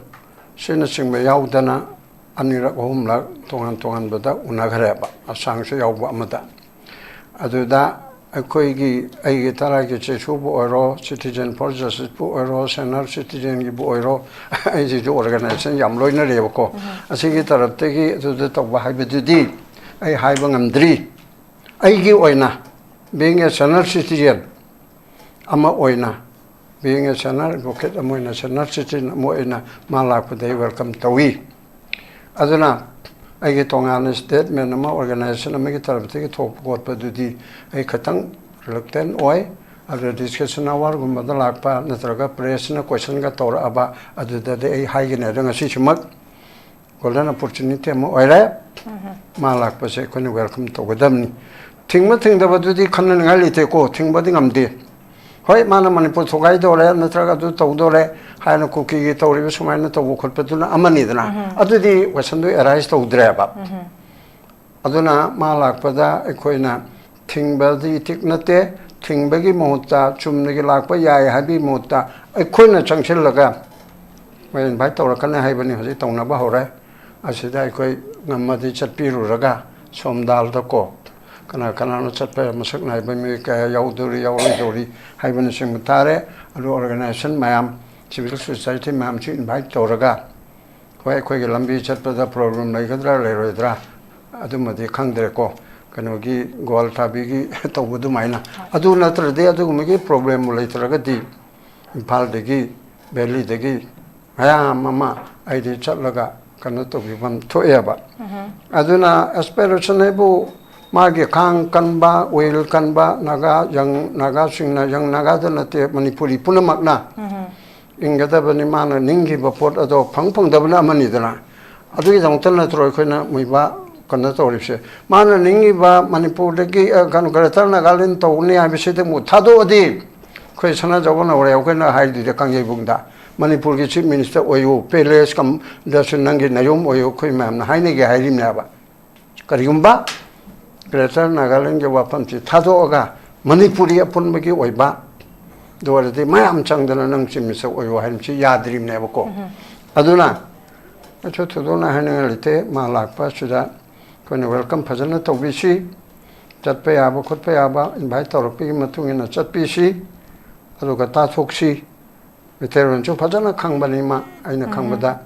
ꯁꯤꯅꯆꯤꯡꯕ ꯌꯥꯎꯗꯅ ꯑꯅꯤꯔꯛ ꯑꯍꯨꯝꯂꯛ ꯇꯣꯉꯥꯟ ꯇꯣꯉꯥꯟꯕꯗ ꯎꯅꯈ꯭ꯔꯦꯕ, ꯑꯁꯥꯡꯁꯨ ꯌꯥꯎꯕ ꯑꯃꯗ꯫ ꯑꯗꯨꯗ ꯑꯩꯈꯣꯏꯒꯤ, ꯑꯩꯒꯤ ꯇꯔꯥꯒꯤ ꯆꯩꯁꯨꯕꯨ ꯑꯣꯏꯔꯣ, ꯁꯤꯇꯤꯖꯦꯟ ꯐꯣꯔ ꯖꯁꯇꯤꯁꯄꯨ ꯑꯣꯏꯔꯣ, ꯁꯦꯅꯔ ꯁꯤꯇꯤꯖꯦꯟꯒꯤꯕꯨ ꯑꯣꯏꯔꯣ, ꯑꯩꯁꯤꯁꯨ ꯑꯣꯔꯒꯅꯥꯏꯖꯦꯁꯟ ꯌꯥꯝ ꯂꯣꯏꯅꯔꯦꯕꯀꯣ꯫ ꯑꯁꯤꯒꯤ ꯇꯔꯞꯇꯒꯤ ꯑꯗꯨꯗ ꯇꯧꯕ ꯍꯥꯏꯕꯗꯨꯗꯤ ꯑꯩ ꯍꯥꯏꯕ ꯉꯝꯗ꯭ꯔꯤ꯫ ꯑꯩꯒꯤ ꯑꯣꯏꯅ, being a senior citizen ꯑꯃ ꯑꯣꯏꯅ, being a senior advocate ꯑꯃ ꯑꯣꯏꯅ, senior citizen ꯑꯃ ꯑꯣꯏꯅ ꯃꯥ ꯂꯥꯛꯄꯗ ꯑꯩ ꯋꯦꯜꯀꯝ ꯇꯧꯏ꯫ ꯑꯗꯨꯅ ꯑꯩꯒꯤ ꯇꯣꯉꯥꯟꯅ ꯁ꯭ꯇꯦꯠꯃꯦꯟ ꯑꯃ ꯑꯣꯔꯒꯅꯥꯏꯖꯦꯁꯟ ꯑꯃꯒꯤ ꯇꯔꯞꯇꯒꯤ ꯊꯣꯛꯄ ꯈꯣꯠꯄꯗꯨꯗꯤ ꯑꯩ ꯈꯤꯇꯪ ꯔꯤꯂꯛꯇꯦꯟ ꯑꯣꯏ꯫ ꯑꯗꯨ ꯗꯤꯁꯀꯁꯟ ꯑꯋꯥꯔꯒꯨꯝꯕꯗ ꯂꯥꯛꯄ ꯅꯠꯇ꯭ꯔꯒ ꯄ꯭ꯔꯦꯁꯅ ꯀꯣꯏꯁꯟꯒ ꯇꯧꯔꯛꯑꯕ ꯑꯗꯨꯗꯗꯤ ꯑꯩ ꯍꯥꯏꯒꯅꯤ꯫ ꯑꯗꯣ ꯉꯁꯤꯁꯤꯃꯛ ꯒꯣꯜꯗꯟ ꯑꯣꯄꯣꯔꯆꯨꯅꯤꯇꯤ ꯑꯃ ꯑꯣꯏꯔꯦ꯫ ꯃꯥ ꯂꯥꯛꯄꯁꯦ ꯑꯩꯈꯣꯏꯅ ꯋꯦꯜꯀꯝ ꯇꯧꯒꯗꯕꯅꯤ꯫ ꯊꯤꯡꯕ ꯊꯤꯡꯗꯕꯗꯨꯗꯤ ꯈꯟꯅꯅꯤꯡꯉꯥꯏ ꯂꯩꯇꯦꯀꯣ, ꯊꯤꯡꯕꯗꯤ ꯉꯝꯗꯦ꯫ ꯍꯣꯏ, ꯃꯥꯅ ꯃꯅꯤꯄꯨꯔ ꯊꯨꯒꯥꯏꯗꯧꯔꯦ ꯅꯠꯇ꯭ꯔꯒ ꯑꯗꯨ ꯇꯧꯗꯧꯔꯦ ꯍꯥꯏꯅ ꯀꯨꯀꯤꯒꯤ ꯇꯧꯔꯤꯕ ꯁꯨꯃꯥꯏꯅ ꯇꯧꯕ ꯈꯣꯠꯄꯗꯨꯅ ꯑꯃꯅꯤꯗꯅ, ꯑꯗꯨꯗꯤ ꯀꯣꯏꯁꯟꯗꯨ ꯑꯦꯔꯥꯏꯁ ꯇꯧꯗ꯭ꯔꯦꯕ꯫ ꯑꯗꯨꯅ ꯃꯥ ꯂꯥꯛꯄꯗ ꯑꯩꯈꯣꯏꯅ ꯊꯤꯡꯕꯗꯤ ꯏꯊꯤꯛ ꯅꯠꯇꯦ꯫ ꯊꯤꯡꯕꯒꯤ ꯃꯍꯨꯠꯇ ꯆꯨꯝꯅꯒꯤ ꯂꯥꯛꯄ ꯌꯥꯏ ꯍꯥꯏꯕꯒꯤ ꯃꯍꯨꯠꯇ ꯑꯩꯈꯣꯏꯅ ꯆꯪꯁꯤꯜꯂꯒ ꯃꯣꯏ ꯏꯟꯚꯥꯏꯠ ꯇꯧꯔꯛꯀꯅꯤ ꯍꯥꯏꯕꯅꯤ, ꯍꯧꯖꯤꯛ ꯇꯧꯅꯕ ꯍꯧꯔꯦ꯫ ꯑꯁꯤꯗ ꯑꯩꯈꯣꯏ ꯉꯝꯃꯗꯤ ꯆꯠꯄꯤꯔꯨꯔꯒ ꯁꯣꯝꯗꯥꯜꯗꯀꯣ ꯀꯅꯥ ꯀꯅꯥꯅꯣ ꯆꯠꯄ ꯃꯁꯛ ꯅꯥꯏꯕ ꯃꯤꯑꯣꯏ ꯀꯌꯥ ꯌꯥꯎꯗꯧꯔꯤ ꯌꯥꯎꯔꯣꯏꯗꯧꯔꯤ ꯍꯥꯏꯕꯅꯆꯤꯡꯕ ꯇꯥꯔꯦ꯫ ꯑꯗꯨ ꯑꯣꯔꯒꯅꯥꯏꯖꯦꯁꯟ ꯃꯌꯥꯝ, ꯁꯤꯚꯤꯜ ꯁꯣꯁꯥꯏꯇꯤ ꯃꯌꯥꯝꯁꯨ ꯏꯟꯚꯥꯏꯠ ꯇꯧꯔꯒ, ꯍꯣꯏ, ꯑꯩꯈꯣꯏꯒꯤ ꯂꯝꯕꯤ ꯆꯠꯄꯗ ꯄ꯭ꯔꯣꯕ꯭ꯂꯦꯝ ꯂꯩꯒꯗ꯭ꯔꯥ ꯂꯩꯔꯣꯏꯗ꯭ꯔꯥ ꯑꯗꯨꯃꯗꯤ ꯈꯪꯗ꯭ꯔꯦꯀꯣ, ꯀꯩꯅꯣꯒꯤ ꯒ꯭ꯋꯥꯜꯊꯥꯕꯤꯒꯤ ꯇꯧꯕ ꯑꯗꯨꯃꯥꯏꯅ꯫ ꯑꯗꯨ ꯅꯠꯇ꯭ꯔꯗꯤ, ꯑꯗꯨꯒꯨꯝꯕꯒꯤ ꯄ꯭ꯔꯣꯕ꯭ꯂꯦꯝꯕꯨ ꯂꯩꯇ꯭ꯔꯒꯗꯤ ꯏꯝꯐꯥꯜꯗꯒꯤ, ꯚꯦꯂꯤꯗꯒꯤ ꯃꯌꯥꯝ ꯑꯃ ꯑꯩꯗꯤ ꯆꯠꯂꯒ ꯀꯩꯅꯣ ꯇꯧꯕꯤꯐꯝ ꯊꯣꯛꯑꯦꯕ꯫ ꯑꯗꯨꯅ ꯑꯦꯁꯄꯤꯔꯦꯁꯟ ꯍꯥꯏꯕꯨ ꯃꯥꯒꯤ ꯈꯥꯡ ꯀꯟꯕ, ꯋꯤꯜ ꯀꯟꯕ, ꯅꯥꯒꯥ ꯌꯪ ꯅꯥꯒꯥꯁꯤꯡꯅ, ꯌꯪ ꯅꯥꯒꯥꯗ ꯅꯠꯇꯦ, ꯃꯅꯤꯄꯨꯔꯤ ꯄꯨꯝꯅꯃꯛꯅ ꯏꯟꯒꯗꯕꯅꯤ꯫ ꯃꯥꯅ ꯅꯤꯡꯈꯤꯕ ꯄꯣꯠ ꯑꯗꯣ ꯐꯪ ꯐꯪꯗꯕꯅ ꯑꯃꯅꯤꯗꯅ꯫ ꯑꯗꯨꯒꯤꯗꯃꯛꯇ ꯅꯠꯇ꯭ꯔꯣ ꯑꯩꯈꯣꯏꯅ ꯃꯣꯏꯕꯥ ꯀꯩꯅꯣ ꯇꯧꯔꯤꯕꯁꯦ? ꯃꯥꯅ ꯅꯤꯡꯉꯤꯕ ꯃꯅꯤꯄꯨꯔꯗꯒꯤ, ꯑ, ꯀꯩꯅꯣ, ꯒ꯭ꯔꯦꯇꯔ ꯅꯥꯒꯥꯂꯦꯟ ꯇꯧꯅꯤ ꯍꯥꯏꯕꯁꯤꯗ ꯑꯃꯨꯛ ꯊꯥꯗꯣꯛꯑꯗꯤ, ꯑꯩꯈꯣꯏ ꯁꯅꯥꯖꯥꯎꯕ ꯅꯧꯔꯦ ꯑꯩꯈꯣꯏꯅ ꯍꯥꯏꯗꯨꯗꯤ ꯀꯥꯡꯖꯩꯕꯨꯡꯗ, "ꯃꯅꯤꯄꯨꯔꯒꯤ ꯆꯤꯐ ꯃꯤꯅꯤꯁꯇꯔ ꯑꯣꯏꯌꯨ, ꯄꯦꯂꯦꯁ ꯀꯝ ꯗꯁꯨ ꯅꯪꯒꯤ ꯅꯌꯨꯝ ꯑꯣꯏꯌꯨ", ꯑꯩꯈꯣꯏ ꯃꯌꯥꯝꯅ ꯍꯥꯏꯅꯒꯦ ꯍꯥꯏꯔꯤꯕꯅꯦꯕ꯫ ꯀꯔꯤꯒꯨꯝꯕ ꯒ꯭ꯔꯦꯇꯔ ꯅꯥꯒꯥꯂꯦꯟꯒꯤ ꯋꯥꯐꯝꯁꯤ ꯊꯥꯗꯣꯛꯑꯒ ꯃꯅꯤꯄꯨꯔꯤ ꯑꯄꯨꯟꯕꯒꯤ ꯑꯣꯏꯕ ꯑꯗꯨ ꯑꯣꯏꯔꯗꯤ ꯃꯌꯥꯝ ꯆꯪꯗꯅ ꯅꯪ ꯆꯤꯐ ꯃꯤꯅꯤꯁꯇꯔ ꯑꯣꯏꯌꯨ ꯍꯥꯏꯕꯁꯤ ꯌꯥꯗ꯭ꯔꯤꯕꯅꯦꯕꯀꯣ꯫ ꯑꯗꯨꯅ ꯑꯩꯁꯨ ꯊꯣꯏꯗꯣꯛꯅ ꯍꯥꯏꯅꯤꯡꯉꯥꯏ ꯂꯩꯇꯦ꯫ ꯃꯥ ꯂꯥꯛꯄ ꯑꯁꯤꯗ ꯑꯩꯈꯣꯏꯅ ꯋꯦꯜꯀꯝ ꯐꯖꯅ ꯇꯧꯕꯤꯁꯤ꯫ ꯆꯠꯄ ꯌꯥꯕ ꯈꯣꯠꯄ ꯌꯥꯕ ꯏꯟꯚꯥꯏꯠ ꯇꯧꯔꯛꯄꯒꯤ ꯃꯇꯨꯡ ꯏꯟꯅ ꯆꯠꯄꯤꯁꯤ꯫ ꯑꯗꯨꯒ ꯇꯥꯊꯣꯛꯁꯤ꯫ ꯃꯩꯇꯩꯂꯣꯟꯁꯨ ꯐꯖꯅ ꯈꯪꯕꯅꯤ ꯃꯥ, ꯑꯩꯅ ꯈꯪꯕꯗ꯫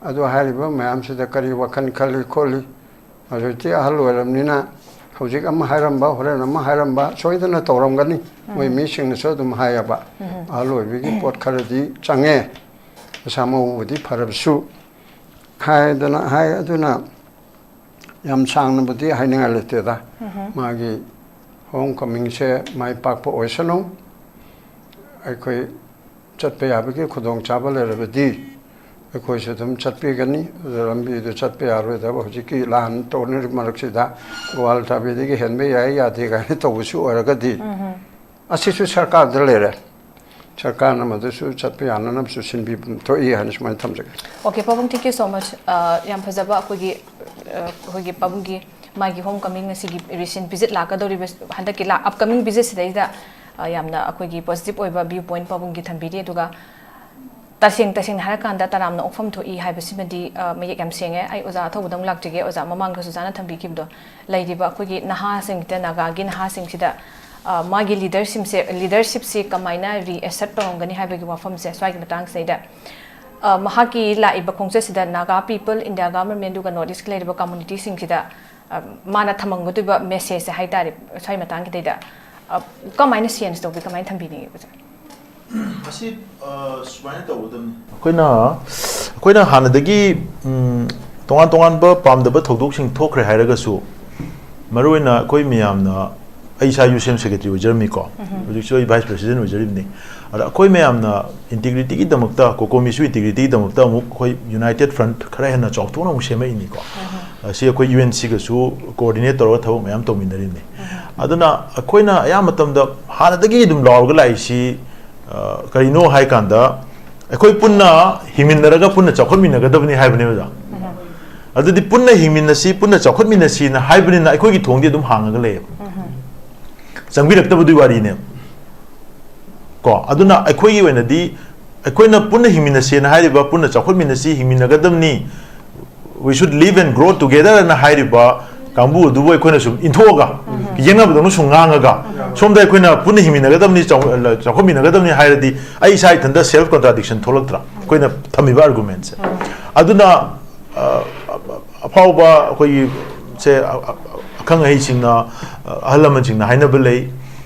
ꯑꯗꯨ ꯍꯥꯏꯔꯤꯕ ꯃꯌꯥꯝꯁꯤꯗ ꯀꯔꯤ ꯋꯥꯈꯜ ꯈꯜꯂꯤ ꯈꯣꯠꯂꯤ, ꯍꯧꯖꯤꯛꯇꯤ ꯑꯍꯜ ꯑꯣꯏꯔꯕꯅꯤꯅ ꯍꯧꯖꯤꯛ ꯑꯃ ꯍꯥꯏꯔꯝꯕ, ꯍꯣꯔꯦꯟ ꯑꯃ ꯍꯥꯏꯔꯝꯕ ꯁꯣꯏꯗꯅ ꯇꯧꯔꯝꯒꯅꯤ꯫ ꯃꯣꯏ ꯃꯤꯁꯤꯡꯅꯁꯨ ꯑꯗꯨꯝ ꯍꯥꯏꯌꯦꯕ, "ꯑꯍꯜ ꯑꯣꯏꯕꯒꯤ ꯄꯣꯠ ꯈꯔꯗꯤ ꯆꯪꯉꯦ, ꯃꯁꯥ ꯃꯎꯕꯨꯗꯤ ꯐꯔꯕꯁꯨ", ꯍꯥꯏꯗꯅ ꯍꯥꯏ꯫ ꯑꯗꯨꯅ ꯌꯥꯝ ꯁꯥꯡꯅꯕꯨꯗꯤ ꯍꯥꯏꯅꯤꯡꯉꯥꯏ ꯂꯩꯇꯦꯗ꯫ ꯃꯥꯒꯤ ꯍꯣꯝ ꯀꯃꯤꯡꯁꯦ ꯃꯥꯏ ꯄꯥꯛꯄ ꯑꯣꯏꯁꯅꯨ꯫ ꯑꯩꯈꯣꯏ ꯆꯠꯄ ꯌꯥꯕꯒꯤ ꯈꯨꯗꯣꯡꯆꯥꯕ ꯂꯩꯔꯕꯗꯤ ꯑꯩꯈꯣꯏꯁꯨ ꯑꯗꯨꯝ ꯆꯠꯄꯤꯒꯅꯤ꯫ ꯑꯗꯨ ꯂꯝꯕꯤꯗꯨ ꯆꯠꯄ ꯌꯥꯔꯣꯏꯗꯕ ꯍꯧꯖꯤꯛꯀꯤ ꯂꯥꯟ ꯇꯧꯅꯔꯤꯕ ꯃꯔꯛꯁꯤꯗ ꯒ꯭ꯋꯥꯜ ꯊꯥꯕꯤꯗꯒꯤ ꯍꯦꯟꯕ ꯌꯥꯏ ꯌꯥꯗꯦ ꯀꯥꯏꯅ ꯇꯧꯕꯁꯨ ꯑꯣꯏꯔꯒꯗꯤ, ꯑꯁꯤꯁꯨ ꯁꯔꯀꯥꯔꯗ ꯂꯩꯔꯦ꯫ ꯁꯔꯀꯥꯔꯅ ꯃꯗꯨꯁꯨ ꯆꯠꯄ ꯌꯥꯅꯅꯕꯁꯨ ꯁꯤꯟꯕꯤꯐꯝ ꯊꯣꯛꯏ ꯍꯥꯏꯅ ꯁꯨꯃꯥꯏꯅ ꯊꯝꯖꯒꯦ꯫ Okay, ꯄꯥꯕꯨꯡ, thank you so much꯫ ꯑ, ꯌꯥꯝ ꯐꯖꯕ ꯑꯩꯈꯣꯏꯒꯤ, ꯑ, ꯑꯩꯈꯣꯏꯒꯤ ꯄꯥꯕꯨꯡꯒꯤ ꯃꯥꯒꯤ ꯍꯣꯝ ꯀꯃꯤꯡ ꯑꯁꯤꯒꯤ ꯔꯤꯁꯦꯟ ꯚꯤꯖꯤꯠ ꯂꯥꯛꯀꯗꯧꯔꯤꯕ ꯍꯟꯗꯛꯀꯤ ꯂꯥꯛ-, ꯑꯞꯀꯃꯤꯡ ꯚꯤꯖꯤꯠꯁꯤꯗꯩꯗ, ꯑ, ꯌꯥꯝꯅ ꯑꯩꯈꯣꯏꯒꯤ ꯄꯣꯖꯤꯇꯤꯚ ꯑꯣꯏꯕ ꯚ꯭ꯌꯨ ꯄꯣꯏꯟꯠ ꯄꯥꯕꯨꯡꯒꯤ ꯊꯝꯕꯤꯔꯤ꯫ ꯑꯗꯨꯒ ꯇꯁꯦꯡ ꯇꯁꯦꯡꯅ ꯍꯥꯏꯔꯀꯥꯟꯗ ꯇꯔꯥꯝꯅ ꯑꯣꯛꯐꯝ ꯊꯣꯛꯏ ꯍꯥꯏꯕꯁꯤꯃꯗꯤ, ꯑ, ꯃꯌꯦꯛ ꯌꯥꯝ ꯁꯦꯡꯉꯦ꯫ ꯑꯩ ꯑꯣꯖꯥ ꯑꯊꯧꯕꯗ ꯑꯃꯨꯛ ꯂꯥꯛꯆꯒꯦ꯫ ꯑꯣꯖꯥ ꯃꯃꯥꯡꯗꯁꯨ ꯑꯣꯖꯥꯅ ꯊꯝꯕꯤꯈꯤꯕꯗꯣ, ꯂꯩꯔꯤꯕ ꯑꯩꯈꯣꯏꯒꯤ ꯅꯍꯥꯁꯤꯡꯁꯤꯗ, ꯅꯥꯒꯥꯒꯤ ꯅꯍꯥꯁꯤꯡꯁꯤꯗ, ꯑ, ꯃꯥꯒꯤ ꯂꯤꯗꯔꯁꯤꯞꯁꯦ, ꯂꯤꯗꯔꯁꯤꯞꯁꯦ ꯀꯃꯥꯏꯅ ꯔꯤꯑꯦꯁꯔꯠ ꯇꯧꯔꯝꯒꯅꯤ ꯍꯥꯏꯕꯒꯤ ꯋꯥꯐꯝꯁꯦ ꯁ꯭ꯋꯥꯏꯒꯤ ꯃꯇꯥꯡꯁꯤꯗꯩꯗ, ꯑ, ꯃꯍꯥꯛꯀꯤ ꯂꯥꯛꯏꯕ ꯈꯣꯡꯆꯠꯁꯤꯗ ꯅꯥꯒꯥ ꯄꯤꯄꯜ, ꯏꯟꯗꯤꯌꯥ ꯒꯚꯔꯟꯃꯦꯟꯠ ꯑꯗꯨꯒ ꯅꯣꯔꯠ ꯏꯁꯀꯤ ꯂꯩꯔꯤꯕ ꯀꯝꯃꯨꯅꯤꯇꯤꯁꯤꯡꯁꯤꯗ, ꯑ, ꯃꯥꯅ ꯊꯝꯃꯝꯒꯗꯣꯏꯕ ꯃꯦꯁꯦꯖꯁꯦ ꯍꯥꯏ ꯇꯥꯔꯦ, ꯁ꯭ꯋꯥꯏ ꯃꯇꯥꯡꯒꯤꯗꯩꯗ, ꯑ, ꯀꯃꯥꯏꯅ ꯁꯦꯟꯁ ꯇꯧꯕꯤ, ꯀꯃꯥꯏꯅ ꯊꯝꯕꯤꯅꯤꯡꯉꯤ, ꯑꯣꯖꯥ? ꯃꯁꯤ ꯑ, ꯁꯨꯃꯥꯏꯅ ꯇꯧꯒꯗꯕꯅꯤ꯫ ꯑꯩꯈꯣꯏꯅ ꯑꯩꯈꯣꯏꯅ ꯍꯥꯟꯅꯗꯒꯤ ꯎꯝ, ꯇꯣꯉꯥꯟ ꯇꯣꯉꯥꯟꯕ ꯄꯥꯝꯗꯕ ꯊꯧꯗꯣꯛꯁꯤꯡ ꯊꯣꯛꯈ꯭ꯔꯦ ꯍꯥꯏꯔꯒꯁꯨ, ꯃꯔꯨꯑꯣꯏꯅ ꯑꯩꯈꯣꯏ ꯃꯌꯥꯝꯅ, ꯑꯩ ꯏꯁꯥ ꯌꯨ ꯁꯤ ꯑꯦꯝ ꯁꯦꯀ꯭ꯔꯦꯇꯔꯤ ꯑꯣꯏꯖꯔꯝꯃꯤꯀꯣ, ꯎꯝ꯫ ꯍꯧꯖꯤꯛꯁꯨ ꯑꯩ ꯚꯥꯏꯁ ꯄ꯭ꯔꯦꯁꯤꯗꯦꯟ ꯑꯣꯏꯖꯔꯤꯕꯅꯤ꯫ ꯑꯗ ꯑꯩꯈꯣꯏ ꯃꯌꯥꯝꯅ ꯏꯟꯇꯤꯒ꯭ꯔꯤꯇꯤꯒꯤꯗꯃꯛꯇ, ꯀꯣꯀꯣꯃꯤꯁꯨ ꯏꯟꯇꯤꯒ꯭ꯔꯤꯇꯤꯒꯤꯗꯃꯛꯇ ꯑꯃꯨꯛ ꯑꯩꯈꯣꯏ ꯌꯨꯅꯥꯏꯇꯦꯗ ꯐ꯭ꯔꯟꯠ ꯈꯔ ꯍꯦꯟꯅ ꯆꯥꯎꯊꯣꯛꯅ ꯑꯃꯨꯛ ꯁꯦꯝꯃꯛꯏꯅꯤꯀꯣ꯫ ꯎꯝ꯫ ꯑꯁꯤ ꯑꯩꯈꯣꯏ ꯌꯨ ꯑꯦꯟ ꯁꯤꯒꯁꯨ ꯀꯣꯑꯣꯔꯗꯤꯅꯦꯠ ꯇꯧꯔꯒ ꯊꯕꯛ ꯃꯌꯥꯝ ꯇꯧꯃꯤꯟꯅꯔꯤꯕꯅꯤ꯫ ꯎꯝ꯫ ꯑꯗꯨꯅ ꯑꯩꯈꯣꯏꯅ ꯑꯌꯥꯝꯕ ꯃꯇꯝꯗ ꯍꯥꯟꯅꯗꯒꯤ ꯑꯗꯨꯝ ꯂꯥꯎꯔꯒ ꯂꯥꯛꯏꯁꯤ, ꯑ, ꯀꯔꯤꯅꯣ ꯍꯥꯏ ꯀꯥꯟꯗ, ꯑꯩꯈꯣꯏ ꯄꯨꯟꯅ ꯍꯤꯡꯃꯤꯟꯅꯔꯒ ꯄꯨꯟꯅ ꯆꯥꯎꯈꯠꯃꯤꯟꯅꯒꯗꯕꯅꯤ ꯍꯥꯏꯕꯅꯦ, ꯑꯣꯖꯥ꯫ ꯎꯝ꯫ ꯑꯗꯨꯗꯤ ꯄꯨꯟꯅ ꯍꯤꯡꯃꯤꯟꯅꯁꯤ, ꯄꯨꯟꯅ ꯆꯥꯎꯈꯠꯃꯤꯟꯅꯁꯤꯅ ꯍꯥꯏꯕꯅꯤꯅ ꯑꯩꯈꯣꯏꯒꯤ ꯊꯣꯡꯗꯤ ꯑꯗꯨꯝ ꯍꯥꯡꯉꯒ ꯂꯩꯌꯦꯕ꯫ ꯎꯝ꯫ ꯆꯪꯕꯤꯔꯛꯇꯕꯗꯨꯒꯤ ꯋꯥꯔꯤꯅꯦꯕ꯫ ꯀꯣ, ꯑꯗꯨꯅ ꯑꯩꯈꯣꯏꯒꯤ ꯑꯣꯏꯅꯗꯤ ꯑꯩꯈꯣꯏꯅ ꯄꯨꯟꯅ ꯍꯤꯡꯃꯤꯟꯅꯁꯦꯅ ꯍꯥꯏꯔꯤꯕ, ꯄꯨꯟꯅ ꯆꯥꯎꯈꯠꯃꯤꯟꯅꯁꯤ, ꯍꯤꯡꯃꯤꯟꯅꯒꯗꯕꯅꯤ, "We should live and grow together" ꯑꯅ ꯍꯥꯏꯔꯤꯕ ꯀꯥꯡꯕꯨ ꯑꯗꯨꯕꯨ ꯑꯩꯈꯣꯏꯅ ꯁꯨꯝ ꯏꯟꯊꯣꯛꯑꯒ, ꯎꯝ꯫ ꯌꯦꯡꯅꯕꯗꯧꯅ ꯁꯨꯝ ꯉꯥꯡꯉꯒ, ꯎꯝ꯫ ꯁꯣꯝꯗ ꯑꯩꯈꯣꯏꯅ ꯄꯨꯟꯅ ꯍꯤꯡꯃꯤꯟꯅꯒꯗꯕꯅꯤ, ꯆꯥꯎ-, ꯆꯥꯎꯈꯠꯃꯤꯟꯅꯒꯗꯕꯅꯤ ꯍꯥꯏꯔꯗꯤ, ꯑꯩ ꯏꯁꯥ ꯏꯊꯟꯇ ꯁꯦꯜꯐ ꯀꯣꯟꯇ꯭ꯔꯥꯗꯤꯛꯁꯟ ꯊꯣꯛꯂꯛꯇ꯭ꯔꯥ, ꯑꯩꯈꯣꯏꯅ ꯊꯝꯃꯤꯕ ꯑꯥꯔꯒꯨꯃꯦꯟꯁꯦ? ꯎꯝ꯫ ꯑꯗꯨꯅ, ꯑ, ꯑꯐꯥꯎꯕ ꯑꯩꯈꯣꯏꯒꯤ ꯁꯦ, ꯑ-, ꯑ-, ꯑꯈꯪ ꯑꯍꯩꯁꯤꯡꯅ, ꯑ, ꯑꯍꯜ ꯂꯃꯟꯁꯤꯡꯅ ꯍꯥꯏꯅꯕ ꯂꯩ,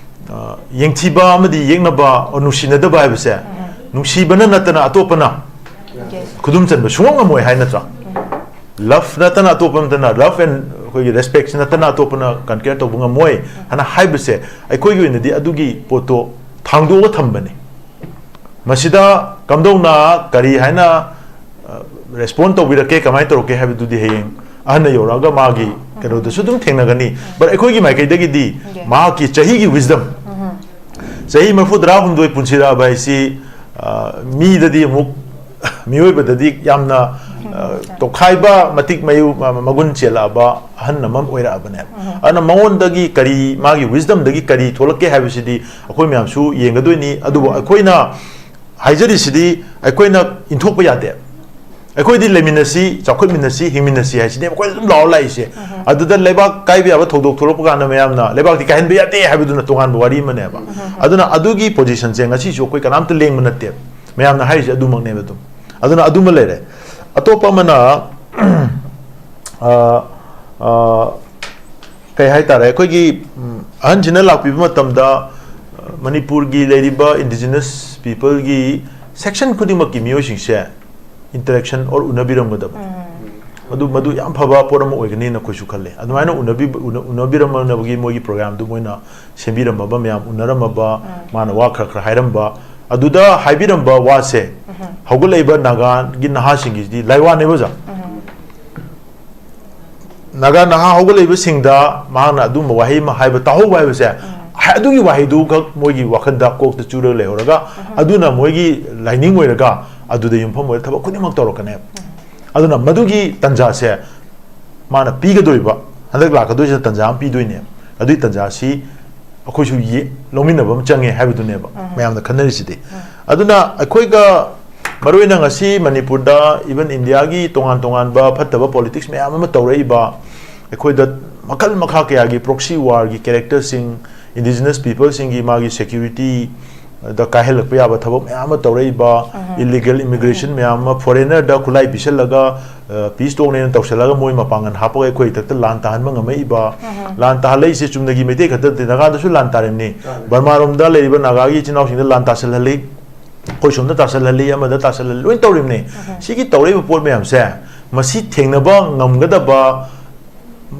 ꯑ, ꯌꯦꯡꯊꯤꯕ ꯑꯃꯗꯤ ꯌꯦꯛꯅꯕ, ꯑ, ꯅꯨꯡꯁꯤꯅꯗꯕ ꯍꯥꯏꯕꯁꯦ, ꯎꯝ꯫ ꯅꯨꯡꯁꯤꯕꯅ ꯅꯠꯇꯅ ꯑꯇꯣꯞꯄꯅ ꯌꯦꯁ꯫ ꯈꯨꯗꯨꯝ ꯆꯟꯕ ꯁꯨꯡꯉꯝ ꯉꯝꯃꯣꯏ ꯍꯥꯏ ꯅꯠꯇ꯭ꯔꯥ? ꯎꯝ꯫ ꯂꯚ ꯅꯠꯇꯅ ꯑꯇꯣꯞꯄ ꯅꯠꯇꯅ, ꯂꯚ ꯑꯦꯟ ꯑꯩꯈꯣꯏꯒꯤ ꯔꯦꯁꯄꯦꯛꯁꯤ ꯅꯠꯇꯅ ꯑꯇꯣꯞꯄꯅ ꯀꯟꯀ꯭ꯌꯔ ꯇꯧꯕ ꯉꯝꯃꯣꯏ ꯍꯥꯏꯅ ꯍꯥꯏꯕꯁꯦ, ꯑꯩꯈꯣꯏꯒꯤ ꯑꯣꯏꯅꯗꯤ ꯑꯗꯨꯒꯤ ꯄꯣꯠꯇꯣ ꯊꯥꯡꯗꯣꯛꯑꯒ ꯊꯝꯕꯅꯤ꯫ ꯃꯁꯤꯗ ꯀꯝꯗꯧꯅ ꯀꯔꯤ ꯍꯥꯏꯅ, ꯑ, ꯔꯦꯁꯄꯣꯟ ꯇꯧꯕꯤꯔꯛꯀꯦ, ꯀꯃꯥꯏꯅ ꯇꯧꯔꯛꯀꯦ ꯍꯥꯏꯕꯗꯨꯗꯤ ꯍꯌꯦꯡ ꯑꯍꯟꯅ ꯌꯧꯔꯛꯑꯒ ꯃꯥꯒꯤ ꯀꯩꯅꯣꯗꯁꯨ ꯑꯗꯨꯝ ꯊꯦꯡꯅꯒꯅꯤ꯫ But ꯑꯩꯈꯣꯏꯒꯤ ꯃꯥꯏꯀꯩꯗꯒꯤꯗꯤ ꯌꯦꯁ꯫ ꯃꯍꯥꯛꯀꯤ ꯆꯍꯤꯒꯤ wisdom, ꯎꯝ꯫ ꯆꯍꯤ ꯃꯔꯤꯐꯨ ꯇꯔꯥꯍꯨꯝꯗꯣꯏ ꯄꯨꯟꯁꯤꯔꯛꯑꯕ ꯍꯥꯏꯁꯤ, ꯑ, ꯃꯤꯗꯗꯤ ꯑꯃꯨꯛ, ꯃꯤꯑꯣꯏꯕꯗꯗꯤ ꯌꯥꯝꯅ, ꯑ, ꯇꯣꯈꯥꯏꯕ ꯃꯇꯤꯛ ꯃꯌꯨ-, ꯃ-, ꯃꯒꯨꯟ ꯆꯦꯜꯂꯛꯑꯕ ꯑꯍꯟ ꯑꯃ ꯑꯣꯏꯔꯛꯑꯕꯅꯦꯕ꯫ ꯎꯝ꯫ ꯑꯗꯨꯅ ꯃꯉꯣꯟꯗꯒꯤ ꯀꯔꯤ, ꯃꯥꯒꯤ wisdomꯗꯒꯤ ꯀꯔꯤ ꯊꯣꯛꯂꯛꯀꯦ ꯍꯥꯏꯕꯁꯤꯗꯤ ꯑꯩꯈꯣꯏ ꯃꯌꯥꯝꯁꯨ ꯌꯦꯡꯒꯗꯣꯏꯅꯤ꯫ ꯑꯗꯨꯕꯨ ꯑꯩꯈꯣꯏꯅ ꯍꯥꯏꯖꯔꯤꯁꯤꯗꯤ ꯑꯩꯈꯣꯏꯅ ꯏꯟꯊꯣꯛꯄ ꯌꯥꯗꯦ꯫ ꯑꯩꯈꯣꯏꯗꯤ ꯂꯩꯃꯤꯟꯅꯁꯤ, ꯆꯥꯎꯈꯠꯃꯤꯟꯅꯁꯤ, ꯍꯤꯡꯃꯤꯟꯅꯁꯤ ꯍꯥꯏꯁꯤꯅꯦ ꯑꯩꯈꯣꯏꯅ ꯑꯗꯨꯝ ꯂꯥꯎꯔ ꯂꯥꯛꯏꯁꯦ꯫ ꯎꯝ꯫ ꯑꯗꯨꯗ ꯂꯩꯕꯥꯛ ꯀꯥꯏꯕ ꯌꯥꯕ ꯊꯧꯗꯣꯛ ꯊꯣꯛꯂꯛꯄ ꯀꯥꯟꯗ ꯃꯌꯥꯝꯅ ꯂꯩꯕꯥꯛꯇꯤ ꯀꯥꯏꯍꯟꯕ ꯌꯥꯗꯦ ꯍꯥꯏꯕꯗꯨꯅ ꯇꯣꯉꯥꯟꯕ ꯋꯥꯔꯤ ꯑꯃꯅꯦꯕ꯫ ꯎꯝ꯫ ꯑꯗꯨꯅ ꯑꯗꯨꯒꯤ positionꯁꯦ ꯉꯁꯤꯁꯨ ꯑꯩꯈꯣꯏ ꯀꯅꯥꯝꯇ ꯂꯦꯡꯕ ꯅꯠꯇꯦ꯫ ꯃꯌꯥꯝꯅ ꯍꯥꯏꯔꯤꯁꯦ ꯑꯗꯨꯃꯛꯅꯦꯕ ꯑꯗꯨꯝ꯫ ꯑꯗꯨꯅ ꯑꯗꯨꯃ ꯂꯩꯔꯦ꯫ ꯑꯇꯣꯞꯄ ꯑꯃꯅ, ꯑ, ꯑ, ꯀꯩ ꯍꯥꯏꯇꯥꯔꯦ, ꯑꯩꯈꯣꯏꯒꯤ, ꯎꯝ, ꯑꯍꯟꯁꯤꯅ ꯂꯥꯛꯄꯤꯕ ꯃꯇꯝꯗ, ꯑ, ꯃꯅꯤꯄꯨꯔꯒꯤ ꯂꯩꯔꯤꯕ indigenous peopleꯒꯤ section ꯈꯨꯗꯤꯡꯃꯛꯀꯤ ꯃꯤꯑꯣꯏꯁꯤꯡꯁꯦ interaction or ꯎꯅꯕꯤꯔꯝꯒꯗꯕ, ꯃꯗꯨ ꯃꯗꯨ ꯌꯥꯝ ꯐꯕ ꯄꯣꯠ ꯑꯃ ꯑꯣꯏꯒꯅꯤꯅ ꯑꯩꯈꯣꯏꯁꯨ ꯈꯜꯂꯦ꯫ ꯑꯗꯨꯃꯥꯏꯅ ꯎꯅꯕꯤ ꯎꯅ- ꯎꯅꯕꯤꯔꯝꯅꯕꯒꯤ ꯃꯣꯏꯒꯤ programꯗꯨ ꯃꯣꯏꯅ ꯁꯦꯝꯕꯤꯔꯝꯃꯕ ꯃꯌꯥꯝ ꯎꯅꯔꯝꯃꯕ, ꯃꯥꯅ ꯋꯥ ꯈꯔ ꯈꯔ ꯍꯥꯏꯔꯝꯕ, ꯑꯗꯨꯗ ꯍꯥꯏꯕꯤꯔꯝꯕ ꯋꯥꯁꯦ ꯍꯧꯒꯠꯂꯛꯏꯕ ꯅꯥꯒꯥꯒꯤ ꯅꯍꯥꯁꯤꯡꯒꯤꯁꯤꯗꯤ ꯂꯥꯏꯋꯥꯅꯦꯕ ꯑꯣꯖꯥ꯫ ꯅꯥꯒꯥ ꯅꯍꯥ ꯍꯧꯒꯠꯂꯛꯏꯕꯁꯤꯡꯗ ꯃꯍꯥꯛꯅ ꯑꯗꯨꯝꯕ ꯋꯥꯍꯩ ꯑꯃ ꯍꯥꯏꯕ ꯇꯥꯍꯧꯕ ꯍꯥꯏꯕꯁꯦ, ꯍꯥꯏ- ꯑꯗꯨꯒꯤ ꯋꯥꯍꯩꯗꯨꯈꯛ ꯃꯣꯏꯒꯤ ꯋꯥꯈꯜꯗ ꯀꯣꯛꯇ ꯆꯨꯔꯒ ꯂꯩꯍꯧꯔꯒ, ꯑꯗꯨꯅ ꯃꯣꯏꯒꯤ ꯂꯥꯏꯅꯤꯡ ꯑꯣꯏꯔꯒ ꯑꯗꯨꯗ ꯌꯨꯝꯐꯝ ꯑꯣꯏꯔꯒ ꯊꯕꯛ ꯈꯨꯗꯤꯡꯃꯛ ꯇꯧꯔꯛꯀꯅꯦꯕ꯫ ꯑꯗꯨꯅ ꯃꯗꯨꯒꯤ ꯇꯥꯟꯖꯥꯁꯦ ꯃꯥꯅ ꯄꯤꯒꯗꯣꯏꯕ, ꯍꯟꯗꯛ ꯂꯥꯛꯀꯗꯣꯏꯁꯤꯅ ꯇꯥꯟꯖꯥ ꯑꯃ ꯄꯤꯗꯣꯏꯅꯦꯕ꯫ ꯑꯗꯨꯒꯤ ꯇꯥꯟꯖꯥꯁꯤ ꯑꯩꯈꯣꯏꯁꯨ ꯌꯦ- ꯂꯧꯃꯤꯟꯅꯕ ꯑꯃ ꯆꯪꯉꯦ ꯍꯥꯏꯕꯗꯨꯅꯦꯕ ꯃꯌꯥꯝꯅ ꯈꯟꯅꯔꯤꯁꯤꯗꯤ꯫ ꯑꯗꯨꯅ ꯑꯩꯈꯣꯏꯒ ꯃꯔꯨ ꯑꯣꯏꯅ ꯉꯁꯤ ꯃꯅꯤꯄꯨꯔꯗ, even ꯏꯟꯗꯤꯌꯥꯒꯤ ꯇꯣꯉꯥꯟ ꯇꯣꯉꯥꯟꯕ ꯐꯠꯇꯕ politics ꯃꯌꯥꯝ ꯑꯃ ꯇꯧꯔꯛꯏꯕ, ꯑꯩꯈꯣꯏꯗ ꯃꯈꯜ ꯃꯈꯥ ꯀꯌꯥꯒꯤ proxy warꯒꯤ characterꯁꯤꯡ, indigenous peopleꯁꯤꯡꯒꯤ ꯃꯥꯒꯤ security ꯗ ꯀꯥꯏꯍꯜꯂꯛꯄ ꯌꯥꯕ ꯊꯕꯛ ꯃꯌꯥꯝ ꯑꯃ ꯇꯧꯔꯛꯏꯕ, illegal immigration ꯃꯌꯥꯝ ꯑꯃ, foreignerꯗ ꯈꯨꯠꯂꯥꯏ ꯄꯤꯁꯜꯂꯒ, ꯑ, peace talkꯅꯦꯅ ꯇꯧꯁꯜꯂꯒ ꯃꯣꯏ ꯃꯄꯥꯡꯒꯜ ꯍꯥꯞꯄꯒ ꯑꯩꯈꯣꯏ ꯏꯊꯛꯇ ꯂꯥꯟ ꯇꯥꯍꯟꯕ ꯉꯝꯃꯛꯏꯕ, ꯂꯥꯟ ꯇꯥꯍꯜꯂꯛꯏꯁꯦ ꯆꯨꯝꯅꯒꯤ ꯃꯩꯇꯩ ꯈꯛꯇ ꯅꯠꯇꯦ, ꯅꯥꯒꯥꯗꯁꯨ ꯂꯥꯟ ꯇꯥꯔꯤꯕꯅꯤ꯫ ꯕꯔꯃꯥꯔꯣꯝꯗ ꯂꯩꯔꯤꯕ ꯅꯥꯒꯥꯒꯤ ꯏꯆꯤꯟ ꯏꯅꯥꯎꯁꯤꯡꯗ ꯂꯥꯟ ꯇꯥꯁꯜꯍꯜꯂꯤ, ꯑꯩꯈꯣꯏ ꯁꯣꯝꯗ ꯇꯥꯁꯜꯍꯜꯂꯤ, ꯑꯃꯗ ꯇꯥꯁꯜꯍꯜꯂꯤ, ꯂꯣꯏ ꯇꯧꯔꯤꯕꯅꯤ꯫ ꯁꯤꯒꯤ ꯇꯧꯔꯛꯏꯕ ꯄꯣꯠ ꯃꯌꯥꯝꯁꯦ, ꯃꯁꯤ ꯊꯦꯡꯅꯕ ꯉꯝꯒꯗꯕ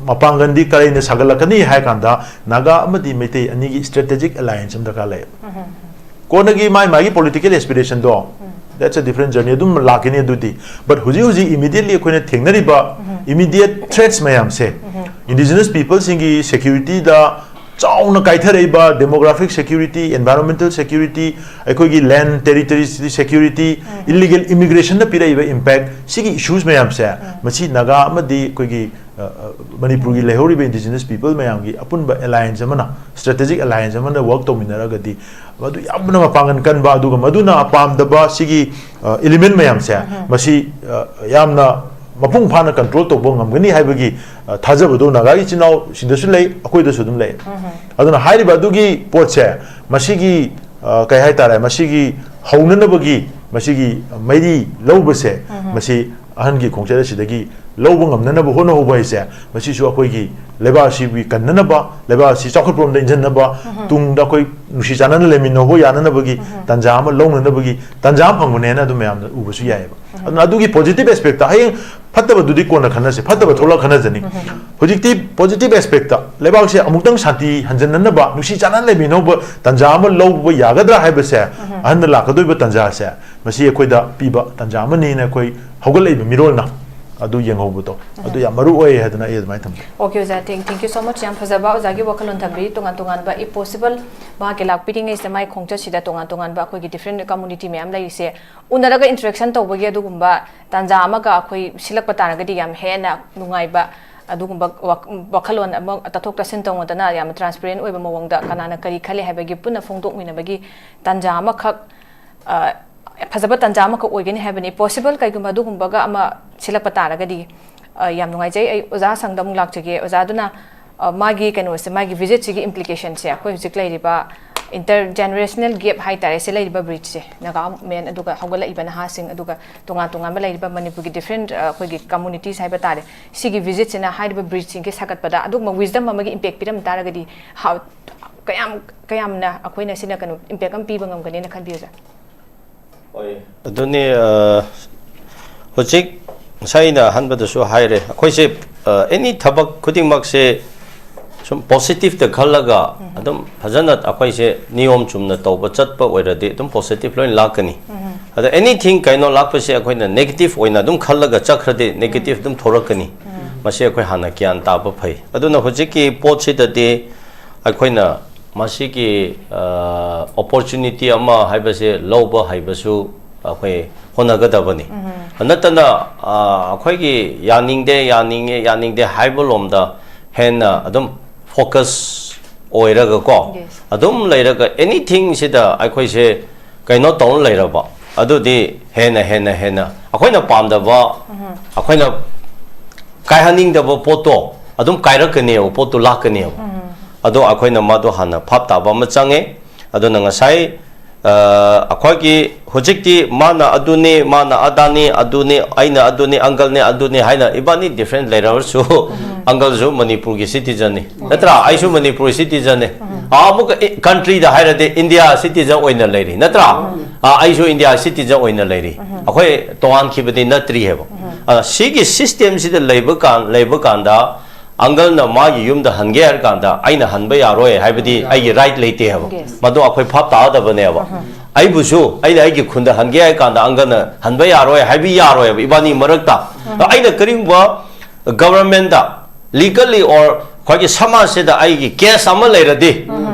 ꯃꯄꯥꯡꯒꯜꯗꯤ ꯀꯔꯤꯅ ꯁꯥꯒꯠꯂꯛꯀꯅꯤ ꯍꯥꯏ ꯀꯥꯟꯗ, ꯅꯥꯒꯥ ꯑꯃꯗꯤ ꯃꯩꯇꯩ ꯑꯅꯤꯒꯤ strategic alliance ꯑꯃ ꯗꯔꯀꯥꯔ ꯂꯩ꯫ ꯀꯣꯟꯅꯒꯤ ꯃꯥꯏ ꯃꯥꯒꯤ political aspirationꯗꯣ, that's a different journey, ꯑꯗꯨꯝ ꯂꯥꯛꯀꯅꯤ ꯑꯗꯨꯗꯤ꯫ But ꯍꯧꯖꯤꯛ ꯍꯧꯖꯤꯛ immediately ꯑꯩꯈꯣꯏꯅ ꯊꯦꯡꯅꯔꯤꯕ immediate threats ꯃꯌꯥꯝꯁꯦ, indigenous peopleꯁꯤꯡꯒꯤ securityꯗ ꯆꯥꯎꯅ ꯀꯥꯏꯊꯔꯛꯏꯕ demographic security, environmental security, ꯑꯩꯈꯣꯏꯒꯤ land territory security, illegal immigrationꯅ ꯄꯤꯔꯛꯏꯕ impact, ꯁꯤꯒꯤ issues ꯃꯌꯥꯝꯁꯦ, ꯃꯁꯤ ꯅꯥꯒꯥ ꯑꯃꯗꯤ ꯑꯩꯈꯣꯏꯒꯤ, ꯑ, ꯑ, ꯃꯅꯤꯄꯨꯔꯒꯤ ꯂꯩꯍꯧꯔꯤꯕ indigenous people ꯃꯌꯥꯝꯒꯤ ꯑꯄꯨꯟꯕ alliance ꯑꯃꯅ, strategic alliance ꯑꯃꯅ work ꯇꯧꯃꯤꯟꯅꯔꯒꯗꯤ, ꯃꯗꯨ ꯌꯥꯝꯅ ꯃꯄꯥꯡꯒꯜ ꯀꯟꯕ, ꯑꯗꯨꯒ ꯃꯗꯨꯅ ꯄꯥꯝꯗꯕ ꯁꯤꯒꯤ, ꯑ, element ꯃꯌꯥꯝꯁꯦ, ꯃꯁꯤ, ꯑ, ꯌꯥꯝꯅ ꯃꯄꯨꯡ ꯐꯥꯅ control ꯇꯧꯕ ꯉꯝꯒꯅꯤ ꯍꯥꯏꯕꯒꯤ, ꯑ, ꯊꯥꯖꯕꯗꯣ ꯅꯥꯒꯥꯒꯤ ꯏꯆꯤꯟ ꯏꯅꯥꯎꯁꯤꯡꯗꯁꯨ ꯂꯩ, ꯑꯩꯈꯣꯏꯗꯁꯨ ꯑꯗꯨꯝ ꯂꯩ꯫ ꯑꯗꯨꯅ ꯍꯥꯏꯔꯤꯕ ꯑꯗꯨꯒꯤ ꯄꯣꯠꯁꯦ, ꯃꯁꯤꯒꯤ, ꯑ, ꯀꯩ ꯍꯥꯏꯇꯥꯔꯦ, ꯃꯁꯤꯒꯤ ꯍꯧꯅꯅꯕꯒꯤ, ꯃꯁꯤꯒꯤ ꯃꯩꯔꯤ ꯂꯧꯕꯁꯦ, ꯃꯁꯤ ꯑꯍꯟꯒꯤ ꯈꯣꯡꯆꯠ ꯑꯁꯤꯗꯒꯤ ꯂꯧꯕ ꯉꯝꯅꯅꯕ ꯍꯣꯠꯅꯍꯧꯕ ꯍꯥꯏꯁꯦ, ꯃꯁꯤꯁꯨ ꯑꯩꯈꯣꯏꯒꯤ ꯂꯩꯕꯥꯛ ꯑꯁꯤꯒꯤ ꯀꯟꯅꯅꯕ, ꯂꯩꯕꯥꯛ ꯑꯁꯤ ꯆꯥꯎꯈꯠꯄꯔꯣꯝꯗ ꯏꯟꯖꯟꯅꯕ, ꯇꯨꯡꯗ ꯑꯩꯈꯣꯏ ꯅꯨꯡꯁꯤ ꯆꯥꯟꯅꯅ ꯂꯩꯃꯤꯟꯅꯕ ꯌꯥꯅꯅꯕꯒꯤ ꯇꯥꯟꯖꯥ ꯑꯃ ꯂꯧꯅꯅꯕꯒꯤ ꯇꯥꯟꯖꯥ ꯑꯃ ꯐꯪꯕꯅꯦꯅ ꯑꯗꯨꯝ ꯃꯌꯥꯝꯅ ꯎꯕꯁꯨ ꯌꯥꯏꯑꯕ꯫ ꯑꯗꯨꯅ ꯑꯗꯨꯒꯤ positive aspect ꯇ, ꯍꯌꯦꯡ ꯐꯠꯇꯕꯗꯨꯗꯤ ꯀꯣꯟꯅ ꯈꯟꯅꯁꯦ, ꯐꯠꯇꯕ ꯊꯣꯛꯂꯛ ꯈꯟꯅꯖꯅꯤ꯫ ꯍꯧꯖꯤꯛꯇꯤ positive aspect ꯇ ꯂꯩꯕꯥꯛꯁꯦ ꯑꯃꯨꯛꯇꯪ ꯁꯥꯟꯇꯤ ꯍꯟꯖꯟꯅꯅꯕ, ꯅꯨꯡꯁꯤ ꯆꯥꯟꯅꯅ ꯂꯩꯃꯤꯟꯅꯧꯕ ꯇꯥꯟꯖꯥ ꯑꯃ ꯂꯧꯕ ꯌꯥꯒꯗ꯭ꯔꯥ ꯍꯥꯏꯕꯁꯦ, ꯑꯍꯟꯗ ꯂꯥꯛꯀꯗꯣꯏꯕ ꯇꯥꯟꯖꯥꯁꯦ, ꯃꯁꯤ ꯑꯩꯈꯣꯏꯗ ꯄꯤꯕ ꯇꯥꯟꯖꯥ ꯑꯃꯅꯤꯅ ꯑꯩꯈꯣꯏ ꯍꯧꯒꯠꯂꯛꯏꯕ ꯃꯤꯔꯣꯜꯅ ꯑꯗꯨ ꯌꯦꯡꯍꯧꯕꯗꯣ, ꯑꯗꯨ ꯌꯥꯝ ꯃꯔꯨ ꯑꯣꯏ ꯍꯥꯏꯗꯅ ꯑꯩ ꯑꯗꯨꯃꯥꯏꯅ ꯊꯝꯖꯒꯦ꯫ Okay, ꯑꯣꯖꯥ, thank, thank you so much꯫ ꯌꯥꯝ ꯐꯖꯕ ꯑꯣꯖꯥꯒꯤ ꯋꯥꯈꯜꯂꯣꯟ ꯊꯝꯕꯤꯔꯤ꯫ ꯇꯣꯉꯥꯟ ꯇꯣꯉꯥꯟꯕ, if possible, ꯃꯍꯥꯛꯀꯤ ꯂꯥꯛꯄꯤꯔꯤꯉꯩꯁꯤꯗ ꯃꯥꯒꯤ ꯈꯣꯡꯆꯠꯁꯤꯗ ꯇꯣꯉꯥꯟ ꯇꯣꯉꯥꯟꯕ ꯑꯩꯈꯣꯏꯒꯤ different community ꯃꯌꯥꯝ ꯂꯩꯔꯤꯁꯦ ꯎꯅꯔꯒ interaction ꯇꯧꯕꯒꯤ ꯑꯗꯨꯒꯨꯝꯕ ꯇꯥꯟꯖꯥ ꯑꯃꯒ ꯑꯩꯈꯣꯏ ꯁꯤꯜꯂꯛꯄ ꯇꯥꯔꯒꯗꯤ ꯌꯥꯝ ꯍꯦꯟꯅ ꯅꯨꯡꯉꯥꯏꯕ, ꯑꯗꯨꯒꯨꯝꯕ ꯋꯥ-, ꯋꯥꯈꯜꯂꯣꯟ ꯑꯃ ꯇꯥꯊꯣꯛ ꯇꯥꯁꯤꯟ ꯇꯧꯅꯗꯅ ꯌꯥꯝꯅ transparent ꯑꯣꯏꯕ ꯃꯑꯣꯡꯗ ꯀꯅꯥꯅ ꯀꯔꯤ ꯈꯜꯂꯤ ꯍꯥꯏꯕꯒꯤ ꯄꯨꯟꯅ ꯐꯣꯡꯗꯣꯛꯃꯤꯟꯅꯕꯒꯤ ꯇꯥꯟꯖꯥ ꯑꯃꯈꯛ, ꯑ, ꯐꯖꯕ ꯇꯥꯟꯖꯥ ꯑꯃꯈꯛ ꯑꯣꯏꯒꯅꯤ ꯍꯥꯏꯕꯅꯤ꯫ Possible, ꯀꯩꯒꯨꯝꯕ ꯑꯗꯨꯒꯨꯝꯕꯒ ꯑꯃ ꯁꯤꯜꯂꯛꯄ ꯇꯥꯔꯒꯗꯤ, ꯑ, ꯌꯥꯝ ꯅꯨꯡꯉꯥꯏꯖꯩ꯫ ꯑꯩ ꯑꯣꯖꯥ ꯁꯪꯗ ꯑꯃꯨꯛ ꯂꯥꯛꯆꯒꯦ꯫ ꯑꯣꯖꯥꯗꯨꯅ, ꯑ, ꯃꯥꯒꯤ ꯀꯩꯅꯣꯁꯦ, ꯃꯥꯒꯤ visit ꯁꯤꯒꯤ implication ꯁꯦ, ꯑꯩꯈꯣꯏ ꯍꯧꯖꯤꯛ ꯂꯩꯔꯤꯕ intergenerational gap ꯍꯥꯏ ꯇꯥꯔꯦ, ꯁꯤ ꯂꯩꯔꯤꯕ bridge ꯁꯦ, ꯅꯥꯒꯥ men ꯑꯗꯨꯒ ꯍꯧꯒꯠꯂꯛꯏꯕ ꯅꯍꯥꯁꯤꯡ, ꯑꯗꯨꯒ ꯇꯣꯉꯥꯟ ꯇꯣꯉꯥꯟꯕ ꯂꯩꯔꯤꯕ ꯃꯅꯤꯄꯨꯔꯒꯤ different, ꯑ, ꯑꯩꯈꯣꯏꯒꯤ communities ꯍꯥꯏꯕ ꯇꯥꯔꯦ, ꯁꯤꯒꯤ visit ꯁꯤꯅ ꯍꯥꯏꯔꯤꯕ bridge ꯁꯤꯡꯒꯤ ꯁꯥꯒꯠꯄꯗ ꯑꯗꯨꯒꯨꯝꯕ wisdom ꯑꯃꯒꯤ impact ꯄꯤꯔꯝ ꯇꯥꯔꯒꯗꯤ, how, ꯀꯌꯥꯝ, ꯀꯌꯥꯝꯅ ꯑꯩꯈꯣꯏꯅ ꯁꯤꯅ ꯀꯩꯅꯣ impact ꯑꯃ ꯄꯤꯕ ꯉꯝꯒꯅꯤꯅ ꯈꯟꯕꯤ, ꯑꯣꯖꯥ? ꯑꯗꯨꯅꯤ, ꯑ, ꯍꯧꯖꯤꯛ ꯉꯁꯥꯏ ꯑꯩꯅ ꯑꯍꯥꯟꯕꯗꯁꯨ ꯍꯥꯏꯔꯦ, ꯑꯩꯈꯣꯏꯁꯦ, ꯑ, any ꯊꯕꯛ ꯈꯨꯗꯤꯡꯃꯛꯁꯦ ꯁꯨꯝ positive ꯇ ꯈꯜꯂꯒ ꯑꯗꯨꯝ ꯐꯖꯅ ꯑꯩꯈꯣꯏꯁꯦ ꯅꯤꯌꯣꯝ ꯆꯨꯝꯅ ꯇꯧꯕ ꯆꯠꯄ ꯑꯣꯏꯔꯗꯤ ꯑꯗꯨꯝ positive ꯂꯣꯏꯅ ꯂꯥꯛꯀꯅꯤ꯫ ꯑꯗ anything ꯀꯩꯅꯣ ꯂꯥꯛꯄꯁꯦ ꯑꯩꯈꯣꯏꯅ negative ꯑꯣꯏꯅ ꯑꯗꯨꯝ ꯈꯜꯂꯒ ꯆꯠꯈ꯭ꯔꯗꯤ negative ꯑꯗꯨꯝ ꯊꯣꯔꯛꯀꯅꯤ꯫ ꯃꯁꯤ ꯑꯩꯈꯣꯏ ꯍꯥꯟꯅ ꯒ꯭ꯌꯥꯟ ꯇꯥꯕ ꯐꯩ꯫ ꯑꯗꯨꯅ ꯍꯧꯖꯤꯛꯀꯤ ꯄꯣꯠꯁꯤꯗꯗꯤ ꯑꯩꯈꯣꯏꯅ ꯃꯁꯤꯒꯤ, ꯑ, opportunity ꯑꯃ ꯍꯥꯏꯕꯁꯦ ꯂꯧꯕ ꯍꯩꯕꯁꯨ ꯑꯩꯈꯣꯏ ꯍꯣꯠꯅꯒꯗꯕꯅꯤ꯫ ꯅꯠꯇꯅ, ꯑ, ꯑꯩꯈꯣꯏꯒꯤ ꯌꯥꯅꯤꯡꯗꯦ, ꯌꯥꯅꯤꯡꯉꯦ, ꯌꯥꯅꯤꯡꯗꯦ ꯍꯥꯏꯕ ꯂꯣꯝꯗ ꯍꯦꯟꯅ ꯑꯗꯨꯝ focus ꯑꯣꯏꯔꯒꯀꯣ, Yes. ꯑꯗꯨꯝ ꯂꯩꯔꯒ anything ꯁꯤꯗ ꯑꯩꯈꯣꯏꯁꯦ ꯀꯩꯅꯣ ꯇꯧꯔ ꯂꯩꯔꯕ, ꯑꯗꯨꯗꯤ ꯍꯦꯟꯅ, ꯍꯦꯟꯅ, ꯍꯦꯟꯅ ꯑꯩꯈꯣꯏꯅ ꯄꯥꯝꯗꯕ, ꯑꯩꯈꯣꯏꯅ ꯀꯥꯏꯍꯟꯅꯤꯡꯗꯕ ꯄꯣꯠꯇꯣ ꯑꯗꯨꯝ ꯀꯥꯏꯔꯛꯀꯅꯦꯕ, ꯄꯣꯠꯇꯣ ꯂꯥꯛꯀꯅꯦꯕ꯫ ꯑꯗꯣ ꯑꯩꯈꯣꯏꯅ ꯃꯗꯣ ꯍꯥꯟꯅ ꯚꯥꯞ ꯇꯥꯕ ꯑꯃ ꯆꯪꯉꯦ꯫ ꯑꯗꯨꯅ ꯉꯁꯥꯏ ꯑꯩꯈꯣꯏꯒꯤ ꯍꯧꯖꯤꯛꯇꯤ ꯃꯥꯅ ꯑꯗꯨꯅꯤ, ꯃꯥꯅ ꯑꯗꯥꯅꯤ, ꯑꯗꯨꯅꯤ, ꯑꯩꯅ ꯑꯗꯨꯅꯤ, uncle ꯅꯦ ꯑꯗꯨꯅꯤ ꯍꯥꯏꯅ ꯏꯕꯥꯅꯤ different ꯂꯩꯔꯕꯁꯨ, uncle ꯁꯨ ꯃꯅꯤꯄꯨꯔꯒꯤ citizen ꯅꯤ, ꯅꯠꯇ꯭ꯔꯥ? ꯑꯩꯁꯨ ꯃꯅꯤꯄꯨꯔ citizen ꯅꯤ꯫ ꯑꯥ, ꯑꯃꯨꯛꯀ country ꯗ ꯍꯥꯏꯔꯗꯤ India citizen ꯑꯣꯏꯅ ꯂꯩꯔꯤ, ꯅꯠꯇ꯭ꯔꯥ? ꯑꯥ, ꯑꯩꯁꯨ India citizen ꯑꯣꯏꯅ ꯂꯩꯔꯤ꯫ ꯑꯩꯈꯣꯏ ꯇꯣꯉꯥꯟꯈꯤꯕꯗꯤ ꯅꯠꯇ꯭ꯔꯤ ꯍꯥꯏꯕ꯫ ꯑꯗ ꯁꯤꯒꯤ system ꯁꯤꯗ ꯂꯩꯕ ꯀꯥꯟ-, ꯂꯩꯕ ꯀꯥꯟꯗ uncle ꯅ ꯃꯥꯒꯤ ꯌꯨꯝꯗ ꯍꯟꯒꯦ ꯍꯥꯏꯔ ꯀꯥꯟꯗ ꯑꯩꯅ ꯍꯟꯕ ꯌꯥꯔꯣꯏ ꯍꯥꯏꯕꯗꯤ ꯑꯩꯒꯤ right ꯂꯩꯇꯦ ꯍꯥꯏꯕ꯫ Yes. ꯃꯗꯨ ꯑꯩꯈꯣꯏ ꯚꯥꯞ ꯇꯥꯒꯗꯕꯅꯦꯕ꯫ ꯑꯩꯕꯨꯁꯨ ꯑꯩꯅ ꯑꯩꯒꯤ ꯈꯨꯟꯗ ꯍꯟꯒꯦ ꯍꯥꯏꯔ ꯀꯥꯟꯗ uncle ꯅ ꯍꯟꯕ ꯌꯥꯔꯣꯏ ꯍꯥꯏꯕ ꯌꯥꯔꯣꯏꯕ ꯏꯕꯥꯅꯤ ꯃꯔꯛꯇ꯫ ꯑꯩꯅ ꯀꯔꯤꯒꯨꯝꯕ government ꯗ legally or ꯑꯩꯈꯣꯏꯒꯤ ꯁꯃꯥꯖꯁꯤꯗ ꯑꯩꯒꯤ case ꯑꯃ ꯂꯩꯔꯗꯤ,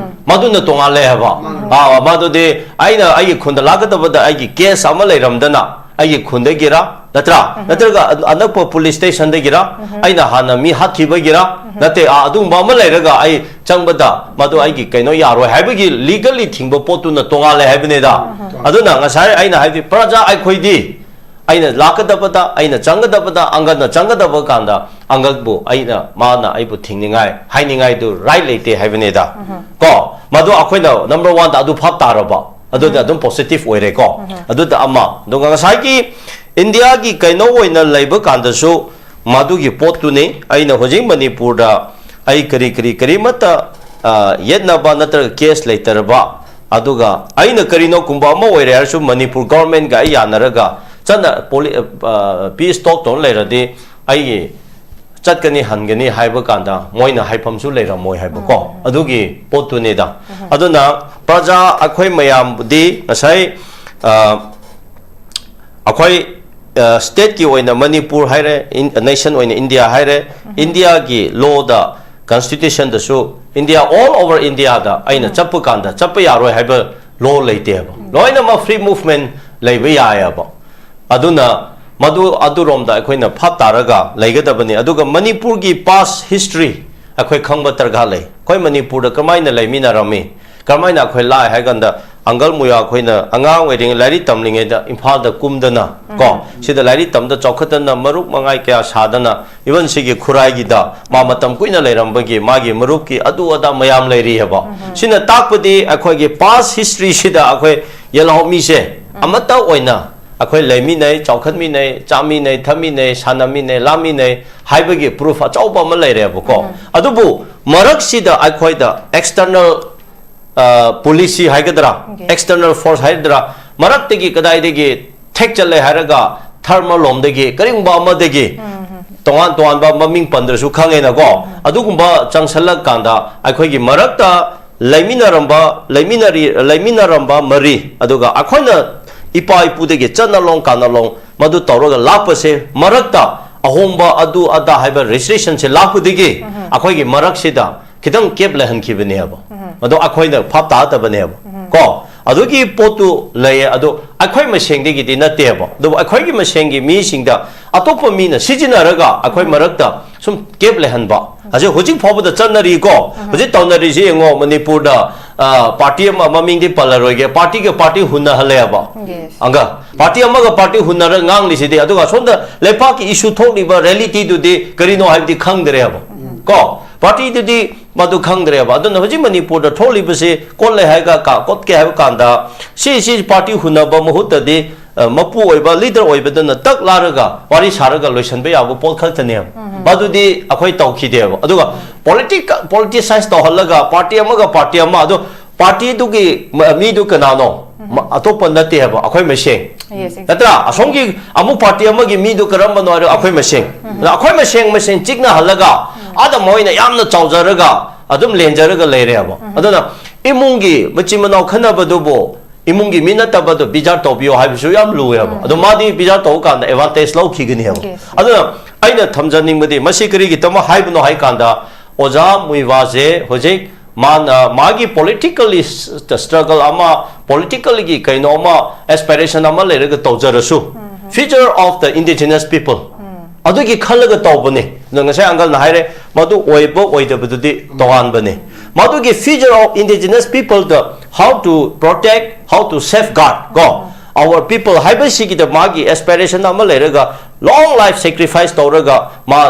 ꯃꯗꯨꯅ ꯇꯣꯉꯥꯜꯂꯦ ꯍꯥꯏꯕ꯫ ꯑꯥ, ꯃꯗꯨꯗꯤ ꯑꯩꯅ ꯑꯩꯒꯤ ꯈꯨꯟꯗ ꯂꯥꯛꯀꯗꯕꯗ ꯑꯩꯒꯤ case ꯑꯃ ꯂꯩꯔꯝꯗꯅ ꯑꯩꯒꯤ ꯈꯨꯟꯗꯒꯤꯔ, ꯅꯠꯇ꯭ꯔꯥ? ꯅꯠꯇ꯭ꯔꯒ ꯑ-, ꯑꯅꯛꯄ police station ꯗꯒꯤꯔ, ꯑꯩꯅ ꯍꯥꯟꯅ ꯃꯤ ꯍꯥꯠꯈꯤꯕꯒꯤꯔ, ꯅꯠꯇꯦ, ꯑꯥ, ꯑꯗꯨꯒꯨꯝꯕ ꯑꯃ ꯂꯩꯔꯒ ꯑꯩ ꯆꯪꯕꯗ ꯃꯗꯨ ꯑꯩꯒꯤ ꯀꯩꯅꯣ ꯌꯥꯔꯣꯏ ꯍꯥꯏꯕꯒꯤ legally ꯊꯤꯡꯕ ꯄꯣꯠꯇꯨꯅ ꯇꯣꯉꯥꯜꯂꯦ ꯍꯥꯏꯕꯅꯤꯗ꯫ ꯑꯗꯨꯅ ꯉꯁꯥꯏ ꯑꯩꯅ ꯍꯥꯏꯕꯗꯤ ꯄ꯭ꯔꯖꯥ ꯑꯩꯈꯣꯏꯗꯤ ꯑꯩꯅ ꯂꯥꯛꯀꯗꯕꯗ, ꯑꯩꯅ ꯆꯪꯒꯗꯕꯗ, uncle ꯅ ꯆꯪꯒꯗꯕ ꯀꯥꯟꯗ uncle ꯕꯨ ꯑꯩꯅ, ꯃꯥꯅ ꯑꯩꯕꯨ ꯊꯤꯡꯅꯤꯡꯉꯥꯏ, ꯍꯥꯏꯅꯤꯡꯉꯥꯏꯗꯨ right ꯂꯩꯇꯦ ꯍꯥꯏꯕꯅꯤꯗ꯫ ꯀꯣ, ꯃꯗꯨ ꯑꯩꯈꯣꯏꯅ number one ꯗ ꯑꯗꯨ ꯚꯥꯞ ꯇꯥꯔꯕ, ꯑꯗꯨꯗ ꯑꯗꯨꯝ positive ꯑꯣꯏꯔꯦꯀꯣ꯫ ꯑꯗꯨꯗ ꯑꯃ, ꯑꯗꯨꯒ ꯉꯁꯥꯏꯒꯤ India ꯒꯤ ꯀꯩꯅꯣ ꯑꯣꯏꯅ ꯂꯩꯕ ꯀꯥꯟꯗꯁꯨ ꯃꯗꯨꯒꯤ ꯄꯣꯠꯇꯨꯅꯤ꯫ ꯑꯩꯅ ꯍꯧꯖꯤꯛ ꯃꯅꯤꯄꯨꯔꯗ ꯑꯩ ꯀꯔꯤ ꯀꯔꯤ ꯀꯔꯤꯃꯠꯇ, ꯑ, ꯌꯦꯠꯅꯕ ꯅꯠꯇ꯭ꯔꯒ case ꯂꯩꯇꯔꯕ, ꯑꯗꯨꯒ ꯑꯩꯅ ꯀꯔꯤꯅꯣꯒꯨꯝꯕ ꯑꯃ ꯑꯣꯏꯔꯦ ꯍꯥꯏꯔꯁꯨ ꯃꯅꯤꯄꯨꯔ government ꯒ ꯑꯩ ꯌꯥꯅꯔꯒ ꯆꯠꯅ ꯄꯣꯂꯤ-, ꯑ, peace talk ꯇꯧꯔ ꯂꯩꯔꯗꯤ ꯑꯩꯒꯤ ꯆꯠꯀꯅꯤ ꯍꯟꯒꯅꯤ ꯍꯥꯏꯕ ꯀꯥꯟꯗ ꯃꯣꯏꯅ ꯍꯥꯏꯐꯝꯁꯨ ꯂꯩꯔꯝꯃꯣꯏ ꯍꯥꯏꯕꯀꯣ꯫ ꯑꯗꯨꯒꯤ ꯄꯣꯠꯇꯨꯅꯤꯗ꯫ ꯑꯗꯨꯅ ꯄ꯭ꯔꯖꯥ ꯑꯩꯈꯣꯏ ꯃꯌꯥꯝꯕꯨꯗꯤ ꯉꯁꯥꯏ, ꯑ, ꯑꯩꯈꯣꯏ, ꯑ, state ꯀꯤ ꯑꯣꯏꯅ ꯃꯅꯤꯄꯨꯔ ꯍꯥꯏꯔꯦ, ꯏꯟ-, nation ꯑꯣꯏꯅ India ꯍꯥꯏꯔꯦ, India ꯒꯤ law ꯗ, constitution ꯗꯁꯨ India, all over India ꯗ ꯑꯩꯅ ꯆꯠꯄ ꯀꯥꯟꯗ ꯆꯠꯄ ꯌꯥꯔꯣꯏ ꯍꯥꯏꯕ law ꯂꯩꯇꯦꯕ꯫ ꯂꯣꯏꯅꯃꯛ free movement ꯂꯩꯕ ꯌꯥꯏꯑꯕ꯫ ꯑꯗꯨꯅ ꯃꯗꯨ ꯑꯗꯨꯔꯣꯝꯗ ꯑꯩꯈꯣꯏꯅ ꯚꯥꯞ ꯇꯥꯔꯒ ꯂꯩꯒꯗꯕꯅꯤ꯫ ꯑꯗꯨꯒ ꯃꯅꯤꯄꯨꯔꯒꯤ past history ꯑꯩꯈꯣꯏ ꯈꯪꯕ ꯗꯔꯀꯥꯔ ꯂꯩ꯫ ꯑꯩꯈꯣꯏ ꯃꯅꯤꯄꯨꯔꯗ ꯀꯃꯥꯏꯅ ꯂꯩꯃꯤꯟꯅꯔꯝꯃꯤ, ꯀꯔꯝꯍꯥꯏꯅ ꯑꯩꯈꯣꯏ ꯂꯥꯛꯑꯦ ꯍꯥꯏ ꯀꯥꯟꯗ, ꯑꯪꯀꯜ ꯃꯨꯌꯥ ꯑꯩꯈꯣꯏꯅ ꯑꯉꯥꯡ ꯑꯣꯏꯔꯤꯉꯩ ꯂꯥꯏꯔꯤꯛ ꯇꯝꯂꯤꯉꯩꯗ ꯏꯝꯐꯥꯜꯗ ꯀꯨꯝꯗꯅ ꯀꯣ, ꯁꯤꯗ ꯂꯥꯏꯔꯤꯛ ꯇꯝꯗ ꯆꯥꯎꯈꯠꯇꯅ ꯃꯔꯨꯞ ꯃꯉꯥꯏ ꯀꯌꯥ ꯁꯥꯗꯅ, even ꯁꯤꯒꯤ ꯈꯨꯔꯥꯏꯒꯤꯗ ꯃꯥ ꯃꯇꯝ ꯀꯨꯏꯅ ꯂꯩꯔꯝꯕꯒꯤ ꯃꯥꯒꯤ ꯃꯔꯨꯞꯀꯤ ꯑꯗꯨ ꯑꯗꯥ ꯃꯌꯥꯝ ꯂꯩꯔꯤꯑꯕ꯫ ꯁꯤꯅ ꯇꯥꯛꯄꯗꯤ ꯑꯩꯈꯣꯏꯒꯤ past history ꯁꯤꯗ ꯑꯩꯈꯣꯏ ꯌꯦꯜꯍꯧꯃꯤꯁꯦ ꯑꯃꯠꯇ ꯑꯣꯏꯅ ꯑꯩꯈꯣꯏ ꯂꯩꯃꯤꯟꯅꯩ, ꯆꯥꯎꯈꯠꯃꯤꯟꯅꯩ, ꯆꯥꯃꯤꯟꯅꯩ, ꯊꯛꯃꯤꯟꯅꯩ, ꯁꯥꯟꯅꯃꯤꯟꯅꯩ, ꯂꯥꯃꯤꯟꯅꯩ ꯍꯥꯏꯕꯒꯤ proof ꯑꯆꯧꯕ ꯑꯃ ꯂꯩꯔꯦꯕꯀꯣ꯫ ꯑꯗꯨꯕꯨ ꯃꯔꯛꯁꯤꯗ ꯑꯩꯈꯣꯏꯗ external policy ꯍꯥꯏꯒꯗ꯭ꯔꯥ, external force ꯍꯥꯏꯒꯗ꯭ꯔꯥ, ꯃꯔꯛꯇꯒꯤ ꯀꯗꯥꯏꯗꯒꯤ ꯊꯦꯛ ꯆꯠꯂꯦ ꯍꯥꯏꯔꯒ ꯙꯔꯃ ꯂꯣꯝꯗꯒꯤ ꯀꯔꯤꯒꯨꯝꯕ ꯑꯃꯗꯒꯤ ꯇꯣꯉꯥꯟ ꯇꯣꯉꯥꯟꯕ ꯃꯃꯤꯡ ꯄꯟꯗ꯭ꯔꯁꯨ ꯈꯪꯉꯦꯅꯀꯣ, ꯑꯗꯨꯒꯨꯝꯕ ꯆꯪꯁꯜꯂꯀꯥꯟꯗ ꯑꯩꯈꯣꯏꯒꯤ ꯃꯔꯛꯇ ꯂꯩꯃꯤꯟꯅꯔꯝꯕ, ꯂꯩꯃꯤꯟꯅꯔꯤ, ꯂꯩꯃꯤꯟꯅꯔꯝꯕ ꯃꯔꯤ, ꯑꯗꯨꯒ ꯑꯩꯈꯣꯏꯅ ꯏꯄꯥ ꯏꯄꯨꯗꯒꯤ ꯆꯠꯅꯂꯣꯡ ꯀꯥꯅꯂꯣꯡ ꯃꯗꯨ ꯇꯧꯔꯒ ꯂꯥꯛꯄꯁꯦ, ꯃꯔꯛꯇ ꯑꯍꯣꯡꯕ ꯑꯗꯨ ꯑꯗꯥ ꯍꯥꯏꯕ restrictionꯁꯦ ꯂꯥꯛꯄꯗꯒꯤ ꯑꯩꯈꯣꯏꯒꯤ ꯃꯔꯛꯁꯤꯗ ꯈꯤꯇꯪ gap ꯂꯩꯍꯟꯈꯤꯕꯅꯦꯕ꯫ ꯃꯗꯣ ꯑꯩꯈꯣꯏꯅ ꯚꯥꯞ ꯇꯥꯗꯕꯅꯦꯕ꯫ ꯀꯣ, ꯑꯗꯨꯒꯤ ꯄꯣꯠꯇꯨ ꯂꯩꯌꯦ꯫ ꯑꯗꯣ ꯑꯩꯈꯣꯏ ꯃꯁꯦꯡꯗꯒꯤꯗꯤ ꯅꯠꯇꯦꯕ, ꯑꯗꯨꯕꯨ ꯑꯩꯈꯣꯏꯒꯤ ꯃꯁꯦꯡꯒꯤ ꯃꯤꯁꯤꯡꯗ ꯑꯇꯣꯞꯄ ꯃꯤꯅ ꯁꯤꯖꯤꯟꯅꯔꯒ ꯑꯩꯈꯣꯏ ꯃꯔꯛꯇ ꯁꯨꯝ gap ꯂꯩꯍꯟꯕ ꯑꯁꯤ ꯍꯧꯖꯤꯛ ꯐꯥꯎꯕꯗ ꯆꯠꯅꯔꯤꯀꯣ꯫ ꯍꯧꯖꯤꯛ ꯇꯧꯅꯔꯤꯁꯤ ꯌꯦꯡꯉꯣ, ꯃꯅꯤꯄꯨꯔꯗ party ꯑꯃ, ꯃꯃꯤꯡꯗꯤ ꯄꯜꯂꯔꯣꯏꯒꯦ, partyꯒ party ꯍꯨꯟꯅꯍꯜꯂꯦꯕ꯫ ꯑꯪꯒ, party ꯑꯃꯒ party ꯍꯨꯟꯅꯔꯒ ꯉꯥꯡꯂꯤꯁꯤꯗꯤ, ꯑꯗꯨꯒ ꯑꯁꯣꯝꯗ ꯂꯩꯄꯥꯛꯀꯤ issue ꯊꯣꯛꯂꯤꯕ realityꯗꯨꯗꯤ ꯀꯔꯤꯅꯣ ꯍꯥꯏꯕꯗꯤ ꯈꯪꯗ꯭ꯔꯦꯕ꯫ ꯀꯣ, partyꯗꯨꯗꯤ ꯃꯗꯨ ꯈꯪꯗ꯭ꯔꯦꯕ꯫ ꯑꯗꯨꯅ ꯍꯧꯖꯤꯛ ꯃꯅꯤꯄꯨꯔꯗ ꯊꯣꯛꯂꯤꯕꯁꯤ ꯀꯣꯠꯂꯦ ꯍꯥꯏꯔꯒ ꯀꯣꯠꯀꯦ ꯍꯥꯏꯕ ꯀꯥꯟꯗ ꯁꯤ ꯁꯤ party ꯍꯨꯟꯅꯕ ꯃꯍꯨꯠꯇꯗꯤ ꯃꯄꯨ ꯑꯣꯏꯕ leader ꯑꯣꯏꯕꯗꯨꯅ ꯇꯛ ꯂꯥꯔꯒ ꯋꯥꯔꯤ ꯁꯥꯔꯒ ꯂꯣꯏꯁꯤꯟꯕ ꯌꯥꯕ ꯄꯣꯠ ꯈꯛꯇꯅꯦꯕ꯫ ꯃꯗꯨꯗꯤ ꯑꯩꯈꯣꯏ ꯇꯧꯈꯤꯗꯦꯕ꯫ ꯑꯗꯨꯒ political, politicize ꯇꯧꯍꯜꯂꯒ party ꯑꯃꯒ party ꯑꯃ, ꯑꯗꯣ partyꯗꯨꯒꯤ ꯃꯤꯗꯨ ꯀꯅꯥꯅꯣ? ꯑꯇꯣꯞꯄ ꯅꯠꯇꯦ ꯍꯥꯏꯕ, ꯑꯩꯈꯣꯏ ꯃꯁꯦꯡ꯫ ꯅꯠꯇ꯭ꯔꯥ? ꯑꯁꯣꯝꯒꯤ ꯑꯃꯨꯛ party ꯑꯃꯒꯤ ꯃꯤꯗꯨ ꯀꯔꯝꯕꯅꯣ ꯍꯥꯏꯔꯣ? ꯑꯩꯈꯣꯏ ꯃꯁꯦꯡ꯫ ꯑꯗ ꯑꯩꯈꯣꯏ ꯃꯁꯦꯡ ꯃꯁꯦꯡ ꯆꯤꯛꯅꯍꯜꯂꯒ ꯑꯗ ꯃꯣꯏꯅ ꯌꯥꯝꯅ ꯆꯥꯎꯖꯔꯒ ꯑꯗꯨꯝ ꯂꯦꯟꯖꯔꯒ ꯂꯩꯔꯦꯕ꯫ ꯑꯗꯨꯅ ꯏꯃꯨꯡꯒꯤ ꯃꯆꯤꯟ ꯃꯅꯥꯎ ꯈꯟꯅꯕꯗꯨꯕꯨ ꯏꯃꯨꯡꯒꯤ ꯃꯤ ꯅꯠꯇꯕꯗꯣ ꯕꯤꯆꯥꯔ ꯇꯧꯕꯤꯌꯣ ꯍꯥꯏꯕꯁꯨ ꯌꯥꯝ ꯂꯨꯑꯦꯕ꯫ ꯑꯗꯣ ꯃꯥꯗꯤ ꯕꯤꯆꯥꯔ ꯇꯧꯕ ꯀꯥꯟꯗ advantage ꯂꯧꯈꯤꯒꯅꯦꯕ꯫ ꯑꯗꯨꯅ ꯑꯩꯅ ꯊꯝꯖꯅꯤꯡꯕꯗꯤ ꯃꯁꯤ ꯀꯔꯤꯒꯤꯗꯃꯛ ꯍꯥꯏꯕꯅꯣ ꯍꯥꯏ ꯀꯥꯟꯗ, ꯑꯣꯖꯥ ꯃꯨꯏꯕꯥꯁꯦ ꯍꯧꯖꯤꯛ ꯃꯥꯅ ꯃꯥꯒꯤ politically struggle ꯑꯃ, politicallyꯒꯤ ꯀꯩꯅꯣ ꯑꯃ, aspiration ꯑꯃ ꯂꯩꯔꯒ ꯇꯧꯖꯔꯁꯨ, future of the indigenous people ꯑꯗꯨꯒꯤ ꯈꯜꯂꯒ ꯇꯧꯕꯅꯦ꯫ ꯑꯗꯣ ꯉꯁꯥꯏ ꯑꯪꯀꯜꯅ ꯍꯥꯏꯔꯦ, ꯃꯗꯨ ꯑꯣꯏꯕ ꯑꯣꯏꯗꯕꯗꯨꯗꯤ ꯇꯣꯉꯥꯟꯕꯅꯦ꯫ ꯃꯗꯨꯒꯤ future of indigenous people the how to protect, how to safeguard ꯀꯣ, our people ꯍꯥꯏꯕꯁꯤꯒꯤꯗ ꯃꯥꯒꯤ aspiration ꯑꯃ ꯂꯩꯔꯒ long life sacrifice ꯇꯧꯔꯒ ꯃꯥ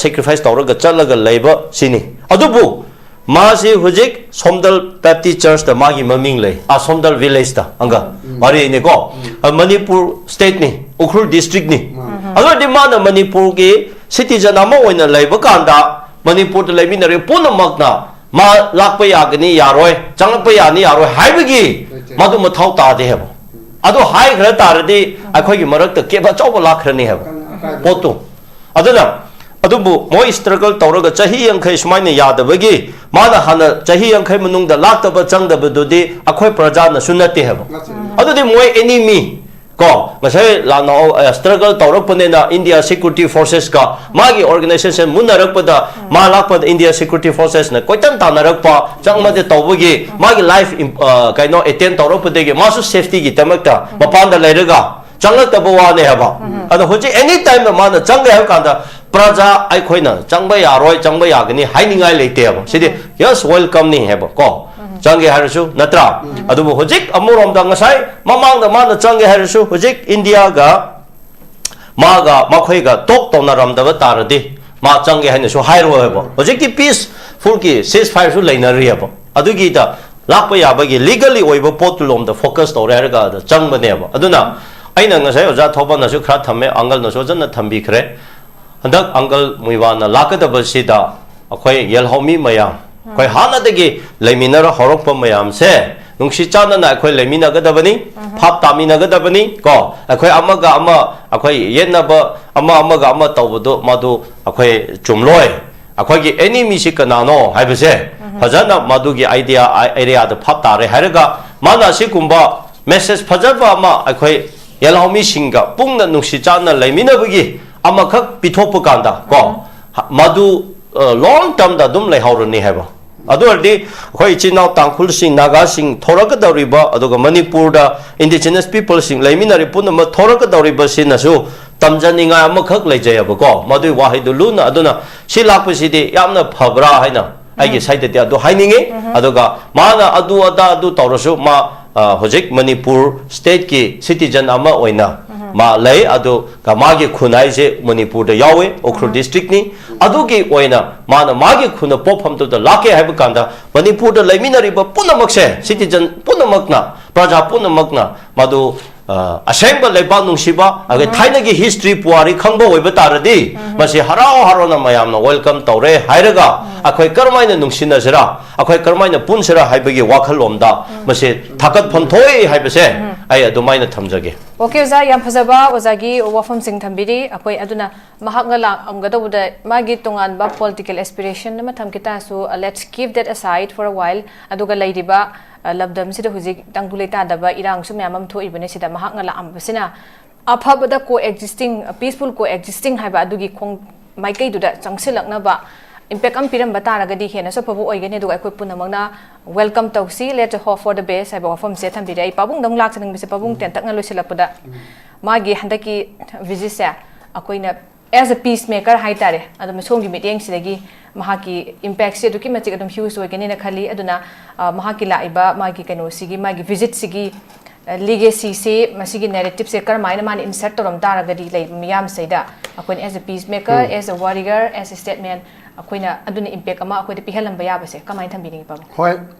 sacrifice ꯇꯧꯔꯒ ꯆꯠꯂꯒ ꯂꯩꯕ ꯁꯤꯅꯤ꯫ ꯑꯗꯨꯕꯨ ꯃꯥꯁꯤ ꯍꯧꯖꯤꯛ ꯁꯣꯝꯗꯜ Baptist Church ꯇ ꯃꯥꯒꯤ ꯃꯃꯤꯡ ꯂꯩ, ꯑ ꯁꯣꯝꯗꯜ village ꯇ ꯑꯪꯒ ꯋꯥꯔꯤꯅꯤꯀꯣ꯫ ꯃꯅꯤꯄꯨꯔ state ꯅꯤ, ꯎꯈ꯭ꯔꯨꯜ district ꯅꯤ꯫ ꯑꯗꯨ ꯑꯣꯏꯔꯗꯤ ꯃꯥꯅ ꯃꯅꯤꯄꯨꯔꯒꯤ citizen ꯑꯃ ꯑꯣꯏꯅ ꯂꯩꯕ ꯀꯥꯟꯗ ꯃꯅꯤꯄꯨꯔꯗ ꯂꯩꯃꯤꯟꯅꯔꯤꯕ ꯄꯨꯝꯅꯃꯛꯅ ꯃꯥ ꯂꯥꯛꯄ ꯌꯥꯒꯅꯤ ꯌꯥꯔꯣꯏ, ꯆꯪꯂꯛꯄ ꯌꯥꯅꯤ ꯌꯥꯔꯣꯏ ꯍꯥꯏꯕꯒꯤ ꯃꯗꯨ ꯃꯊꯧ ꯇꯥꯗꯦ ꯍꯥꯏꯕ꯫ ꯑꯗꯨ ꯍꯥꯏꯈ꯭ꯔ ꯇꯥꯔꯗꯤ ꯑꯩꯈꯣꯏꯒꯤ ꯃꯔꯛꯇ gap ꯑꯆꯧꯕ ꯂꯥꯛꯈ꯭ꯔꯅꯤ ꯍꯥꯏꯕ ꯄꯣꯠꯇꯨ꯫ ꯑꯗꯨꯅ ꯑꯗꯨꯕꯨ ꯃꯣꯏ struggle ꯇꯧꯔꯒ ꯆꯍꯤ ꯌꯥꯡꯈꯩ ꯁꯨꯃꯥꯏꯅ ꯌꯥꯗꯕꯒꯤ ꯃꯥꯅ ꯍꯥꯟꯅ ꯆꯍꯤ ꯌꯥꯡꯈꯩ ꯃꯅꯨꯡꯗ ꯂꯥꯛꯇꯕ ꯆꯪꯗꯕꯗꯨꯗꯤ ꯑꯩꯈꯣꯏ ꯄ꯭ꯔꯖꯥꯅꯁꯨ ꯅꯠꯇꯦ ꯍꯥꯏꯕ꯫ ꯑꯗꯨꯗꯤ ꯃꯣꯏ enemy ꯀꯣ, ꯉꯁꯥꯏ ꯂꯥꯟꯅ struggle ꯇꯧꯔꯛꯄꯅꯤꯅ India Security Forces ꯀ ꯃꯥꯒꯤ organization ꯃꯨꯟꯅꯔꯛꯄꯗ ꯃꯥ ꯂꯥꯛꯄꯗ India Security Forces ꯅ ꯀꯣꯏꯇꯥꯟ ꯇꯥꯟꯅꯔꯛꯄ ꯆꯪꯕꯗ ꯇꯧꯕꯒꯤ ꯃꯥꯒꯤ life ꯀꯩꯅꯣ attempt ꯇꯧꯔꯛꯄꯗꯒꯤ ꯃꯥꯁꯨ safety ꯒꯤꯗꯃꯛꯇ ꯃꯄꯥꯟꯗ ꯂꯩꯔꯒ ꯆꯪꯂꯛꯇꯕ ꯋꯥꯅꯦ ꯍꯥꯏꯕ꯫ ꯑꯗꯣ ꯍꯧꯖꯤꯛ any time ꯗ ꯃꯥꯅ ꯆꯪꯒꯦ ꯍꯥꯏꯕ ꯀꯥꯟꯗ ꯄ꯭ꯔꯖꯥ ꯑꯩꯈꯣꯏꯅ ꯆꯪꯕ ꯌꯥꯔꯣꯏ, ꯆꯪꯕ ꯌꯥꯒꯅꯤ ꯍꯥꯏꯅꯤꯡꯉꯥꯏ ꯂꯩꯇꯦꯕ꯫ ꯁꯤꯗꯤ yes, welcome ꯅꯤ ꯍꯥꯏꯕ ꯀꯣ, ꯆꯪꯒꯦ ꯍꯥꯏꯔꯁꯨ, ꯅꯠꯇ꯭ꯔꯥ? ꯑꯗꯨꯕꯨ ꯍꯧꯖꯤꯛ ꯑꯃꯔꯣꯝꯗ ꯉꯁꯥꯏ ꯃꯃꯥꯡꯗ ꯃꯥꯅ ꯆꯪꯒꯦ ꯍꯥꯏꯔꯁꯨ ꯍꯧꯖꯤꯛ India ꯒ ꯃꯥꯒ ꯃꯈꯣꯏꯒ talk ꯇꯧꯅꯔꯝꯗꯕ ꯇꯥꯔꯗꯤ ꯃꯥ ꯆꯪꯒꯦ ꯍꯥꯏꯅꯁꯨ ꯍꯥꯏꯔꯣꯏꯕ꯫ ꯍꯧꯖꯤꯛꯇꯤ peaceful ꯒꯤ ceasefire ꯁꯨ ꯂꯩꯅꯔꯤꯑꯕ꯫ ꯑꯗꯨꯒꯤꯗ ꯂꯥꯛꯄ ꯌꯥꯕꯒꯤ legally ꯑꯣꯏꯕ ꯄꯣꯠꯇꯨ ꯂꯣꯝꯗ focus ꯇꯧꯔꯦ ꯍꯥꯏꯔꯒ ꯑꯗ ꯆꯪꯕꯅꯦꯕ꯫ ꯑꯗꯨꯅ ꯑꯩꯅ ꯉꯁꯥꯏ ꯑꯣꯖꯥ ꯊꯧꯕꯅꯁꯨ ꯈꯔ ꯊꯝꯃꯦ, uncle ꯅꯁꯨ ꯐꯖꯅ ꯊꯝꯕꯤꯈ꯭ꯔꯦ꯫ ꯍꯟꯗꯛ uncle ꯃꯨꯏꯋꯥꯅ ꯂꯥꯛꯀꯗꯕꯁꯤꯗ ꯑꯩꯈꯣꯏ ꯌꯦꯜꯍꯧꯃꯤ ꯃꯌꯥꯝ, ꯑꯩꯈꯣꯏ ꯍꯥꯟꯅꯗꯒꯤ ꯂꯩꯃꯤꯟꯅꯔ ꯍꯧꯔꯛꯄ ꯃꯌꯥꯝꯁꯦ ꯅꯨꯡꯁꯤ ꯆꯥꯟꯅꯅ ꯑꯩꯈꯣꯏ ꯂꯩꯃꯤꯟꯅꯒꯗꯕꯅꯤ, ꯚꯥꯞ ꯇꯥꯃꯤꯟꯅꯒꯗꯕꯅꯤ ꯀꯣ꯫ ꯑꯩꯈꯣꯏ ꯑꯃꯒ ꯑꯃ ꯑꯩꯈꯣꯏ ꯌꯦꯠꯅꯕ, ꯑꯃ ꯑꯃꯒ ꯑꯃ ꯇꯧꯕꯗꯣ ꯃꯗꯨ ꯑꯩꯈꯣꯏ ꯆꯨꯝꯂꯣꯏ꯫ ꯑꯩꯈꯣꯏꯒꯤ enemy ꯁꯤ ꯀꯅꯥꯅꯣ ꯍꯥꯏꯕꯁꯦ ꯐꯖꯅ ꯃꯗꯨꯒꯤ idea, area ꯗ ꯚꯥꯞ ꯇꯥꯔꯦ ꯍꯥꯏꯔꯒ ꯃꯥꯅ ꯑꯁꯤꯒꯨꯝꯕ message ꯐꯖꯕ ꯑꯃ ꯑꯩꯈꯣꯏ ꯌꯦꯜꯍꯧꯃꯤꯁꯤꯡꯒ ꯄꯨꯟꯅ ꯅꯨꯡꯁꯤ ꯆꯥꯟꯅ ꯂꯩꯃꯤꯟꯅꯕꯒꯤ ꯑꯃꯈꯛ ꯄꯤꯊꯣꯛꯄ ꯀꯥꯟꯗ ꯀꯣ, ꯃꯗꯨ long term ꯗ ꯑꯗꯨꯝ ꯂꯩꯍꯧꯔꯅꯤ ꯍꯥꯏꯕ꯫ ꯑꯗꯨ ꯑꯣꯏꯔꯗꯤ ꯑꯩꯈꯣꯏ ꯏꯆꯤꯟ ꯏꯅꯥꯎ ꯇꯥꯡꯈꯨꯜꯁꯤꯡ, ꯅꯥꯒꯥꯁꯤꯡ ꯊꯣꯔꯛꯀꯗꯧꯔꯤꯕ, ꯑꯗꯨꯒ ꯃꯅꯤꯄꯨꯔꯗ indigenous people ꯁꯤꯡ ꯂꯩꯃꯤꯟꯅꯔꯤ ꯄꯨꯝꯅꯃꯛ ꯊꯣꯔꯛꯀꯗꯧꯔꯤꯕꯁꯤꯅꯁꯨ ꯇꯝꯖꯅꯤꯡꯉꯥꯏ ꯑꯃꯈꯛ ꯂꯩꯖꯩꯑꯕꯀꯣ꯫ ꯃꯗꯨꯒꯤ ꯋꯥꯍꯩꯗꯨ ꯂꯨꯅ, ꯑꯗꯨꯅ ꯁꯤ ꯂꯥꯛꯄꯁꯤꯗꯤ ꯌꯥꯝꯅ ꯐꯕ꯭ꯔꯥ ꯍꯥꯏꯅ ꯑꯩꯒꯤ ꯁꯥꯏꯗꯇꯤ ꯑꯗꯨ ꯍꯥꯏꯅꯤꯡꯉꯤ꯫ ꯑꯗꯨꯒ ꯃꯥꯅ ꯑꯗꯨ ꯑꯗꯥ ꯑꯗꯨ ꯇꯧꯔꯁꯨ, ꯃꯥ, ꯑ, ꯍꯧꯖꯤꯛ ꯃꯅꯤꯄꯨꯔ ꯁ꯭ꯇꯦꯠꯀꯤ ꯁꯤꯇꯤꯖꯟ ꯑꯃ ꯑꯣꯏꯅ ꯃꯥ ꯂꯩ꯫ ꯑꯗꯨꯒ ꯃꯥꯒꯤ ꯈꯨꯟ ꯍꯥꯏꯁꯦ ꯃꯅꯤꯄꯨꯔꯗ ꯌꯥꯎꯋꯦ, ꯎꯈ꯭ꯔꯨꯜ ꯗꯤꯁꯇ꯭ꯔꯤꯛꯅꯤ꯫ ꯑꯗꯨꯒꯤ ꯑꯣꯏꯅ ꯃꯥꯅ ꯃꯥꯒꯤ ꯈꯨꯟꯅ ꯄꯣꯛꯐꯝꯗꯨꯗ ꯂꯥꯛꯀꯦ ꯍꯥꯏꯕ ꯀꯥꯟꯗ, ꯃꯅꯤꯄꯨꯔꯗ ꯂꯩꯃꯤꯟꯅꯔꯤꯕ ꯄꯨꯝꯅꯃꯛꯁꯦ, ꯁꯤꯇꯤꯖꯟ ꯄꯨꯝꯅꯃꯛꯅ, ꯄ꯭ꯔꯖꯥ ꯄꯨꯝꯅꯃꯛꯅ ꯃꯗꯨ, ꯑ, ꯑꯁꯦꯡꯕ ꯂꯩꯕꯥꯛ ꯅꯨꯡꯁꯤꯕ, ꯑꯗꯩ ꯊꯥꯏꯅꯒꯤ ꯍꯤꯁꯇ꯭ꯔꯤ ꯄꯨꯋꯥꯔꯤ ꯈꯪꯕ ꯑꯣꯏꯕ ꯇꯥꯔꯗꯤ, ꯃꯁꯤ ꯍꯔꯥꯎ ꯍꯔꯥꯎꯅ ꯃꯌꯥꯝꯅ ꯋꯦꯜꯀꯝ ꯇꯧꯔꯦ ꯍꯥꯏꯔꯒ, ꯑꯩꯈꯣꯏ ꯀꯔꯝꯍꯥꯏꯅ ꯅꯨꯡꯁꯤꯅꯁꯤꯔꯥ, ꯑꯩꯈꯣꯏ ꯀꯔꯝꯍꯥꯏꯅ ꯄꯨꯟꯁꯤꯔꯥ ꯍꯥꯏꯕꯒꯤ ꯋꯥꯈꯜꯂꯣꯝꯗ ꯃꯁꯤ ꯊꯥꯒꯠꯐꯝ ꯊꯣꯛꯏ ꯍꯥꯏꯕꯁꯦ ꯑꯩ ꯑꯗꯨꯃꯥꯏꯅ ꯊꯝꯖꯒꯦ꯫ ꯑꯣꯀꯦ, ꯑꯣꯖꯥ, ꯌꯥꯝ ꯐꯖꯕ ꯑꯣꯖꯥꯒꯤ ꯋꯥꯐꯝꯁꯤꯡ ꯊꯝꯕꯤꯔꯤ꯫ ꯑꯩꯈꯣꯏ ꯑꯗꯨꯅ ꯃꯍꯥꯛꯅ ꯂꯥꯛꯑꯝꯒꯗꯧꯕꯗ ꯃꯥꯒꯤ ꯇꯣꯉꯥꯟꯕ ꯄꯣꯂꯤꯇꯤꯀꯦꯜ ꯑꯦꯁꯄꯤꯔꯦꯁꯟ ꯑꯃ ꯊꯝꯈꯤ ꯇꯥꯔꯁꯨ, let's keep that aside for a while꯫ ꯑꯗꯨꯒ ꯂꯩꯔꯤꯕ, ꯑ, ꯂꯝꯗꯝꯁꯤꯗ ꯍꯧꯖꯤꯛ ꯇꯪꯗꯨ ꯂꯩꯇꯥꯗꯕ ꯏꯔꯥꯡꯁꯨ ꯃꯌꯥꯝ ꯑꯃ ꯊꯣꯛꯏꯕꯅꯤ꯫ ꯁꯤꯗ ꯃꯍꯥꯛꯅ ꯂꯥꯛꯑꯝꯕꯁꯤꯅ ꯑꯐꯕꯗ co existing, peaceful co existing ꯍꯥꯏꯕ ꯑꯗꯨꯒꯤ ꯈꯣꯡ ꯃꯥꯏꯀꯩꯗꯨꯗ ꯆꯪꯁꯤꯜꯂꯛꯅꯕ ꯏꯝꯄꯦꯛ ꯑꯃ ꯄꯤꯔꯝꯕ ꯇꯥꯔꯒꯗꯤ ꯍꯦꯟꯅꯁꯨ ꯑꯐꯕ ꯑꯣꯏꯒꯅꯤ꯫ ꯑꯗꯨꯒ ꯑꯩꯈꯣꯏ ꯄꯨꯝꯅꯃꯛꯅ welcome ꯇꯧꯁꯤ, let's hope for the best ꯍꯥꯏꯕ ꯋꯥꯐꯝꯁꯦ ꯊꯝꯕꯤꯔꯦ꯫ ꯑꯩ ꯄꯥꯕꯨꯡꯗ ꯑꯃꯨꯛ ꯂꯥꯛꯆꯅꯤꯡꯕꯁꯦ, ꯄꯥꯕꯨꯡ ꯇꯦꯟꯇꯛꯅ ꯂꯣꯏꯁꯤꯜꯂꯛꯄꯗ, ꯃꯥꯒꯤ ꯍꯟꯗꯛꯀꯤ ꯚꯤꯖꯤꯠꯁꯦ ꯑꯩꯈꯣꯏꯅ as a peace maker ꯍꯥꯏꯇꯥꯔꯦ, ꯑꯗꯨꯝ ꯁꯣꯝꯒꯤ ꯃꯤꯠꯌꯦꯡꯁꯤꯗꯒꯤ ꯃꯍꯥꯛꯀꯤ ꯏꯝꯄꯦꯛꯁꯦ ꯑꯗꯨꯛꯀꯤ ꯃꯇꯤꯛ ꯑꯗꯨꯝ ꯍ꯭ꯌꯨꯖ ꯑꯣꯏꯒꯅꯤꯅ ꯈꯜꯂꯤ꯫ ꯑꯗꯨꯅ, ꯑ, ꯃꯍꯥꯛꯀꯤ ꯂꯥꯛꯏꯕ ꯃꯥꯒꯤ ꯀꯩꯅꯣꯁꯤꯒꯤ, ꯃꯥꯒꯤ ꯚꯤꯖꯤꯠꯁꯤꯒꯤ, ꯑ, ꯂꯤꯒꯦꯁꯤꯁꯦ, ꯃꯁꯤꯒꯤ ꯅꯦꯔꯦꯇꯤꯞꯁꯦ ꯀꯔꯝꯍꯥꯏꯅ ꯃꯥꯅ ꯏꯟꯁꯔꯠ ꯇꯧꯔꯝ ꯇꯥꯔꯒꯗꯤ ꯂꯩꯕ ꯃꯤꯌꯥꯝꯁꯤꯗ ꯑꯩꯈꯣꯏꯅ as a peace maker, as a warrior, as a statesman, ꯑꯩꯈꯣꯏꯅ ꯑꯗꯨꯅ ꯏꯝꯄꯦꯛ ꯑꯃ ꯑꯩꯈꯣꯏꯗ ꯄꯤꯍꯜꯂꯝꯕ ꯌꯥꯕꯁꯦ ꯀꯃꯥꯏꯅ ꯊꯝꯕꯤꯅꯤꯡꯉꯤ, ꯄꯥꯕꯨꯡ? ꯍꯣꯏ,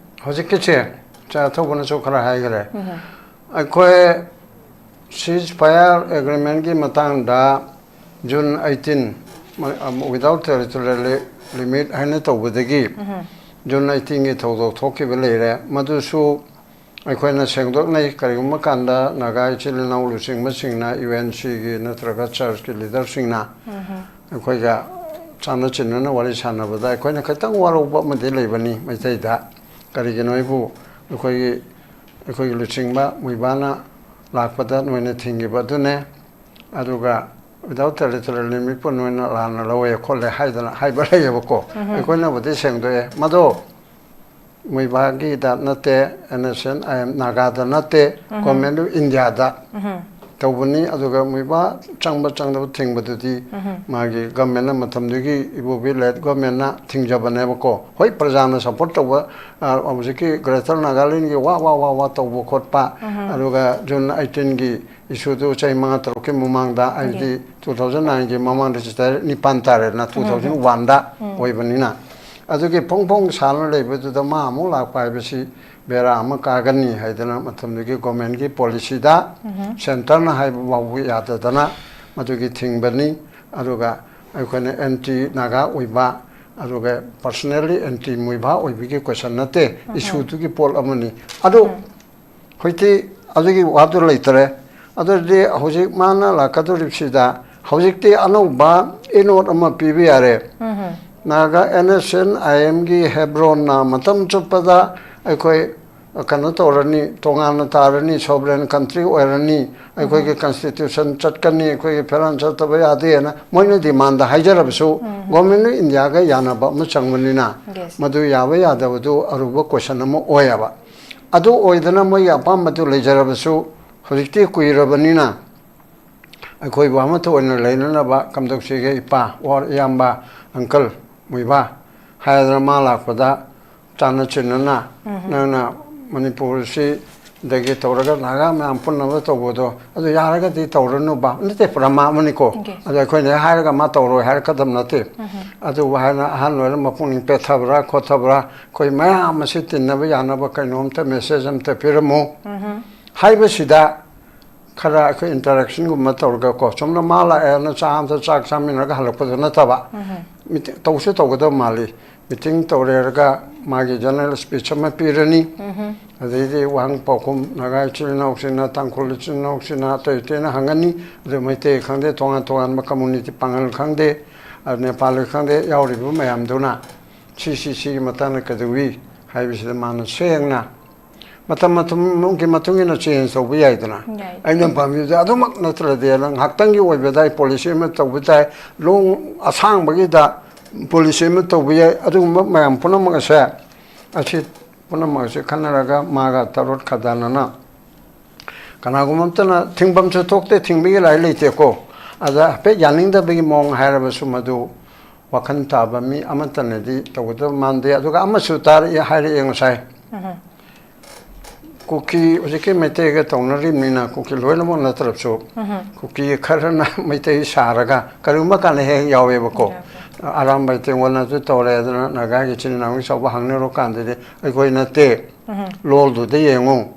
ꯍꯧꯖꯤꯛꯀꯤꯁꯦ ꯆꯥꯊꯧꯕꯅꯁꯨ ꯈꯔ ꯍꯥꯏꯈ꯭ꯔꯦ꯫ ꯑꯩꯈꯣꯏ ceasefire agreementꯀꯤ ꯃꯇꯥꯡꯗ June eighteen, without territorial limit ꯍꯥꯏꯅ ꯇꯧꯕꯗꯒꯤ June eighteenꯒꯤ ꯊꯧꯗꯣꯛ ꯊꯣꯛꯈꯤꯕ ꯂꯩꯔꯦ꯫ ꯃꯗꯨꯁꯨ ꯑꯩꯈꯣꯏꯅ ꯁꯦꯡꯗꯣꯛꯅꯩ꯫ ꯀꯔꯤꯒꯨꯝꯕ ꯀꯥꯟꯗ ꯅꯥꯒꯥ ꯏꯆꯤꯜ ꯏꯅꯥꯎ ꯂꯨꯆꯤꯡꯕꯁꯤꯡꯅ, UNCꯒꯤ ꯅꯠꯇ꯭ꯔꯒ ꯆꯔꯆꯀꯤ ꯂꯤꯗꯔꯁꯤꯡꯅ ꯑꯩꯈꯣꯏꯒ ꯆꯥꯟꯅ ꯆꯤꯟꯅꯅ ꯋꯥꯔꯤ ꯁꯥꯟꯅꯕꯗ ꯑꯩꯈꯣꯏꯅ ꯈꯤꯇꯪ ꯋꯥꯔꯧꯕ ꯑꯃꯗꯤ ꯂꯩꯕꯅꯤ ꯃꯩꯇꯩꯗ꯫ ꯀꯔꯤꯒꯤꯅꯣ ꯍꯥꯏꯕꯨ, ꯑꯩꯈꯣꯏꯒꯤ, ꯑꯩꯈꯣꯏꯒꯤ ꯂꯨꯆꯤꯡꯕ ꯃꯨꯏꯕꯥꯅ ꯂꯥꯛꯄꯗ ꯅꯣꯏꯅ ꯊꯤꯡꯈꯤꯕ ꯑꯗꯨꯅꯦ, ꯑꯗꯨꯒ without territorial limitꯄꯨ ꯅꯣꯏꯅ ꯂꯥꯟꯅ ꯂꯧꯋꯦ ꯈꯣꯠꯂꯦ ꯍꯥꯏꯗꯅ ꯍꯥꯏꯕ ꯂꯩꯌꯦꯕꯀꯣ꯫ ꯑꯩꯈꯣꯏꯅꯕꯨꯗꯤ ꯁꯦꯡꯗꯣꯛꯑꯦ, ꯃꯗꯣ ꯃꯨꯏꯕꯥꯒꯤꯗ ꯅꯠꯇꯦ, NSCN-IM ꯅꯥꯒꯥꯗ ꯅꯠꯇꯦ, Government of Indiaꯗ ꯇꯧꯕꯅꯤ꯫ ꯑꯗꯨꯒ ꯃꯨꯏꯕꯥ ꯆꯪꯕ ꯆꯪꯗꯕ ꯊꯤꯡꯕꯗꯨꯗꯤ ꯃꯥꯒꯤ ꯒꯚꯔꯟꯃꯦꯟꯠꯅ, ꯃꯇꯝꯗꯨꯒꯤ ꯏꯕꯣꯕꯤ ꯂꯦꯠ ꯒꯚꯔꯟꯃꯦꯟꯠꯅ ꯊꯤꯡꯖꯕꯅꯦꯕꯀꯣ꯫ ꯍꯣꯏ, ꯄ꯭ꯔꯖꯥꯅ ꯁꯞꯄꯣꯔꯠ ꯇꯧꯕ, ꯑ, ꯍꯧꯖꯤꯛꯀꯤ ꯒ꯭ꯔꯦꯇꯔ ꯅꯥꯒꯥꯂꯦꯟꯒꯤ ꯋꯥ ꯋꯥ ꯋꯥ ꯋꯥ ꯇꯧꯕ ꯈꯣꯠꯄ, ꯑꯗꯨꯒ ꯖꯨꯟ ꯑꯩꯠꯇꯤꯟꯒꯤ ꯏꯁꯨꯗꯨ ꯆꯍꯤ ꯃꯉꯥ ꯇꯔꯨꯛꯀꯤ ꯃꯃꯥꯡꯗ, ꯍꯥꯏꯕꯗꯤ ꯇꯨ ꯊꯥꯎꯖꯟ ꯅꯥꯏꯟꯒꯤ ꯃꯃꯥꯡꯗ ꯆꯍꯤ ꯅꯤꯄꯥꯟ ꯇꯥꯔꯦꯗꯅ, ꯇꯨ ꯊꯥꯎꯖꯟ ꯋꯥꯟꯗ ꯑꯣꯏꯕꯅꯤꯅ꯫ ꯑꯗꯨꯒꯤ ꯐꯣꯡ ꯐꯣꯡ ꯁꯥꯅ ꯂꯩꯕꯗꯨꯗ ꯃꯥ ꯑꯃꯨꯛ ꯂꯥꯛꯄ ꯍꯥꯏꯕꯁꯤ ꯕꯦꯔꯥ ꯑꯃ ꯀꯥꯒꯅꯤ ꯍꯥꯏꯗꯅ ꯃꯇꯝꯗꯨꯒꯤ ꯒꯣꯔꯃꯦꯟꯒꯤ ꯄꯣꯂꯤꯁꯤꯗ ꯁꯦꯟꯇꯔꯅ ꯍꯥꯏꯕ ꯐꯥꯎꯕ ꯌꯥꯗꯗꯅ ꯃꯗꯨꯒꯤ ꯊꯤꯡꯕꯅꯤ꯫ ꯑꯗꯨꯒ ꯑꯩꯈꯣꯏꯅ ꯑꯦꯟꯇꯤ ꯅꯥꯒꯥ ꯑꯣꯏꯕ, ꯑꯗꯨꯒ ꯄꯔꯁꯅꯦꯜꯂꯤ ꯑꯦꯟꯇꯤ ꯃꯨꯏꯕꯥ ꯑꯣꯏꯕꯒꯤ ꯀꯣꯏꯁꯟ ꯅꯠꯇꯦ, ꯏꯁꯨꯗꯨꯒꯤ ꯄꯣꯠ ꯑꯃꯅꯤ꯫ ꯑꯗꯨ ꯍꯧꯖꯤꯛꯇꯤ ꯑꯗꯨꯒꯤ ꯋꯥꯗꯨ ꯂꯩꯇꯔꯦ꯫ ꯑꯗꯨꯗꯤ ꯍꯧꯖꯤꯛ ꯃꯥꯅ ꯂꯥꯛꯀꯗꯧꯔꯤꯕꯁꯤꯗ ꯍꯧꯖꯤꯛꯇꯤ ꯑꯅꯧꯕ ꯏꯅꯣꯠ ꯑꯃ ꯄꯤꯕ ꯌꯥꯔꯦ꯫ ꯅꯥꯒꯥ ꯑꯦꯟ ꯑꯦꯁ ꯑꯦꯟ ꯑꯥꯏ ꯑꯦꯝꯒꯤ ꯍꯦꯕ꯭ꯔꯣꯟꯅ ꯃꯇꯝ ꯆꯨꯞꯄꯗ ꯑꯩꯈꯣꯏ ꯀꯩꯅꯣ ꯇꯧꯔꯅꯤ, ꯇꯣꯉꯥꯟꯅ ꯇꯥꯔꯅꯤ, ꯁꯣꯕꯔꯦꯟ ꯀꯟꯇ꯭ꯔꯤ ꯑꯣꯏꯔꯅꯤ, ꯑꯩꯈꯣꯏꯒꯤ ꯀꯟꯁꯇꯤꯇ꯭ꯌꯨꯁꯟ ꯆꯠꯀꯅꯤ, ꯑꯩꯈꯣꯏꯒꯤ ꯐꯤꯔꯥꯟ ꯆꯠꯇꯕ ꯌꯥꯗꯦꯅ ꯃꯣꯏꯅ ꯗꯤꯃꯥꯟꯗ ꯍꯥꯏꯖꯔꯕꯁꯨ, ꯒꯣꯔꯃꯦꯟ ꯑꯣꯐ ꯏꯟꯗꯤꯌꯥꯒ ꯌꯥꯅꯕ ꯑꯃ ꯆꯪꯕꯅꯤꯅ, ꯃꯗꯨ ꯌꯥꯕ ꯌꯥꯗꯕꯗꯨ ꯑꯔꯨꯕ ꯀꯣꯏꯁꯟ ꯑꯃ ꯑꯣꯏꯌꯦꯕ꯫ ꯑꯗꯨ ꯑꯣꯏꯗꯅ ꯃꯣꯏꯒꯤ ꯑꯄꯥꯝꯕꯗꯨ ꯂꯩꯖꯔꯕꯁꯨ, ꯍꯧꯖꯤꯛꯇꯤ ꯀꯨꯏꯔꯕꯅꯤꯅ ꯑꯩꯈꯣꯏꯕꯨ ꯑꯃꯠꯇ ꯑꯣꯏꯅ ꯂꯩꯅꯅꯕ ꯀꯝꯗꯧꯁꯤꯒꯦ ꯏꯄꯥ, ꯑꯣꯔ ꯏꯌꯥꯝꯕ, ꯑꯪꯀꯜ, ꯃꯨꯏꯕꯥ ꯍꯥꯏꯗꯅ ꯃꯥ ꯂꯥꯛꯄꯗ ꯆꯥꯟꯅ ꯆꯤꯟꯅꯅ ꯅꯪꯅ ꯃꯅꯤꯄꯨꯔꯁꯤ ꯗꯒꯤ ꯇꯧꯔꯒ ꯅꯥꯒꯥ ꯃꯌꯥꯝ ꯄꯨꯟꯅꯕ ꯇꯧꯕꯗꯣ, ꯑꯗꯨ ꯌꯥꯔꯒꯗꯤ ꯇꯧꯔꯅꯨꯕ, ꯅꯠꯇꯦ, ꯄ꯭ꯔꯃꯥ ꯑꯃꯅꯤꯀꯣ꯫ ꯑꯗꯣ ꯑꯩꯈꯣꯏꯅ ꯍꯦꯛ ꯍꯥꯏꯔꯒ ꯃꯥ ꯇꯧꯔꯣꯏ ꯍꯥꯏꯔꯛꯀꯗꯕ ꯅꯠꯇꯦ꯫ ꯑꯗꯨꯕꯨ ꯍꯥꯏꯅ ꯑꯍꯜ ꯑꯣꯏꯔ ꯃꯄꯨꯛꯅꯤꯡ ꯄꯦꯠꯊꯕ꯭ꯔꯥ ꯈꯣꯠꯊꯕ꯭ꯔꯥ, ꯑꯩꯈꯣꯏ ꯃꯌꯥꯝ ꯑꯁꯤ ꯇꯤꯟꯅꯕ ꯌꯥꯅꯕ ꯀꯩꯅꯣꯝꯇ ꯃꯦꯁꯦꯖ ꯑꯝꯇ ꯄꯤꯔꯝꯃꯨ ꯍꯥꯏꯕꯁꯤꯗ, ꯈꯔ ꯑꯩꯈꯣꯏ ꯏꯟꯇꯔꯦꯛꯁꯟꯒꯨꯝꯕ ꯇꯧꯔꯒꯀꯣ, ꯆꯨꯝꯅ ꯃꯥ ꯂꯥꯛꯑꯦꯅ ꯆꯥ ꯑꯝꯇ ꯆꯥꯛ ꯆꯥꯃꯤꯟꯅꯔꯒ ꯍꯜꯂꯛꯄꯗꯨ ꯅꯠꯇꯕ, ꯃꯤꯇꯤꯡ ꯇꯧꯁꯨ ꯇꯧꯒꯗꯕ ꯃꯥꯜꯂꯤ꯫ ꯃꯤꯇꯤꯡ ꯇꯧꯔꯦꯔꯒ ꯃꯥꯒꯤ ꯖꯦꯅꯔꯦꯜ ꯁ꯭ꯄꯤꯆ ꯑꯃ ꯄꯤꯔꯅꯤ꯫ ꯑꯗꯩꯗꯤ ꯋꯥꯍꯪ ꯄꯥꯎꯈꯨꯝ, ꯅꯥꯒꯥ ꯏꯆꯤꯜ ꯏꯅꯥꯎꯁꯤꯡꯅ, ꯇꯥꯡꯈꯨꯜ ꯏꯆꯤꯜ ꯏꯅꯥꯎꯁꯤꯡꯅ ꯑꯇꯩ ꯑꯇꯩꯅ ꯍꯪꯉꯅꯤ꯫ ꯑꯗꯨ ꯃꯩꯇꯩ ꯈꯪꯗꯦ, ꯇꯣꯉꯥꯟ ꯇꯣꯉꯥꯟꯕ ꯀꯝꯃꯨꯅꯤꯇꯤ, ꯄꯥꯉꯜ ꯈꯪꯗꯦ, ꯑ, ꯅꯦꯄꯥꯂꯤ ꯈꯪꯗꯦ, ꯌꯥꯎꯔꯤꯕ ꯃꯌꯥꯝꯗꯨꯅ ꯁꯤ, ꯁꯤ, ꯁꯤꯒꯤ ꯃꯇꯥꯡꯗ ꯀꯩꯗꯧꯏ ꯍꯥꯏꯕꯁꯤꯗ ꯃꯥꯅ ꯁꯦꯡꯅ ꯃꯇꯝ ꯃꯇꯝꯒꯤ ꯃꯇꯨꯡ ꯏꯟꯅ ꯆꯦꯟꯖ ꯇꯧꯕ ꯌꯥꯏꯗꯅ꯫ ꯌꯥꯏ꯫ ꯑꯩꯅ ꯄꯥꯝꯃꯤꯕꯗꯤ ꯑꯗꯨꯃꯛ ꯅꯠꯇ꯭ꯔꯗꯤ, ꯉꯥꯏꯍꯥꯛꯇꯪꯒꯤ ꯑꯣꯏꯕꯗ ꯑꯩ ꯄꯣꯂꯤꯁꯤ ꯑꯃ ꯇꯧꯕ ꯇꯥꯏ, ꯂꯣꯡ ꯑꯁꯥꯡꯕꯒꯤꯗ ꯄꯣꯂꯤꯁꯤ ꯑꯃ ꯇꯧꯕ ꯌꯥꯏ꯫ ꯑꯗꯨꯒꯨꯝꯕ ꯃꯌꯥꯝ ꯄꯨꯝꯅꯃꯛ ꯑꯁꯦ, ꯑꯁꯤ ꯄꯨꯝꯅꯃꯛ ꯑꯁꯤ ꯈꯟꯅꯔꯒ ꯃꯥꯒ ꯇꯔꯣꯠ ꯈꯥꯏꯗꯥꯅꯅ ꯀꯅꯥꯒꯨꯝꯕ ꯑꯃꯠꯇꯅ ꯊꯤꯡꯐꯝꯁꯨ ꯊꯣꯛꯇꯦ, ꯊꯤꯡꯕꯒꯤ ꯂꯥꯏ ꯂꯩꯇꯦꯀꯣ꯫ ꯑꯗ ꯍꯥꯏꯐꯦꯠ ꯌꯥꯅꯤꯡꯗꯕꯒꯤ ꯃꯑꯣꯡ ꯍꯥꯏꯔꯕꯁꯨ ꯃꯗꯨ ꯋꯥꯈꯜ ꯇꯥꯕ ꯃꯤ ꯑꯃꯠꯇꯅꯗꯤ ꯇꯧꯒꯗꯕ ꯃꯥꯟꯗꯦ꯫ ꯑꯗꯨꯒ ꯑꯃꯁꯨ ꯇꯥꯔꯛꯑꯦ, ꯍꯥꯏꯔꯛꯑꯦ ꯉꯁꯥꯏ꯫ ꯀꯨꯀꯤ ꯍꯧꯖꯤꯛꯀꯤ ꯃꯩꯇꯩꯒ ꯇꯧꯅꯔꯤꯕꯅꯤꯅ ꯀꯨꯀꯤ ꯂꯣꯏꯅꯃꯛ ꯅꯠꯇ꯭ꯔꯕꯁꯨ ꯀꯨꯀꯤ ꯈꯔꯅ ꯃꯩꯇꯩ ꯁꯥꯔꯒ ꯀꯔꯤꯒꯨꯝꯕ ꯀꯥꯟꯗ ꯍꯦꯛ ꯍꯦꯛ ꯌꯥꯎꯋꯦꯕꯀꯣ꯫ ꯌꯥꯎꯋꯦ꯫ ꯑꯔꯥꯝꯕꯥꯏ ꯇꯦꯡꯒꯣꯜꯅꯁꯨ ꯇꯧꯔꯦ꯫ ꯑꯗꯨꯅ ꯅꯥꯒꯥꯒꯤ ꯏꯆꯤꯟ ꯏꯅꯥꯎꯒꯤ ꯆꯥꯎꯕ ꯍꯪꯅꯔꯨ ꯀꯥꯟꯗꯗꯤ ꯑꯩꯈꯣꯏ ꯅꯠꯇꯦ, ꯂꯣꯜꯗꯨꯗ ꯌꯦꯡꯉꯨ꯫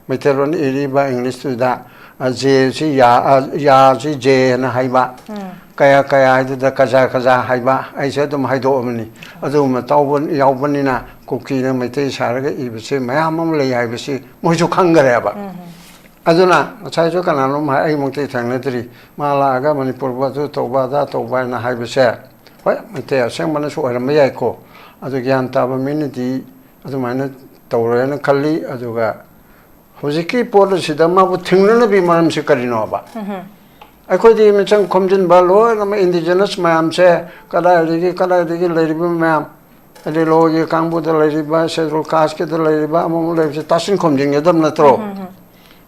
ꯃꯩꯇꯩꯂꯣꯟ ꯏꯔꯤꯕ ꯏꯪꯂꯤꯁꯇꯨꯗ, ꯑ, ꯖꯦꯁꯤ ꯌꯥ, ꯑ, ꯌꯥꯁꯤ ꯖꯦ ꯍꯥꯏꯅ ꯍꯥꯏꯕ, ꯀꯌꯥ ꯀꯌꯥ ꯍꯥꯏꯗꯨꯗ ꯀꯖꯥ ꯀꯖꯥ ꯍꯥꯏꯕ, ꯑꯩꯁꯦ ꯑꯗꯨꯝ ꯍꯥꯏꯗꯣꯛꯑꯕꯅꯤ꯫ ꯑꯗꯨꯒꯨꯝꯕ ꯇꯧꯕ ꯌꯥꯎꯕꯅꯤꯅ ꯀꯨꯀꯤꯅ ꯃꯩꯇꯩ ꯁꯥꯔꯒ ꯏꯕꯁꯦ ꯃꯌꯥꯝ ꯑꯃ ꯂꯩ ꯍꯥꯏꯕꯁꯤ ꯃꯣꯏꯁꯨ ꯈꯪꯈꯔꯦꯕ꯫ ꯑꯗꯨꯅ ꯉꯁꯥꯏꯁꯨ ꯀꯅꯥꯅꯣꯝ ꯍꯥꯏ, ꯑꯩꯃꯛꯇꯤ ꯊꯦꯡꯅꯗ꯭ꯔꯤ, ꯃꯥ ꯂꯥꯛꯑꯒ ꯃꯅꯤꯄꯨꯔꯕꯨ ꯑꯗꯨ ꯇꯧꯕ ꯑꯗꯥ ꯇꯧꯕ ꯍꯥꯏꯅ ꯍꯥꯏꯕꯁꯦ꯫ ꯍꯣꯏ, ꯃꯩꯇꯩ ꯑꯁꯦꯡꯕꯅꯁꯨ ꯑꯣꯏꯔꯝꯕ ꯌꯥꯏꯀꯣ꯫ ꯑꯗꯨ ꯒ꯭ꯌꯥꯟ ꯇꯥꯕ ꯃꯤꯅꯗꯤ ꯑꯗꯨꯃꯥꯏꯅ ꯇꯧꯔꯣꯏꯅ ꯈꯜꯂꯤ꯫ ꯑꯗꯨꯒ ꯍꯧꯖꯤꯛꯀꯤ ꯄꯣꯠ ꯑꯁꯤꯗ ꯃꯥꯕꯨ ꯊꯤꯡꯅꯅꯕꯒꯤ ꯃꯔꯝꯁꯤ ꯀꯔꯤꯅꯣꯕ? ꯑꯩꯈꯣꯏꯗꯤ ꯃꯤꯆꯪ ꯈꯣꯝꯖꯤꯟꯕ ꯂꯣꯏꯅꯃꯛ indigenous ꯃꯌꯥꯝꯁꯦ, ꯀꯗꯥꯏꯗꯒꯤ ꯀꯗꯥꯏꯗꯒꯤ ꯂꯩꯔꯤꯕ ꯃꯌꯥꯝ, ꯑꯗꯩ ꯂꯣꯒꯤ ꯀꯥꯡꯕꯨꯗ ꯂꯩꯔꯤꯕ, schedule casteꯀꯤꯗ ꯂꯩꯔꯤꯕ, ꯑꯃꯃ ꯂꯩꯕꯁꯦ ꯇꯥꯁꯤꯟ ꯈꯣꯝꯖꯤꯟꯒꯗꯕ ꯅꯠꯇ꯭ꯔꯣ?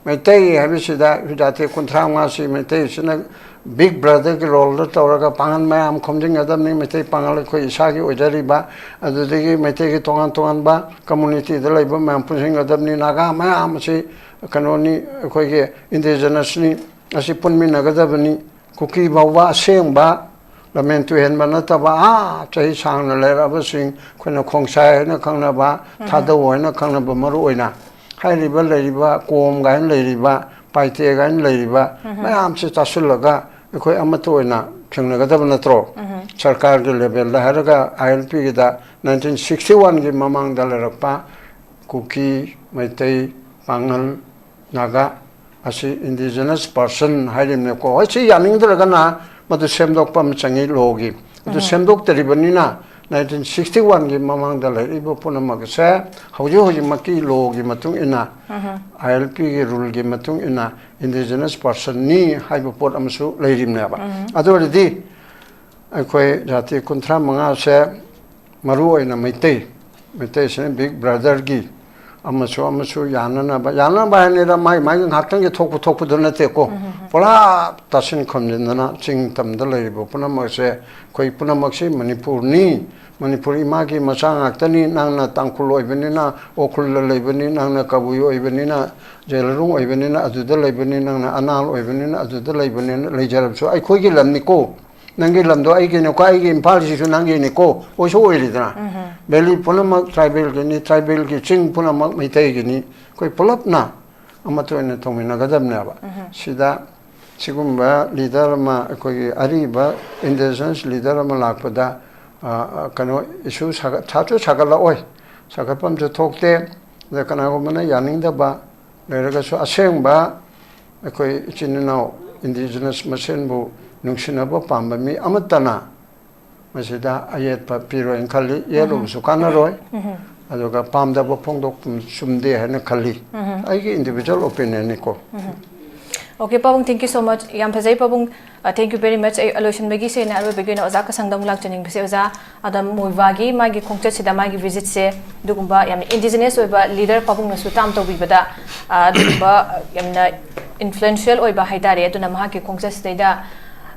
ꯃꯩꯇꯩ ꯍꯥꯏꯕꯁꯤꯗ ꯖꯥꯇꯤ ꯀꯨꯟꯊ꯭ꯔꯥ ꯃꯉꯥꯁꯤ ꯃꯩꯇꯩꯁꯤꯅ big brotherꯒꯤ roleꯗ ꯇꯧꯔꯒ ꯄꯥꯡꯒꯜ ꯃꯌꯥꯝ ꯈꯣꯝꯖꯤꯟꯒꯗꯕꯅꯤ꯫ ꯃꯩꯇꯩ ꯄꯥꯡꯒꯜ ꯑꯩꯈꯣꯏ ꯏꯁꯥꯒꯤ ꯑꯣꯏꯖꯔꯤꯕ, ꯑꯗꯨꯗꯒꯤ ꯃꯩꯇꯩꯒꯤ ꯇꯣꯉꯥꯟ ꯇꯣꯉꯥꯟꯕ communityꯗ ꯂꯩꯕ ꯃꯌꯥꯝ ꯄꯨꯟꯁꯤꯟꯒꯗꯕꯅꯤ꯫ ꯅꯥꯒꯥ ꯃꯌꯥꯝ ꯑꯁꯤ ꯀꯩꯅꯣꯅꯤ, ꯑꯩꯈꯣꯏꯒꯤ indigenousꯅꯤ, ꯑꯁꯤ ꯄꯨꯟꯃꯤꯟꯅꯒꯗꯕꯅꯤ꯫ ꯀꯨꯀꯤ ꯐꯥꯎꯕ ꯑꯁꯦꯡꯕ ꯂꯝꯍꯦꯟ ꯇꯨꯍꯦꯟꯕ ꯅꯠꯇꯕ, ꯑꯥ, ꯆꯍꯤ ꯁꯥꯡꯅ ꯂꯩꯔꯛꯑꯕꯁꯤꯡ, ꯑꯩꯈꯣꯏꯅ ꯈꯣꯡꯁꯥꯏ ꯍꯥꯏꯅ ꯈꯪꯅꯕ, ꯊꯥꯗꯧ ꯍꯥꯏꯅ ꯈꯪꯅꯕ, ꯃꯔꯨ ꯑꯣꯏꯅ ꯍꯥꯏꯔꯤꯕ ꯂꯩꯔꯤꯕ ꯀꯣꯝ ꯀꯥꯏꯅ ꯂꯩꯔꯤꯕ, ꯄꯥꯏꯇꯦ ꯀꯥꯏꯅ ꯂꯩꯔꯤꯕ ꯃꯌꯥꯝꯁꯦ ꯇꯥꯁꯤꯜꯂꯒ ꯑꯩꯈꯣꯏ ꯑꯃꯠꯇ ꯑꯣꯏꯅ ꯊꯦꯡꯅꯒꯗꯕ ꯅꯠꯇ꯭ꯔꯣ? ꯁꯔꯀꯥꯔꯒꯤ levelꯗ ꯍꯥꯏꯔꯒ ILPꯒꯤꯗ nineteen sixty oneꯒꯤ ꯃꯃꯥꯡꯗ ꯂꯩꯔꯛꯄ ꯀꯨꯀꯤ, ꯃꯩꯇꯩ, ꯄꯥꯉꯜ, ꯅꯥꯒꯥ ꯑꯁꯤ indigenous person ꯍꯥꯏꯔꯤꯕꯅꯤꯀꯣ꯫ ꯍꯣꯏ, ꯁꯤ ꯌꯥꯅꯤꯡꯗ꯭ꯔꯒꯅ ꯃꯗꯨ ꯁꯦꯝꯗꯣꯛꯄ ꯑꯃ ꯆꯪꯉꯤ lawꯒꯤ꯫ ꯑꯗꯨ ꯁꯦꯝꯗꯣꯛꯇꯔꯤꯕꯅꯤꯅ nineteen sixty oneꯒꯤ ꯃꯃꯥꯡꯗ ꯂꯩꯔꯛꯏꯕ ꯄꯨꯝꯅꯃꯛ ꯑꯁꯦ ꯍꯧꯖꯤꯛ ꯍꯧꯖꯤꯛꯃꯛꯀꯤ lawꯒꯤ ꯃꯇꯨꯡ ꯏꯟꯅ, ILPꯒꯤ ruleꯒꯤ ꯃꯇꯨꯡ ꯏꯟꯅ indigenous personꯅꯤ ꯍꯥꯏꯕ ꯄꯣꯠ ꯑꯃꯁꯨ ꯂꯩꯔꯤꯕꯅꯦꯕ꯫ ꯑꯗꯨ ꯑꯣꯏꯔꯗꯤ ꯑꯩꯈꯣꯏ ꯖꯥꯇꯤ ꯀꯨꯟꯊ꯭ꯔꯥ ꯃꯉꯥꯁꯦ, ꯃꯔꯨ ꯑꯣꯏꯅ ꯃꯩꯇꯩ, ꯃꯩꯇꯩꯁꯤꯅ big brotherꯒꯤ ꯑꯃꯁꯨ ꯑꯃꯁꯨ ꯌꯥꯅꯅꯕ, ꯌꯥꯅꯅꯕ ꯍꯥꯏꯅꯤꯗ, ꯃꯥꯏ ꯃꯥꯏꯒꯤ ꯉꯥꯏꯍꯥꯛꯇꯪꯒꯤ ꯊꯣꯛꯄ ꯊꯣꯛꯄꯗꯨ ꯅꯠꯇꯦꯀꯣ꯫ ꯄꯨꯔꯥ ꯇꯥꯁꯤꯟ ꯈꯨꯝꯖꯤꯟꯗꯅ ꯆꯤꯡ ꯇꯝꯗ ꯂꯩꯔꯤꯕ ꯄꯨꯝꯅꯃꯛꯁꯦ, ꯑꯩꯈꯣꯏ ꯄꯨꯝꯅꯃꯛꯁꯤ ꯃꯅꯤꯄꯨꯔꯅꯤ, ꯃꯅꯤꯄꯨꯔ ꯏꯃꯥꯒꯤ ꯃꯆꯥ ꯉꯥꯛꯇꯅꯤ꯫ ꯅꯪꯅ ꯇꯥꯡꯈꯨꯜ ꯑꯣꯏꯕꯅꯤꯅ, ꯎꯈ꯭ꯔꯨꯜꯗ ꯂꯩꯕꯅꯤ, ꯅꯪꯅ ꯀꯕꯨꯏ ꯑꯣꯏꯕꯅꯤꯅ, ꯖꯦꯂꯔꯨꯡ ꯑꯣꯏꯕꯅꯤꯅ ꯑꯗꯨꯗ ꯂꯩꯕꯅꯤ, ꯅꯪꯅ ꯑꯅꯥꯜ ꯑꯣꯏꯕꯅꯤꯅ ꯑꯗꯨꯗ ꯂꯩꯕꯅꯤꯅ, ꯂꯩꯖꯔꯕꯁꯨ ꯑꯩꯈꯣꯏꯒꯤ ꯂꯝꯅꯤꯀꯣ꯫ ꯅꯪꯒꯤ ꯂꯝꯗꯣ ꯑꯩꯒꯤꯅꯤꯀꯣ, ꯑꯩꯒꯤ ꯏꯝꯐꯥꯜꯁꯤꯁꯨ ꯅꯪꯒꯤꯅꯤꯀꯣ, ꯑꯣꯏꯁꯨ ꯑꯣꯏꯔꯤꯗꯅ꯫ ꯚꯦꯂꯤ ꯄꯨꯝꯅꯃꯛ ꯇ꯭ꯔꯥꯏꯕꯦꯜꯒꯤꯅꯤ, ꯇ꯭ꯔꯥꯏꯕꯦꯜꯒꯤ ꯆꯤꯡ ꯄꯨꯝꯅꯃꯛ ꯃꯩꯇꯩꯒꯤꯅꯤ꯫ ꯑꯩꯈꯣꯏ ꯄꯨꯂꯞꯅ ꯑꯃꯠꯇ ꯑꯣꯏꯅ ꯇꯧꯃꯤꯟꯅꯒꯗꯕꯅꯦꯕ꯫ ꯁꯤꯗ ꯁꯤꯒꯨꯝꯕ ꯂꯤꯗꯔ ꯑꯃ, ꯑꯩꯈꯣꯏꯒꯤ ꯑꯔꯤꯕ ꯏꯟꯗꯤꯖꯤꯅꯁ ꯂꯤꯗꯔ ꯑꯃ ꯂꯥꯛꯄꯗ, ꯑ, ꯑ, ꯀꯩꯅꯣ, ꯏꯁꯨ ꯁꯥꯒꯠ-, ꯁꯥꯁꯨ ꯁꯥꯒꯠꯂꯛꯑꯣꯏ, ꯁꯥꯒꯠꯐꯝꯁꯨ ꯊꯣꯛꯇꯦ꯫ ꯑꯗ ꯀꯅꯥꯒꯨꯝꯕꯅ ꯌꯥꯅꯤꯡꯗꯕ ꯂꯩꯔꯒꯁꯨ, ꯑꯁꯦꯡꯕ ꯑꯩꯈꯣꯏ ꯏꯆꯤꯟ ꯏꯅꯥꯎ ꯏꯟꯗꯤꯖꯤꯅꯁ ꯃꯁꯦꯟꯕꯨ ꯅꯨꯡꯁꯤꯅꯕ ꯄꯥꯝꯕ ꯃꯤ ꯑꯃꯠꯇꯅ ꯃꯁꯤꯗ ꯑꯌꯦꯠꯄ ꯄꯤꯔꯣꯏꯅ ꯈꯜꯂꯤ꯫ ꯌꯦꯠꯂꯨꯕꯁꯨ ꯀꯥꯟꯅꯔꯣꯏ꯫ ꯑꯗꯨꯒ ꯄꯥꯝꯗꯕ ꯐꯣꯡꯗꯣꯛꯄ ꯆꯨꯝꯗꯦ ꯍꯥꯏꯅ ꯈꯜꯂꯤ꯫ ꯑꯩꯒꯤ ꯏꯟꯗꯤꯕꯤꯖꯨꯋꯦꯜ ꯑꯣꯄꯤꯅꯤꯌꯟꯅꯤꯀꯣ꯫ Okay, ꯄꯥꯕꯨꯡ, thank you so much, ꯌꯥꯝ ꯐꯖꯩ ꯄꯥꯕꯨꯡ꯫ Thank you very much꯫ ꯑꯩ ꯂꯣꯏꯁꯤꯟꯕꯒꯤ ꯁꯦꯡꯅ ꯑꯔꯣꯏꯕꯒꯤ ꯑꯣꯏꯅ ꯑꯣꯖꯥ ꯀꯁꯪꯗ ꯑꯃꯨꯛ ꯂꯥꯛꯆꯅꯤꯡꯕꯁꯦ, ꯑꯣꯖꯥ ꯑꯗꯝ ꯃꯨꯏꯕꯥꯒꯤ ꯃꯥꯒꯤ ꯈꯣꯡꯆꯠꯁꯤꯗ, ꯃꯥꯒꯤ ꯚꯤꯖꯤꯠꯁꯦ, ꯑꯗꯨꯒꯨꯝꯕ ꯌꯥꯝꯅ ꯏꯟꯗꯤꯖꯤꯅꯁ ꯑꯣꯏꯕ ꯂꯤꯗꯔ ꯄꯥꯕꯨꯡꯅꯁꯨ ꯇꯥꯝ ꯇꯧꯕꯤꯕꯗ, ꯑ, ꯑꯗꯨꯒꯨꯝꯕ ꯌꯥꯝꯅ ꯏꯟꯐ꯭ꯂꯨꯌꯦꯟꯁꯤꯌꯦꯜ ꯑꯣꯏꯕ ꯍꯥꯏꯇꯥꯔꯦ꯫ ꯑꯗꯨꯅ ꯃꯍꯥꯛꯀꯤ ꯈꯣꯡꯆꯠꯁꯤꯗꯩꯗ,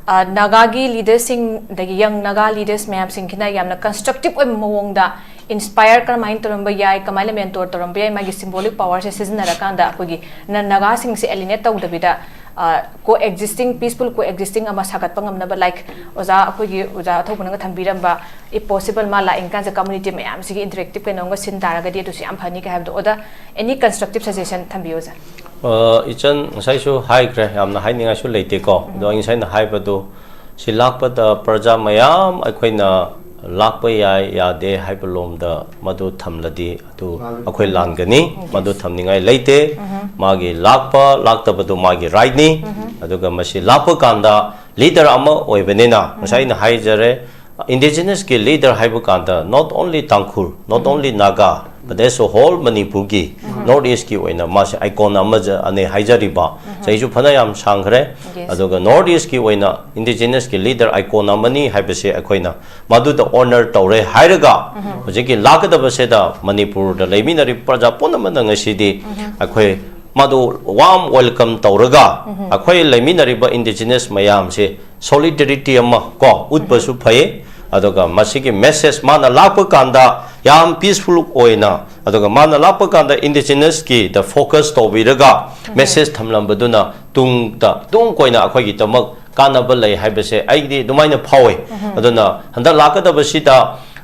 ꯑ, ꯅꯥꯒꯥꯒꯤ ꯂꯤꯗꯔꯁꯤꯡ, ꯑꯗꯒꯤ ꯌꯪ ꯅꯥꯒꯥ ꯂꯤꯗꯔꯁ ꯃꯌꯥꯝꯁꯤꯡꯁꯤꯅ ꯌꯥꯝꯅ ꯀꯟꯁꯇ꯭ꯔꯛꯇꯤꯞ ꯑꯣꯏꯕ ꯃꯑꯣꯡꯗ ꯏꯟꯁꯄꯥꯌꯔ ꯀꯔꯝꯍꯥꯏꯅ ꯇꯧꯔꯝꯕ ꯌꯥꯏ, ꯀꯃꯥꯏꯅ ꯃꯦꯟꯇꯣꯔ ꯇꯧꯔꯝꯕ ꯌꯥꯏ, ꯃꯥꯒꯤ ꯁꯤꯝꯕꯣꯂꯤꯛ ꯄꯋꯥꯔꯁꯦ ꯁꯤꯖꯤꯟꯅꯔꯀꯥꯟꯗ ꯑꯩꯈꯣꯏꯒꯤ ꯅ-, ꯅꯥꯒꯥꯁꯤꯡꯁꯦ ꯑꯦꯂꯤꯅꯦꯠ ꯇꯧꯗꯕꯤꯗ, ꯑ, ꯀꯣ ꯑꯦꯛꯖꯤꯁꯇꯤꯡ, ꯄꯤꯁꯐꯨꯜ ꯀꯣ ꯑꯦꯛꯖꯤꯁꯇꯤꯡ ꯑꯃ ꯁꯥꯒꯠꯄ ꯉꯝꯅꯕ, ꯂꯥꯏꯛ ꯑꯣꯖꯥ, ꯑꯩꯈꯣꯏꯒꯤ ꯑꯣꯖꯥ ꯊꯧꯕꯅꯒ ꯊꯝꯕꯤꯔꯝꯕ, if possible, ꯃꯥ ꯂꯥꯛꯏ ꯀꯥꯟꯁꯦ ꯀꯝꯃꯨꯅꯤꯇꯤ ꯃꯌꯥꯝꯁꯤꯒꯤ ꯏꯟꯇꯔꯦꯛꯇꯤꯞ ꯀꯩꯅꯣꯝꯒ ꯁꯤꯟ ꯇꯥꯔꯒꯗꯤ ꯑꯗꯨꯁꯨ ꯌꯥꯝ ꯐꯅꯤ ꯀꯥꯏ ꯍꯥꯏꯕꯗꯣ꯫ ꯑꯣꯖꯥ, any constructive suggestion ꯊꯝꯕꯤꯌꯨ ꯑꯣꯖꯥ꯫ ꯑ, ꯏꯆꯟ ꯉꯁꯥꯏꯁꯨ ꯍꯥꯏꯈ꯭ꯔꯦ, ꯌꯥꯝꯅ ꯍꯥꯏꯅꯤꯡꯉꯥꯏꯁꯨ ꯂꯩꯇꯦꯀꯣ꯫ ꯑꯗꯣ ꯑꯩ ꯉꯁꯥꯏꯅ ꯍꯥꯏꯕꯗꯨ, ꯁꯤ ꯂꯥꯛꯄꯗ ꯄ꯭ꯔꯖꯥ ꯃꯌꯥꯝ ꯑꯩꯈꯣꯏꯅ ꯂꯥꯛꯄ ꯌꯥꯏ ꯌꯥꯗꯦ ꯍꯥꯏꯕ ꯂꯣꯝꯗ ꯃꯗꯨ ꯊꯝꯂꯗꯤ ꯑꯗꯨ ꯑꯩꯈꯣꯏ ꯂꯥꯟꯒꯅꯤ꯫ ꯃꯗꯨ ꯊꯝꯅꯤꯡꯉꯥꯏ ꯂꯩꯇꯦ꯫ ꯃꯥꯒꯤ ꯂꯥꯛꯄ ꯂꯥꯛꯇꯕꯗꯨ ꯃꯥꯒꯤ ꯔꯥꯏꯠꯅꯤ꯫ ꯑꯗꯨꯒ ꯃꯁꯤ ꯂꯥꯛꯄ ꯀꯥꯟꯗ ꯂꯤꯗꯔ ꯑꯃ ꯑꯣꯏꯕꯅꯤꯅ, ꯉꯁꯥꯏ ꯑꯩꯅ ꯍꯥꯏꯖꯔꯦ, ꯏꯟꯗꯤꯖꯤꯅꯁꯀꯤ ꯂꯤꯗꯔ ꯍꯥꯏꯕ ꯀꯥꯟꯗ not only Tangkhul, not only Naga, But as a whole ꯃꯅꯤꯄꯨꯔꯒꯤ North East ꯀꯤ ꯑꯣꯏꯅ ꯃꯥꯁꯦ icon ꯑꯃꯅꯦ ꯍꯥꯏꯖꯔꯤꯕ꯫ ꯆꯍꯤꯁꯨ ꯐꯅ ꯌꯥꯝ ꯁꯥꯡꯈ꯭ꯔꯦ꯫ Yes. ꯑꯗꯨꯒ North East ꯀꯤ ꯑꯣꯏꯅ indigenous ꯀꯤ leader icon ꯑꯃꯅꯤ ꯍꯥꯏꯕꯁꯦ ꯑꯩꯈꯣꯏꯅ ꯃꯗꯨꯗ honor ꯇꯧꯔꯦ ꯍꯥꯏꯔꯒ ꯍꯧꯖꯤꯛꯀꯤ ꯂꯥꯛꯀꯗꯕꯁꯤꯗ ꯃꯅꯤꯄꯨꯔꯗ ꯂꯩꯃꯤꯟꯅꯔꯤꯕ ꯄ꯭ꯔꯖꯥ ꯄꯨꯝꯅꯃꯛꯅ ꯉꯁꯤꯗꯤ ꯑꯩꯈꯣꯏ ꯃꯗꯨ warm welcome ꯇꯧꯔꯒ ꯑꯩꯈꯣꯏ ꯂꯩꯃꯤꯟꯅꯔꯤꯕ indigenous ꯃꯌꯥꯝꯁꯦ solidarity ꯑꯃ ꯀꯣ ꯎꯠꯄꯁꯨ ꯐꯩ꯫ ꯑꯗꯨꯒ ꯃꯁꯤꯒꯤ message ꯃꯥꯅ ꯂꯥꯛꯄ ꯀꯥꯟꯗ ꯌꯥꯝ peaceful ꯑꯣꯏꯅ, ꯑꯗꯨꯒ ꯃꯥꯅ ꯂꯥꯛꯄ ꯀꯥꯟꯗ indigenous ꯀꯤꯗ focus ꯇꯧꯕꯤꯔꯒ message ꯊꯝꯂꯝꯕꯗꯨꯅ ꯇꯨꯡꯗ ꯇꯨꯡ ꯀꯣꯏꯅ ꯑꯩꯈꯣꯏꯒꯤꯗꯃꯛ ꯀꯥꯟꯅꯕ ꯂꯩ ꯍꯥꯏꯕꯁꯦ ꯑꯩꯗꯤ ꯑꯗꯨꯃꯥꯏꯅ ꯐꯥꯎꯋꯦ꯫ ꯑꯗꯨꯅ ꯍꯟꯗꯛ ꯂꯥꯛꯀꯗꯕꯁꯤꯗ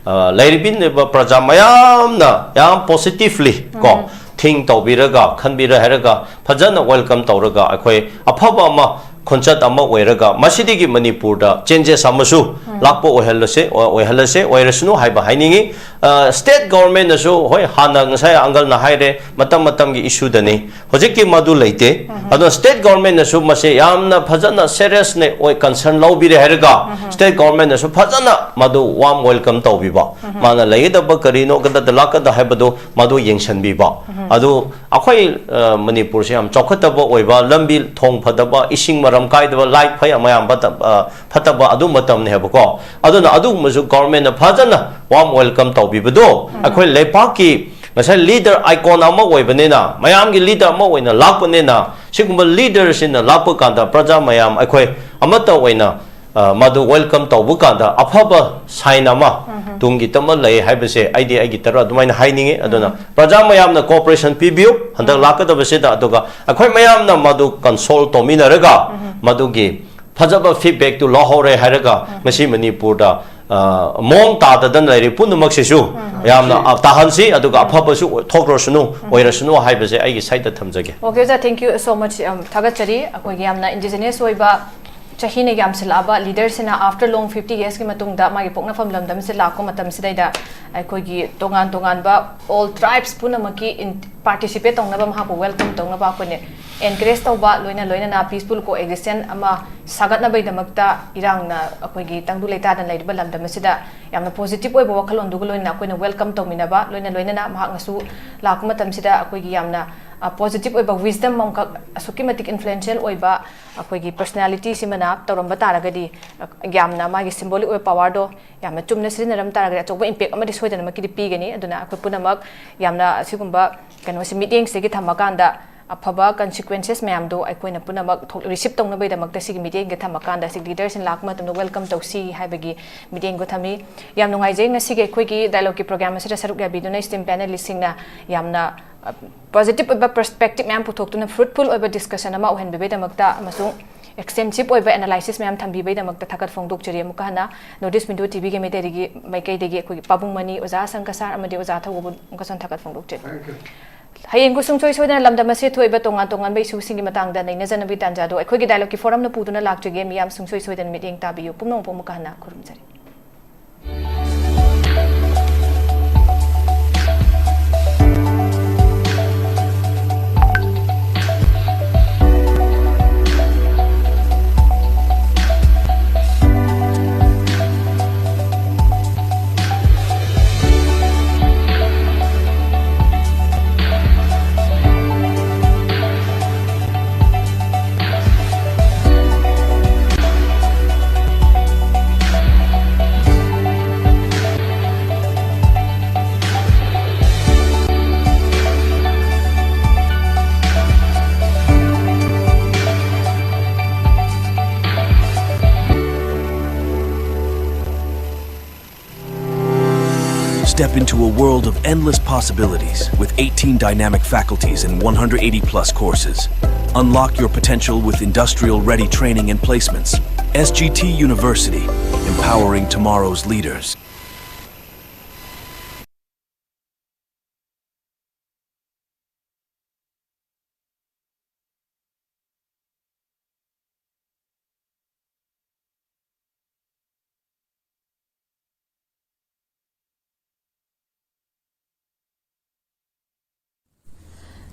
ꯑ, ꯂꯩꯔꯤꯕ ꯄ꯭ꯔꯖꯥ ꯃꯌꯥꯝꯅ ꯌꯥꯝ positively ꯀꯣ think ꯇꯧꯕꯤꯔꯒ ꯈꯟꯕꯤꯔ ꯍꯥꯏꯔꯒ ꯐꯖꯅ welcome ꯇꯧꯔꯒ ꯑꯩꯈꯣꯏ ꯑꯐꯕ ꯑꯃ ꯈꯣꯟꯆꯠ ꯑꯃ ꯑꯣꯏꯔꯒ ꯃꯁꯤꯗꯒꯤ ꯃꯅꯤꯄꯨꯔꯗ changes ꯑꯃꯁꯨ ꯂꯥꯛꯄ ꯑꯣꯏꯍꯜꯂꯁꯦ ꯑꯣꯏꯍꯜꯂꯁꯦ ꯑꯣꯏꯔꯁꯅꯨ ꯍꯥꯏꯕ ꯍꯥꯏꯅꯤꯡꯉꯤ꯫ ꯑ, state government ꯅꯁꯨ ꯍꯣꯏ ꯍꯥꯟꯅ ꯉꯁꯥꯏ uncle ꯅ ꯍꯥꯏꯔꯦ ꯃꯇꯝ ꯃꯇꯝꯒꯤ issue ꯗꯅꯤ꯫ ꯍꯧꯖꯤꯛꯀꯤ ꯃꯗꯨ ꯂꯩꯇꯦ꯫ ꯑꯗꯣ state government ꯅꯁꯨ ꯃꯁꯦ ꯌꯥꯝꯅ ꯐꯖꯅ seriously ꯑꯣꯏ concern ꯂꯧꯕꯤꯔꯦ ꯍꯥꯏꯔꯒ state government ꯅꯁꯨ ꯐꯖꯅ ꯃꯗꯨ warm welcome ꯇꯧꯕꯤꯕ꯫ ꯃꯥꯅ ꯂꯩꯒꯗꯕ ꯀꯔꯤꯅꯣ ꯀꯗꯥꯏꯗ ꯂꯥꯛꯀꯗ ꯍꯥꯏꯕꯗꯨ ꯃꯗꯨ ꯌꯦꯡꯁꯤꯟꯕꯤꯕ꯫ ꯑꯗꯨ ꯑꯩꯈꯣꯏ ꯑ, ꯃꯅꯤꯄꯨꯔꯁꯦ ꯌꯥꯝ ꯆꯥꯎꯈꯠꯇꯕ ꯑꯣꯏꯕ, ꯂꯝꯕꯤ ꯊꯣꯡ ꯐꯠꯇꯕ, ꯏꯁꯤꯡ ꯃꯔꯝ ꯀꯥꯏꯗꯕ, ꯂꯥꯏꯠ ꯐꯩ ꯃꯌꯥꯝ ꯐꯠꯇ-, ꯑ, ꯐꯠꯇꯕ ꯑꯗꯨ ꯃꯇꯝꯅꯦꯕꯀꯣ꯫ ꯑꯗꯨꯅ ꯑꯗꯨꯒꯨꯝꯕꯁꯨ government ꯅ ꯐꯖꯅ warm welcome ꯇꯧꯕꯤꯕꯗꯣ ꯑꯩꯈꯣꯏ ꯂꯩꯄꯥꯛꯀꯤ ꯉꯁꯥꯏ leader icon ꯑꯃ ꯑꯣꯏꯕꯅꯤꯅ, ꯃꯌꯥꯝꯒꯤ leader ꯑꯃ ꯑꯣꯏꯅ ꯂꯥꯛꯄꯅꯤꯅ, ꯁꯤꯒꯨꯝꯕ leader ꯁꯤꯡꯅ ꯂꯥꯛꯄ ꯀꯥꯟꯗ ꯄ꯭ꯔꯖꯥ ꯃꯌꯥꯝ ꯑꯩꯈꯣꯏ ꯑꯃꯠꯇ ꯑꯣꯏꯅ, ꯑ, ꯃꯗꯨ welcome ꯇꯧꯕ ꯀꯥꯟꯗ ꯑꯐꯕ sign ꯑꯃ ꯇꯨꯡꯒꯤꯗꯃꯛ ꯂꯩ ꯍꯥꯏꯕꯁꯦ ꯑꯩꯗꯤ ꯑꯩꯒꯤ ꯇꯔ ꯑꯗꯨꯃꯥꯏꯅ ꯍꯥꯏꯅꯤꯡꯉꯤ꯫ ꯑꯗꯨꯅ ꯄ꯭ꯔꯖꯥ ꯃꯌꯥꯝꯅ cooperation ꯄꯤꯕꯤꯌꯨ ꯍꯟꯗꯛ ꯂꯥꯛꯀꯗꯕꯁꯤꯗ, ꯑꯗꯨꯒ ꯑꯩꯈꯣꯏ ꯃꯌꯥꯝꯅ ꯃꯗꯨ consult ꯇꯧꯃꯤꯟꯅꯔꯒ ꯃꯗꯨꯒꯤ ꯐꯖꯕ feedback ꯇꯨ ꯂꯧꯍꯧꯔꯦ ꯍꯥꯏꯔꯒ ꯉꯁꯤ ꯃꯅꯤꯄꯨꯔꯗ, ꯑ, ꯃꯑꯣꯡ ꯇꯥꯗꯗꯅ ꯂꯩꯔꯤ ꯄꯨꯝꯅꯃꯛꯁꯤꯁꯨ ꯌꯥꯝꯅ, ꯑ, ꯇꯥꯍꯟꯁꯤ, ꯑꯗꯨꯒ ꯑꯐꯕꯁꯨ ꯑꯣꯏ-, ꯊꯣꯛꯂꯁꯅꯨ, ꯑꯣꯏꯔꯁꯅꯨ ꯍꯥꯏꯕꯁꯦ ꯑꯩꯒꯤ side ꯇ ꯊꯝꯖꯒꯦ꯫ Okay, ꯑꯣꯖꯥ, thank you so much. ꯌꯥꯝ ꯊꯥꯒꯠꯆꯔꯤ꯫ ꯑꯩꯈꯣꯏꯒꯤ ꯌꯥꯝꯅ indigenous ꯑꯣꯏꯕ ꯆꯍꯤꯅ ꯌꯥꯝꯁꯤꯜꯂꯛꯑꯕ ꯂꯤꯗꯔꯁꯤꯅ after long fifty yearsꯀꯤ ꯃꯇꯨꯡꯗ ꯃꯥꯒꯤ ꯄꯣꯛꯅꯐꯝ ꯂꯝꯗꯝꯁꯤꯗ ꯂꯥꯛꯄ ꯃꯇꯝꯁꯤꯗꯩꯗ ꯑꯩꯈꯣꯏꯒꯤ ꯇꯣꯉꯥꯟ ꯇꯣꯉꯥꯟꯕ all tribes ꯄꯨꯝꯅꯃꯛꯀꯤ participate ꯇꯧꯅꯕ, ꯃꯍꯥꯛꯄꯨ welcome ꯇꯧꯅꯕ ꯑꯩꯈꯣꯏꯅ encourage ꯇꯧꯕ, ꯂꯣꯏꯅ ꯂꯣꯏꯅꯅ peaceful coexistence ꯑꯃ ꯁꯥꯒꯠꯅꯕꯒꯤꯗꯃꯛꯇ ꯏꯔꯥꯡꯅ ꯑꯩꯈꯣꯏꯒꯤ ꯇꯪꯗꯨ ꯂꯩꯇꯥꯗꯅ ꯂꯩꯔꯤꯕ ꯂꯝꯗꯝ ꯑꯁꯤꯗ ꯌꯥꯝꯅ positive ꯑꯣꯏꯕ ꯋꯥꯈꯜꯂꯣꯟꯗꯨꯒ ꯂꯣꯏꯅꯅ ꯑꯩꯈꯣꯏꯅ welcome ꯇꯧꯃꯤꯟꯅꯕ, ꯂꯣꯏꯅ ꯂꯣꯏꯅꯅ ꯃꯍꯥꯛꯅꯁꯨ ꯂꯥꯛꯄ ꯃꯇꯝꯁꯤꯗ ꯑꯩꯈꯣꯏꯒꯤ ꯌꯥꯝꯅ positive ꯑꯣꯏꯕ wisdom ꯑꯃꯈꯛ, ꯑꯁꯨꯛꯀꯤ ꯃꯇꯤꯛ influential ꯑꯣꯏꯕ ꯑꯩꯈꯣꯏꯒꯤ personality ꯁꯤꯃꯅ ꯇꯧꯔꯝꯕ ꯇꯥꯔꯒꯗꯤ, ꯌꯥꯝꯅ ꯃꯥꯒꯤ symbolic ꯑꯣꯏꯕ powerꯗꯣ ꯌꯥꯝꯅ ꯆꯨꯝꯅ ꯁꯤꯖꯤꯟꯅꯔꯝ ꯇꯥꯔꯒꯗꯤ ꯑꯆꯧꯕ impact ꯑꯃꯗꯤ ꯁꯣꯏꯗꯅꯃꯛꯀꯤꯗꯤ ꯄꯤꯒꯅꯤ꯫ ꯑꯗꯨꯅ ꯑꯩꯈꯣꯏ ꯄꯨꯝꯅꯃꯛ ꯌꯥꯝꯅ ꯑꯁꯤꯒꯨꯝꯕ ꯀꯩꯅꯣꯁꯦ ꯃꯤꯠꯌꯦꯡꯁꯤꯗꯒꯤ ꯊꯝꯃꯀꯥꯟꯗ ꯑꯐꯕ consequences ꯃꯌꯥꯝꯗꯣ ꯑꯩꯈꯣꯏꯅ ꯄꯨꯝꯅꯃꯛ ꯊꯣꯛ-, receive ꯇꯧꯅꯕꯒꯤꯗꯃꯛꯇ ꯁꯤꯒꯤ ꯃꯤꯠꯌꯦꯡꯁꯦ ꯊꯝꯃꯀꯥꯟꯗ ꯁꯤ leaderꯁꯤꯡ ꯂꯥꯛꯄ ꯃꯇꯝꯗ welcome ꯇꯧꯁꯤ ꯍꯥꯏꯕꯒꯤ ꯃꯤꯠꯌꯦꯡꯗꯣ ꯊꯝꯃꯤ꯫ ꯌꯥꯝ ꯅꯨꯡꯉꯥꯏꯖꯩ ꯉꯁꯤꯒꯤ ꯑꯩꯈꯣꯏꯒꯤ dialogueꯀꯤ program ꯑꯁꯤꯗ ꯁꯔꯨꯛ ꯌꯥꯕꯤꯗꯨꯅ esteemed panelistꯁꯤꯡꯅ ꯌꯥꯝꯅ, ꯑ, positive ꯑꯣꯏꯕ perspective ꯃꯌꯥꯝ ꯄꯨꯊꯣꯛꯇꯨꯅ fruitful ꯑꯣꯏꯕ discussion ꯑꯃ ꯑꯣꯏꯍꯟꯕꯤꯕꯩꯗꯃꯛꯇ ꯑꯃꯁꯨꯡ extensive ꯑꯣꯏꯕ analysis ꯃꯌꯥꯝ ꯊꯝꯕꯤꯕꯩꯗꯃꯛꯇ ꯊꯥꯒꯠ ꯐꯣꯡꯗꯣꯛꯆꯔꯤ꯫ ꯑꯃꯨꯛꯀ ꯍꯟꯅ North East Window TVꯒꯤ ꯃꯥꯏꯀꯩꯗꯒꯤ, ꯃꯥꯏꯀꯩꯗꯒꯤ ꯑꯩꯈꯣꯏꯒꯤ ꯄꯥꯕꯨꯡ ꯃꯅꯤ, ꯑꯣꯖꯥ ꯁꯪꯀ ꯁꯥꯔ ꯑꯃꯗꯤ ꯑꯣꯖꯥ ꯊꯧꯒꯣꯕꯨ ꯑꯃꯨꯛꯀꯁꯨ ꯊꯥꯒꯠ ꯐꯣꯡꯗꯣꯛꯆꯔꯤ꯫ Thank you. ꯍꯌꯦꯡꯕꯨ ꯁꯨꯡꯁꯣꯏ ꯁꯣꯏꯗꯅ ꯂꯝꯗꯝ ꯑꯁꯤꯗ ꯊꯣꯛꯏꯕ ꯇꯣꯉꯥꯟ ꯇꯣꯉꯥꯟꯕ issueꯁꯤꯡꯒꯤ ꯃꯇꯥꯡꯗ ꯅꯩꯅꯖꯅꯕꯒꯤ ꯇꯥꯟꯖꯥꯗꯣ ꯑꯩꯈꯣꯏꯒꯤ dialogueꯀꯤ forumꯅ ꯄꯨꯗꯨꯅ ꯂꯥꯛꯆꯒꯦ꯫ ꯃꯤꯌꯥꯝ ꯁꯨꯡꯁꯣꯏ ꯁꯣꯏꯗꯅ ꯃꯤꯠꯌꯦꯡ ꯇꯥꯕꯤꯌꯨ꯫ ꯄꯨꯝꯅꯃꯛꯄꯨ ꯑꯃꯨꯛꯀ ꯍꯟꯅ ꯈꯨꯔꯨꯝꯖꯔꯤ꯫ Step into a world of endless possibilities with eighteen dynamic faculties and one hundred eighty plus courses. Unlock your potential with industrial ready training and placements. S G T University, empowering tomorrow's leaders.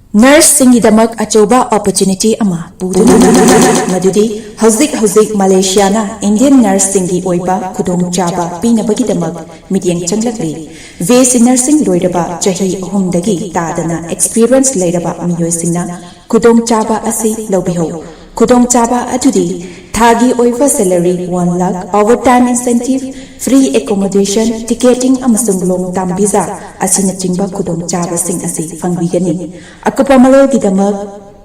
Nurseꯁꯤꯡꯒꯤꯗꯃꯛ ꯑꯆꯧꯕ opportunity ꯑꯃ ꯄꯨꯗꯨꯅ, ꯃꯗꯨꯗꯤ ꯍꯧꯖꯤꯛ ꯍꯧꯖꯤꯛ ꯃꯂꯦꯁꯤꯌꯥꯅ Indian nurseꯁꯤꯡꯒꯤ ꯑꯣꯏꯕ ꯈꯨꯗꯣꯡꯆꯥꯕ ꯄꯤꯅꯕꯒꯤꯗꯃꯛ ꯃꯤꯠꯌꯦꯡ ꯆꯪꯂꯛꯂꯤ꯫ B S C nursing ꯂꯣꯏꯔꯕ ꯆꯍꯤ ꯑꯍꯨꯝꯗꯒꯤ ꯇꯥꯗꯅ experience ꯂꯩꯔꯕ ꯃꯤꯑꯣꯏꯁꯤꯡꯅ ꯈꯨꯗꯣꯡꯆꯥꯕ ꯑꯁꯤ ꯂꯧꯕꯤꯍꯧ꯫ ꯈꯨꯗꯣꯡꯆꯥꯕ ꯑꯗꯨꯗꯤ ꯊꯥꯒꯤ ꯑꯣꯏꯕ salary one lakh, overtime incentive, free accommodation, ticketing ꯑꯃꯁꯨꯡ long term visa ꯑꯁꯤꯅꯆꯤꯡꯕ ꯈꯨꯗꯣꯡꯆꯥꯕꯁꯤꯡ ꯑꯁꯤ ꯐꯪꯕꯤꯒꯅꯤ꯫ ꯑꯀꯨꯞꯄ ꯃꯔꯣꯜꯒꯤꯗꯃꯛ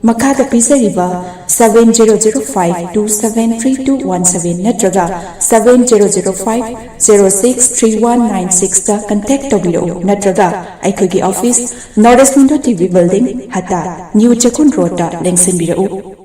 ꯃꯈꯥꯗ ꯄꯤꯖꯔꯤꯕ seven zero zero five two seven three two one seven ꯅꯠꯇ꯭ꯔꯒ seven zero zero five zero six three one nine sixꯇ contact ꯇꯧꯕꯤꯔꯛꯎ, ꯅꯠꯇ꯭ꯔꯒ ꯑꯩꯈꯣꯏꯒꯤ office North East Window T V Building, ꯍꯠꯇꯥ, New ꯆꯦꯛꯀꯣꯟ ꯔꯣꯗꯇ ꯂꯦꯡꯁꯤꯟꯕꯤꯔꯛꯎ꯫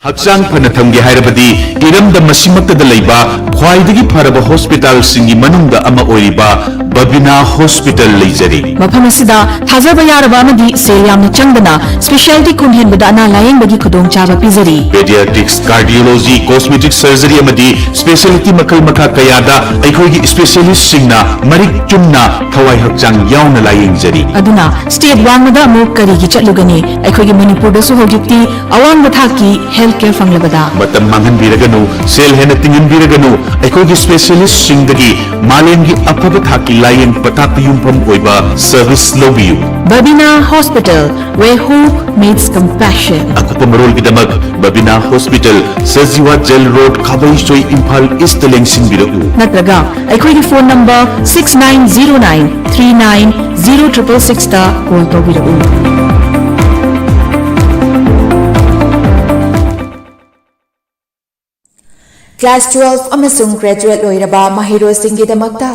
ꯍꯛꯆꯥꯡ ꯐꯅ ꯊꯝꯒꯦ ꯍꯥꯏꯔꯕꯗꯤ ꯏꯔꯝꯗꯝ ꯑꯁꯤꯃꯛꯇꯗ ꯂꯩꯕ ꯈ꯭ꯋꯥꯏꯗꯒꯤ ꯐꯔꯕ ꯍꯣꯁꯄꯤꯇꯥꯜꯁꯤꯡꯒꯤ ꯃꯅꯨꯡꯗ ꯑꯃ ꯑꯣꯏꯔꯤꯕ ꯕꯕꯤꯅꯥ ꯍꯣꯁꯄꯤꯇꯥꯜ ꯂꯩꯖꯔꯤ꯫ ꯃꯐꯝ ꯑꯁꯤꯗ ꯊꯥꯖꯕ ꯌꯥꯔꯕ ꯑꯃꯗꯤ ꯁꯦꯜ ꯌꯥꯝꯅ ꯆꯪꯗꯅ specialty ꯈꯣꯡ ꯍꯦꯟꯕꯗ ꯑꯅꯥ ꯂꯥꯌꯦꯡꯕꯒꯤ ꯈꯨꯗꯣꯡꯆꯥꯕ ꯄꯤꯖꯔꯤ꯫ Pediatrics, cardiology, cosmetic surgery ꯑꯃꯗꯤ specialty ꯃꯈꯜ ꯃꯈꯥ ꯀꯌꯥꯗ ꯑꯩꯈꯣꯏꯒꯤ specialistꯁꯤꯡꯅ ꯃꯔꯤꯛ ꯆꯨꯝꯅ ꯊꯋꯥꯏ ꯍꯛꯆꯥꯡ ꯌꯥꯎꯅ ꯂꯥꯌꯦꯡꯖꯔꯤ꯫ ꯑꯗꯨꯅ state ꯋꯥꯡꯃꯗ ꯑꯃꯨꯛ ꯀꯔꯤꯒꯤ ꯆꯠꯂꯨꯒꯅꯤ? ꯑꯩꯈꯣꯏꯒꯤ ꯃꯅꯤꯄꯨꯔꯗꯁꯨ ꯍꯧꯖꯤꯛꯇꯤ ꯑꯋꯥꯡꯕ ꯊꯥꯛꯀꯤ health care ꯐꯪꯂꯕꯗ꯫ ꯃꯇꯝ ꯃꯥꯡꯍꯟꯕꯤꯔꯒꯅꯨ, ꯁꯦꯜ ꯍꯦꯟꯅ ꯇꯤꯡꯍꯟꯕꯤꯔꯒꯅꯨ, ꯑꯩꯈꯣꯏꯒꯤ specialistꯁꯤꯡꯗꯒꯤ ꯃꯥꯂꯦꯝꯒꯤ ꯑꯐꯕ ꯊꯥꯛꯀꯤ ꯂꯥꯌꯦꯡ ꯄꯊꯥꯞꯇ ꯌꯨꯝꯐꯝ ꯑꯣꯏꯕ service ꯂꯧꯕꯤꯌꯨ꯫ Babina Hospital, where hope meets compassion. ꯑꯀꯨꯞꯄ ꯃꯔꯣꯜꯒꯤꯗꯃꯛ Babina Hospital, ꯁꯖꯤꯋꯥ jail road, Khabeisoi, Imphal east ꯂꯦꯡꯁꯤꯟꯕꯤꯔꯛꯎ꯫ ꯅꯠꯇ꯭ꯔꯒ ꯑꯩꯈꯣꯏꯒꯤ phone number six nine zero nine three nine zero triple sixꯇ call ꯇꯧꯕꯤꯔꯛꯎ꯫ Class twelve ꯑꯃꯁꯨꯡ graduate ꯂꯣꯏꯔꯕ ꯃꯍꯩꯔꯣꯏꯁꯤꯡꯒꯤꯗꯃꯛꯇ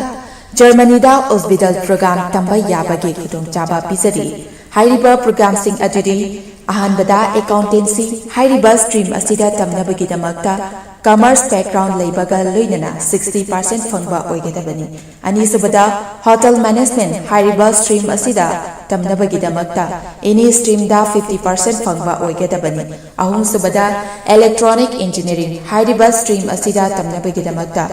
ꯖꯔꯃꯅꯤꯗ Ausbildung program ꯇꯝꯕ ꯌꯥꯕꯒꯤ ꯈꯨꯗꯣꯡꯆꯥꯕ ꯄꯤꯖꯔꯤ꯫ ꯍꯥꯏꯔꯤꯕ programꯁꯤꯡ ꯑꯗꯨꯗꯤ, ꯑꯍꯥꯟꯕꯗ accountancy꯫ ꯍꯥꯏꯔꯤꯕ stream ꯑꯁꯤꯗ ꯇꯝꯅꯕꯒꯤꯗꯃꯛꯇ commerce background ꯂꯩꯕꯒ ꯂꯣꯏꯅꯅ sixty percent ꯐꯪꯕ ꯑꯣꯏꯒꯗꯕꯅꯤ꯫ ꯑꯅꯤꯁꯨꯕꯗ, hotel management꯫ ꯍꯥꯏꯔꯤꯕ stream ꯑꯁꯤꯗ ꯇꯝꯅꯕꯒꯤꯗꯃꯛꯇ ꯑꯦꯅꯤ ꯁ꯭ꯇ꯭ꯔꯤꯝꯗ ꯐꯤꯐꯇꯤ ꯄꯥꯔꯁꯦꯟ ꯐꯪꯕ ꯑꯣꯏꯒꯗꯕꯅꯤ꯫ ꯑꯍꯨꯝꯁꯨꯕꯗ, ꯏꯂꯦꯛꯇ꯭ꯔꯣꯅꯤꯛ ꯏꯟꯖꯤꯅꯤꯌꯔꯤꯡ ꯍꯥꯏꯔꯤꯕ ꯁ꯭ꯇ꯭ꯔꯤꯝ ꯑꯁꯤꯗ ꯇꯝꯅꯕꯒꯤꯗꯃꯛꯇ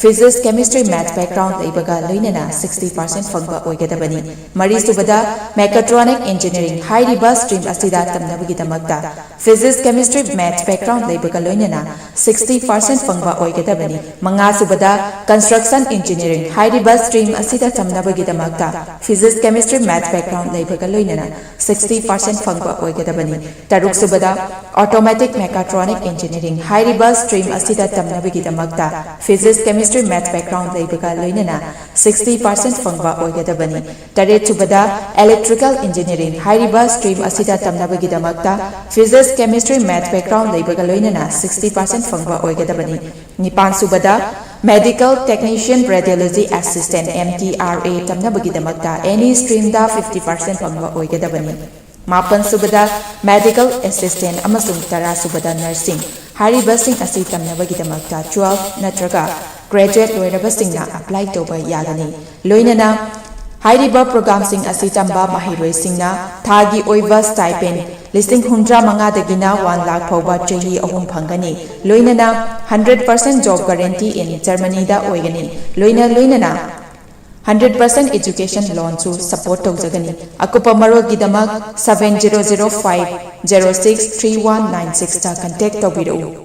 ꯐꯤꯖꯤꯛꯁ, ꯀꯦꯃꯤꯁꯇ꯭ꯔꯤ, ꯃꯦꯊꯁ ꯕꯦꯛꯒ꯭ꯔꯥꯎꯟ ꯂꯩꯕꯒ ꯂꯣꯏꯅꯅ ꯁꯤꯛꯁꯇꯤ ꯄꯥꯔꯁꯦꯟ ꯐꯪꯕ ꯑꯣꯏꯒꯗꯕꯅꯤ꯫ ꯃꯔꯤꯁꯨꯕꯗ, ꯃꯦꯀꯥꯇ꯭ꯔꯣꯅꯤꯛ ꯏꯟꯖꯤꯅꯤꯌꯔꯤꯡ ꯍꯥꯏꯔꯤꯕ ꯁ꯭ꯇ꯭ꯔꯤꯝ ꯑꯁꯤꯗ ꯇꯝꯅꯕꯒꯤꯗꯃꯛꯇ ꯐꯤꯖꯤꯛꯁ, ꯀꯦꯃꯤꯁꯇ꯭ꯔꯤ, ꯃꯦꯊꯁ ꯕꯦꯛꯒ꯭ꯔꯥꯎꯟ ꯂꯩꯕꯒ ꯂꯣꯏꯅꯅ ꯁꯤꯛꯁꯇꯤ ꯄꯥꯔꯁꯦꯟ ꯐꯪꯕ ꯑꯣꯏꯒꯗꯕꯅꯤ꯫ ꯃꯉꯥꯁꯨꯕꯗ, ꯀꯟꯁꯇ꯭ꯔꯛꯁꯟ ꯏꯟꯖꯤꯅꯤꯌꯔꯤꯡ ꯍꯥꯏꯔꯤꯕ ꯁ꯭ꯇ꯭ꯔꯤꯝ ꯑꯁꯤꯗ ꯇꯝꯅꯕꯒꯤꯗꯃꯛꯇ ꯐꯤꯖꯤꯛꯁ, ꯀꯦꯃꯤꯁꯇ꯭ꯔꯤ, ꯃꯦꯊꯁ ꯕꯦꯛꯒ꯭ꯔꯥꯎꯟ ꯂꯩꯕꯒ ꯂꯣꯏꯅꯅ ꯁꯤꯛꯁꯇꯤ ꯄꯥꯔꯁꯦꯟ ꯐꯪꯕ ꯑꯣꯏꯒꯗꯕꯅꯤ꯫ ꯇꯔꯨꯛꯁꯨꯕꯗ, ꯑꯣꯇꯣꯃꯦꯇꯤꯛ ꯃꯦꯀꯥꯇ꯭ꯔꯣꯅꯤꯛ ꯏꯟꯖꯤꯅꯤꯌꯔꯤꯡ ꯍꯥꯏꯔꯤꯕ ꯁ꯭ꯇ꯭ꯔꯤꯝ ꯑꯁꯤꯗ ꯇꯝꯅꯕꯒꯤꯗꯃꯛꯇ ꯐꯤꯖꯤꯛꯁ, ꯀꯦꯃꯤꯁꯇ꯭ꯔꯤ, ꯃꯦꯊꯁ ꯕꯦꯛꯒ꯭ꯔꯥꯎꯟ ꯂꯩꯕꯒ ꯂꯣꯏꯅꯅ ꯁꯤꯛꯁꯇꯤ ꯄꯥꯔꯁꯦꯟ ꯐꯪꯕ ꯑꯣꯏꯒꯗꯕꯅꯤ꯫ ꯇꯔꯦꯠꯁꯨꯕꯗ, ꯏꯂꯦꯛꯇ꯭ꯔꯤꯀꯦꯜ ꯏꯟꯖꯤꯅꯤꯌꯔꯤꯡ ꯍꯥꯏꯔꯤꯕ ꯁ꯭ꯇ꯭ꯔꯤꯝ ꯑꯁꯤꯗ ꯇꯝꯅꯕꯒꯤꯗꯃꯛꯇ ꯐꯤꯖꯤꯛꯁ, ꯀꯦꯃꯤꯁꯇ꯭ꯔꯤ, ꯃꯦꯊꯁ ꯕꯦꯛꯒ꯭ꯔꯥꯎꯟ ꯂꯩꯕꯒ ꯂꯣꯏꯅꯅ ꯁꯤꯛꯁꯇꯤ ꯄꯥꯔꯁꯦꯟ ꯐꯪꯕ ꯑꯣꯏꯒꯗꯕꯅꯤ꯫ ꯅꯤꯄꯥꯟꯁꯨꯕꯗ, medical technician, radiology assistant, M T R A ꯇꯝꯅꯕꯒꯤꯗꯃꯛꯇ ꯑꯦꯅꯤ ꯁ꯭ꯇ꯭ꯔꯤꯝꯗ ꯐꯤꯐꯇꯤ ꯄꯥꯔꯁꯦꯟ ꯐꯪꯕ ꯑꯣꯏꯒꯗꯕꯅꯤ꯫ ꯃꯥꯄꯟꯁꯨꯕꯗ, ꯃꯦꯗꯤꯀꯦꯜ ꯑꯦꯁꯤꯁꯇꯦꯟꯠ ꯑꯃꯁꯨꯡ ꯇꯔꯥꯁꯨꯕꯗ, ꯅꯔꯁꯤꯡ ꯍꯥꯏꯔꯤꯕꯁꯤꯡ ꯑꯁꯤ ꯇꯝꯅꯕꯒꯤꯗꯃꯛꯇ ꯇꯨꯋꯦꯜꯐ ꯅꯠꯇ꯭ꯔꯒ ꯒ꯭ꯔꯦꯖꯨꯑꯦꯠ ꯂꯣꯏꯔꯕꯁꯤꯡꯅ ꯑꯦꯄ꯭ꯂꯥꯏ ꯇꯧꯕ ꯌꯥꯒꯅꯤ꯫ ꯂꯣꯏꯅꯅ ꯍꯥꯏꯔꯤꯕ ꯄ꯭ꯔꯣꯒ꯭ꯔꯥꯝꯁꯤꯡ ꯑꯁꯤ ꯇꯝꯕ ꯃꯍꯩꯔꯣꯏꯁꯤꯡꯅ ꯊꯥꯒꯤ ꯑꯣꯏꯕ ꯁ꯭ꯇꯥꯏꯄꯦꯟ ꯂꯤꯁꯤꯡ ꯍꯨꯝꯗ꯭ꯔꯥ ꯃꯉꯥꯗꯒꯤꯅ ꯋꯥꯟ ꯂꯥꯈ ꯐꯥꯎꯕ ꯆꯍꯤ ꯑꯍꯨꯝ ꯐꯪꯒꯅꯤ꯫ ꯂꯣꯏꯅꯅ hundred percent job guarantee in ꯖꯔꯃꯅꯤꯗ ꯑꯣꯏꯒꯅꯤ꯫ ꯂꯣꯏꯅ ꯂꯣꯏꯅꯅ ꯍꯟꯗ꯭ꯔꯦꯠ ꯄꯥꯔꯁꯦꯟ ꯑꯦꯖꯨꯀꯦꯁꯟ ꯂꯣꯟꯁꯨ ꯁꯄꯣꯔꯠ ꯇꯧꯖꯒꯅꯤ꯫ ꯑꯀꯨꯞꯄ ꯃꯔꯣꯜꯒꯤꯗꯃꯛ seven zero zero five zero six three one nine sixꯇ ꯀꯟꯇꯦꯛ ꯇꯧꯕꯤꯔꯛꯎ꯫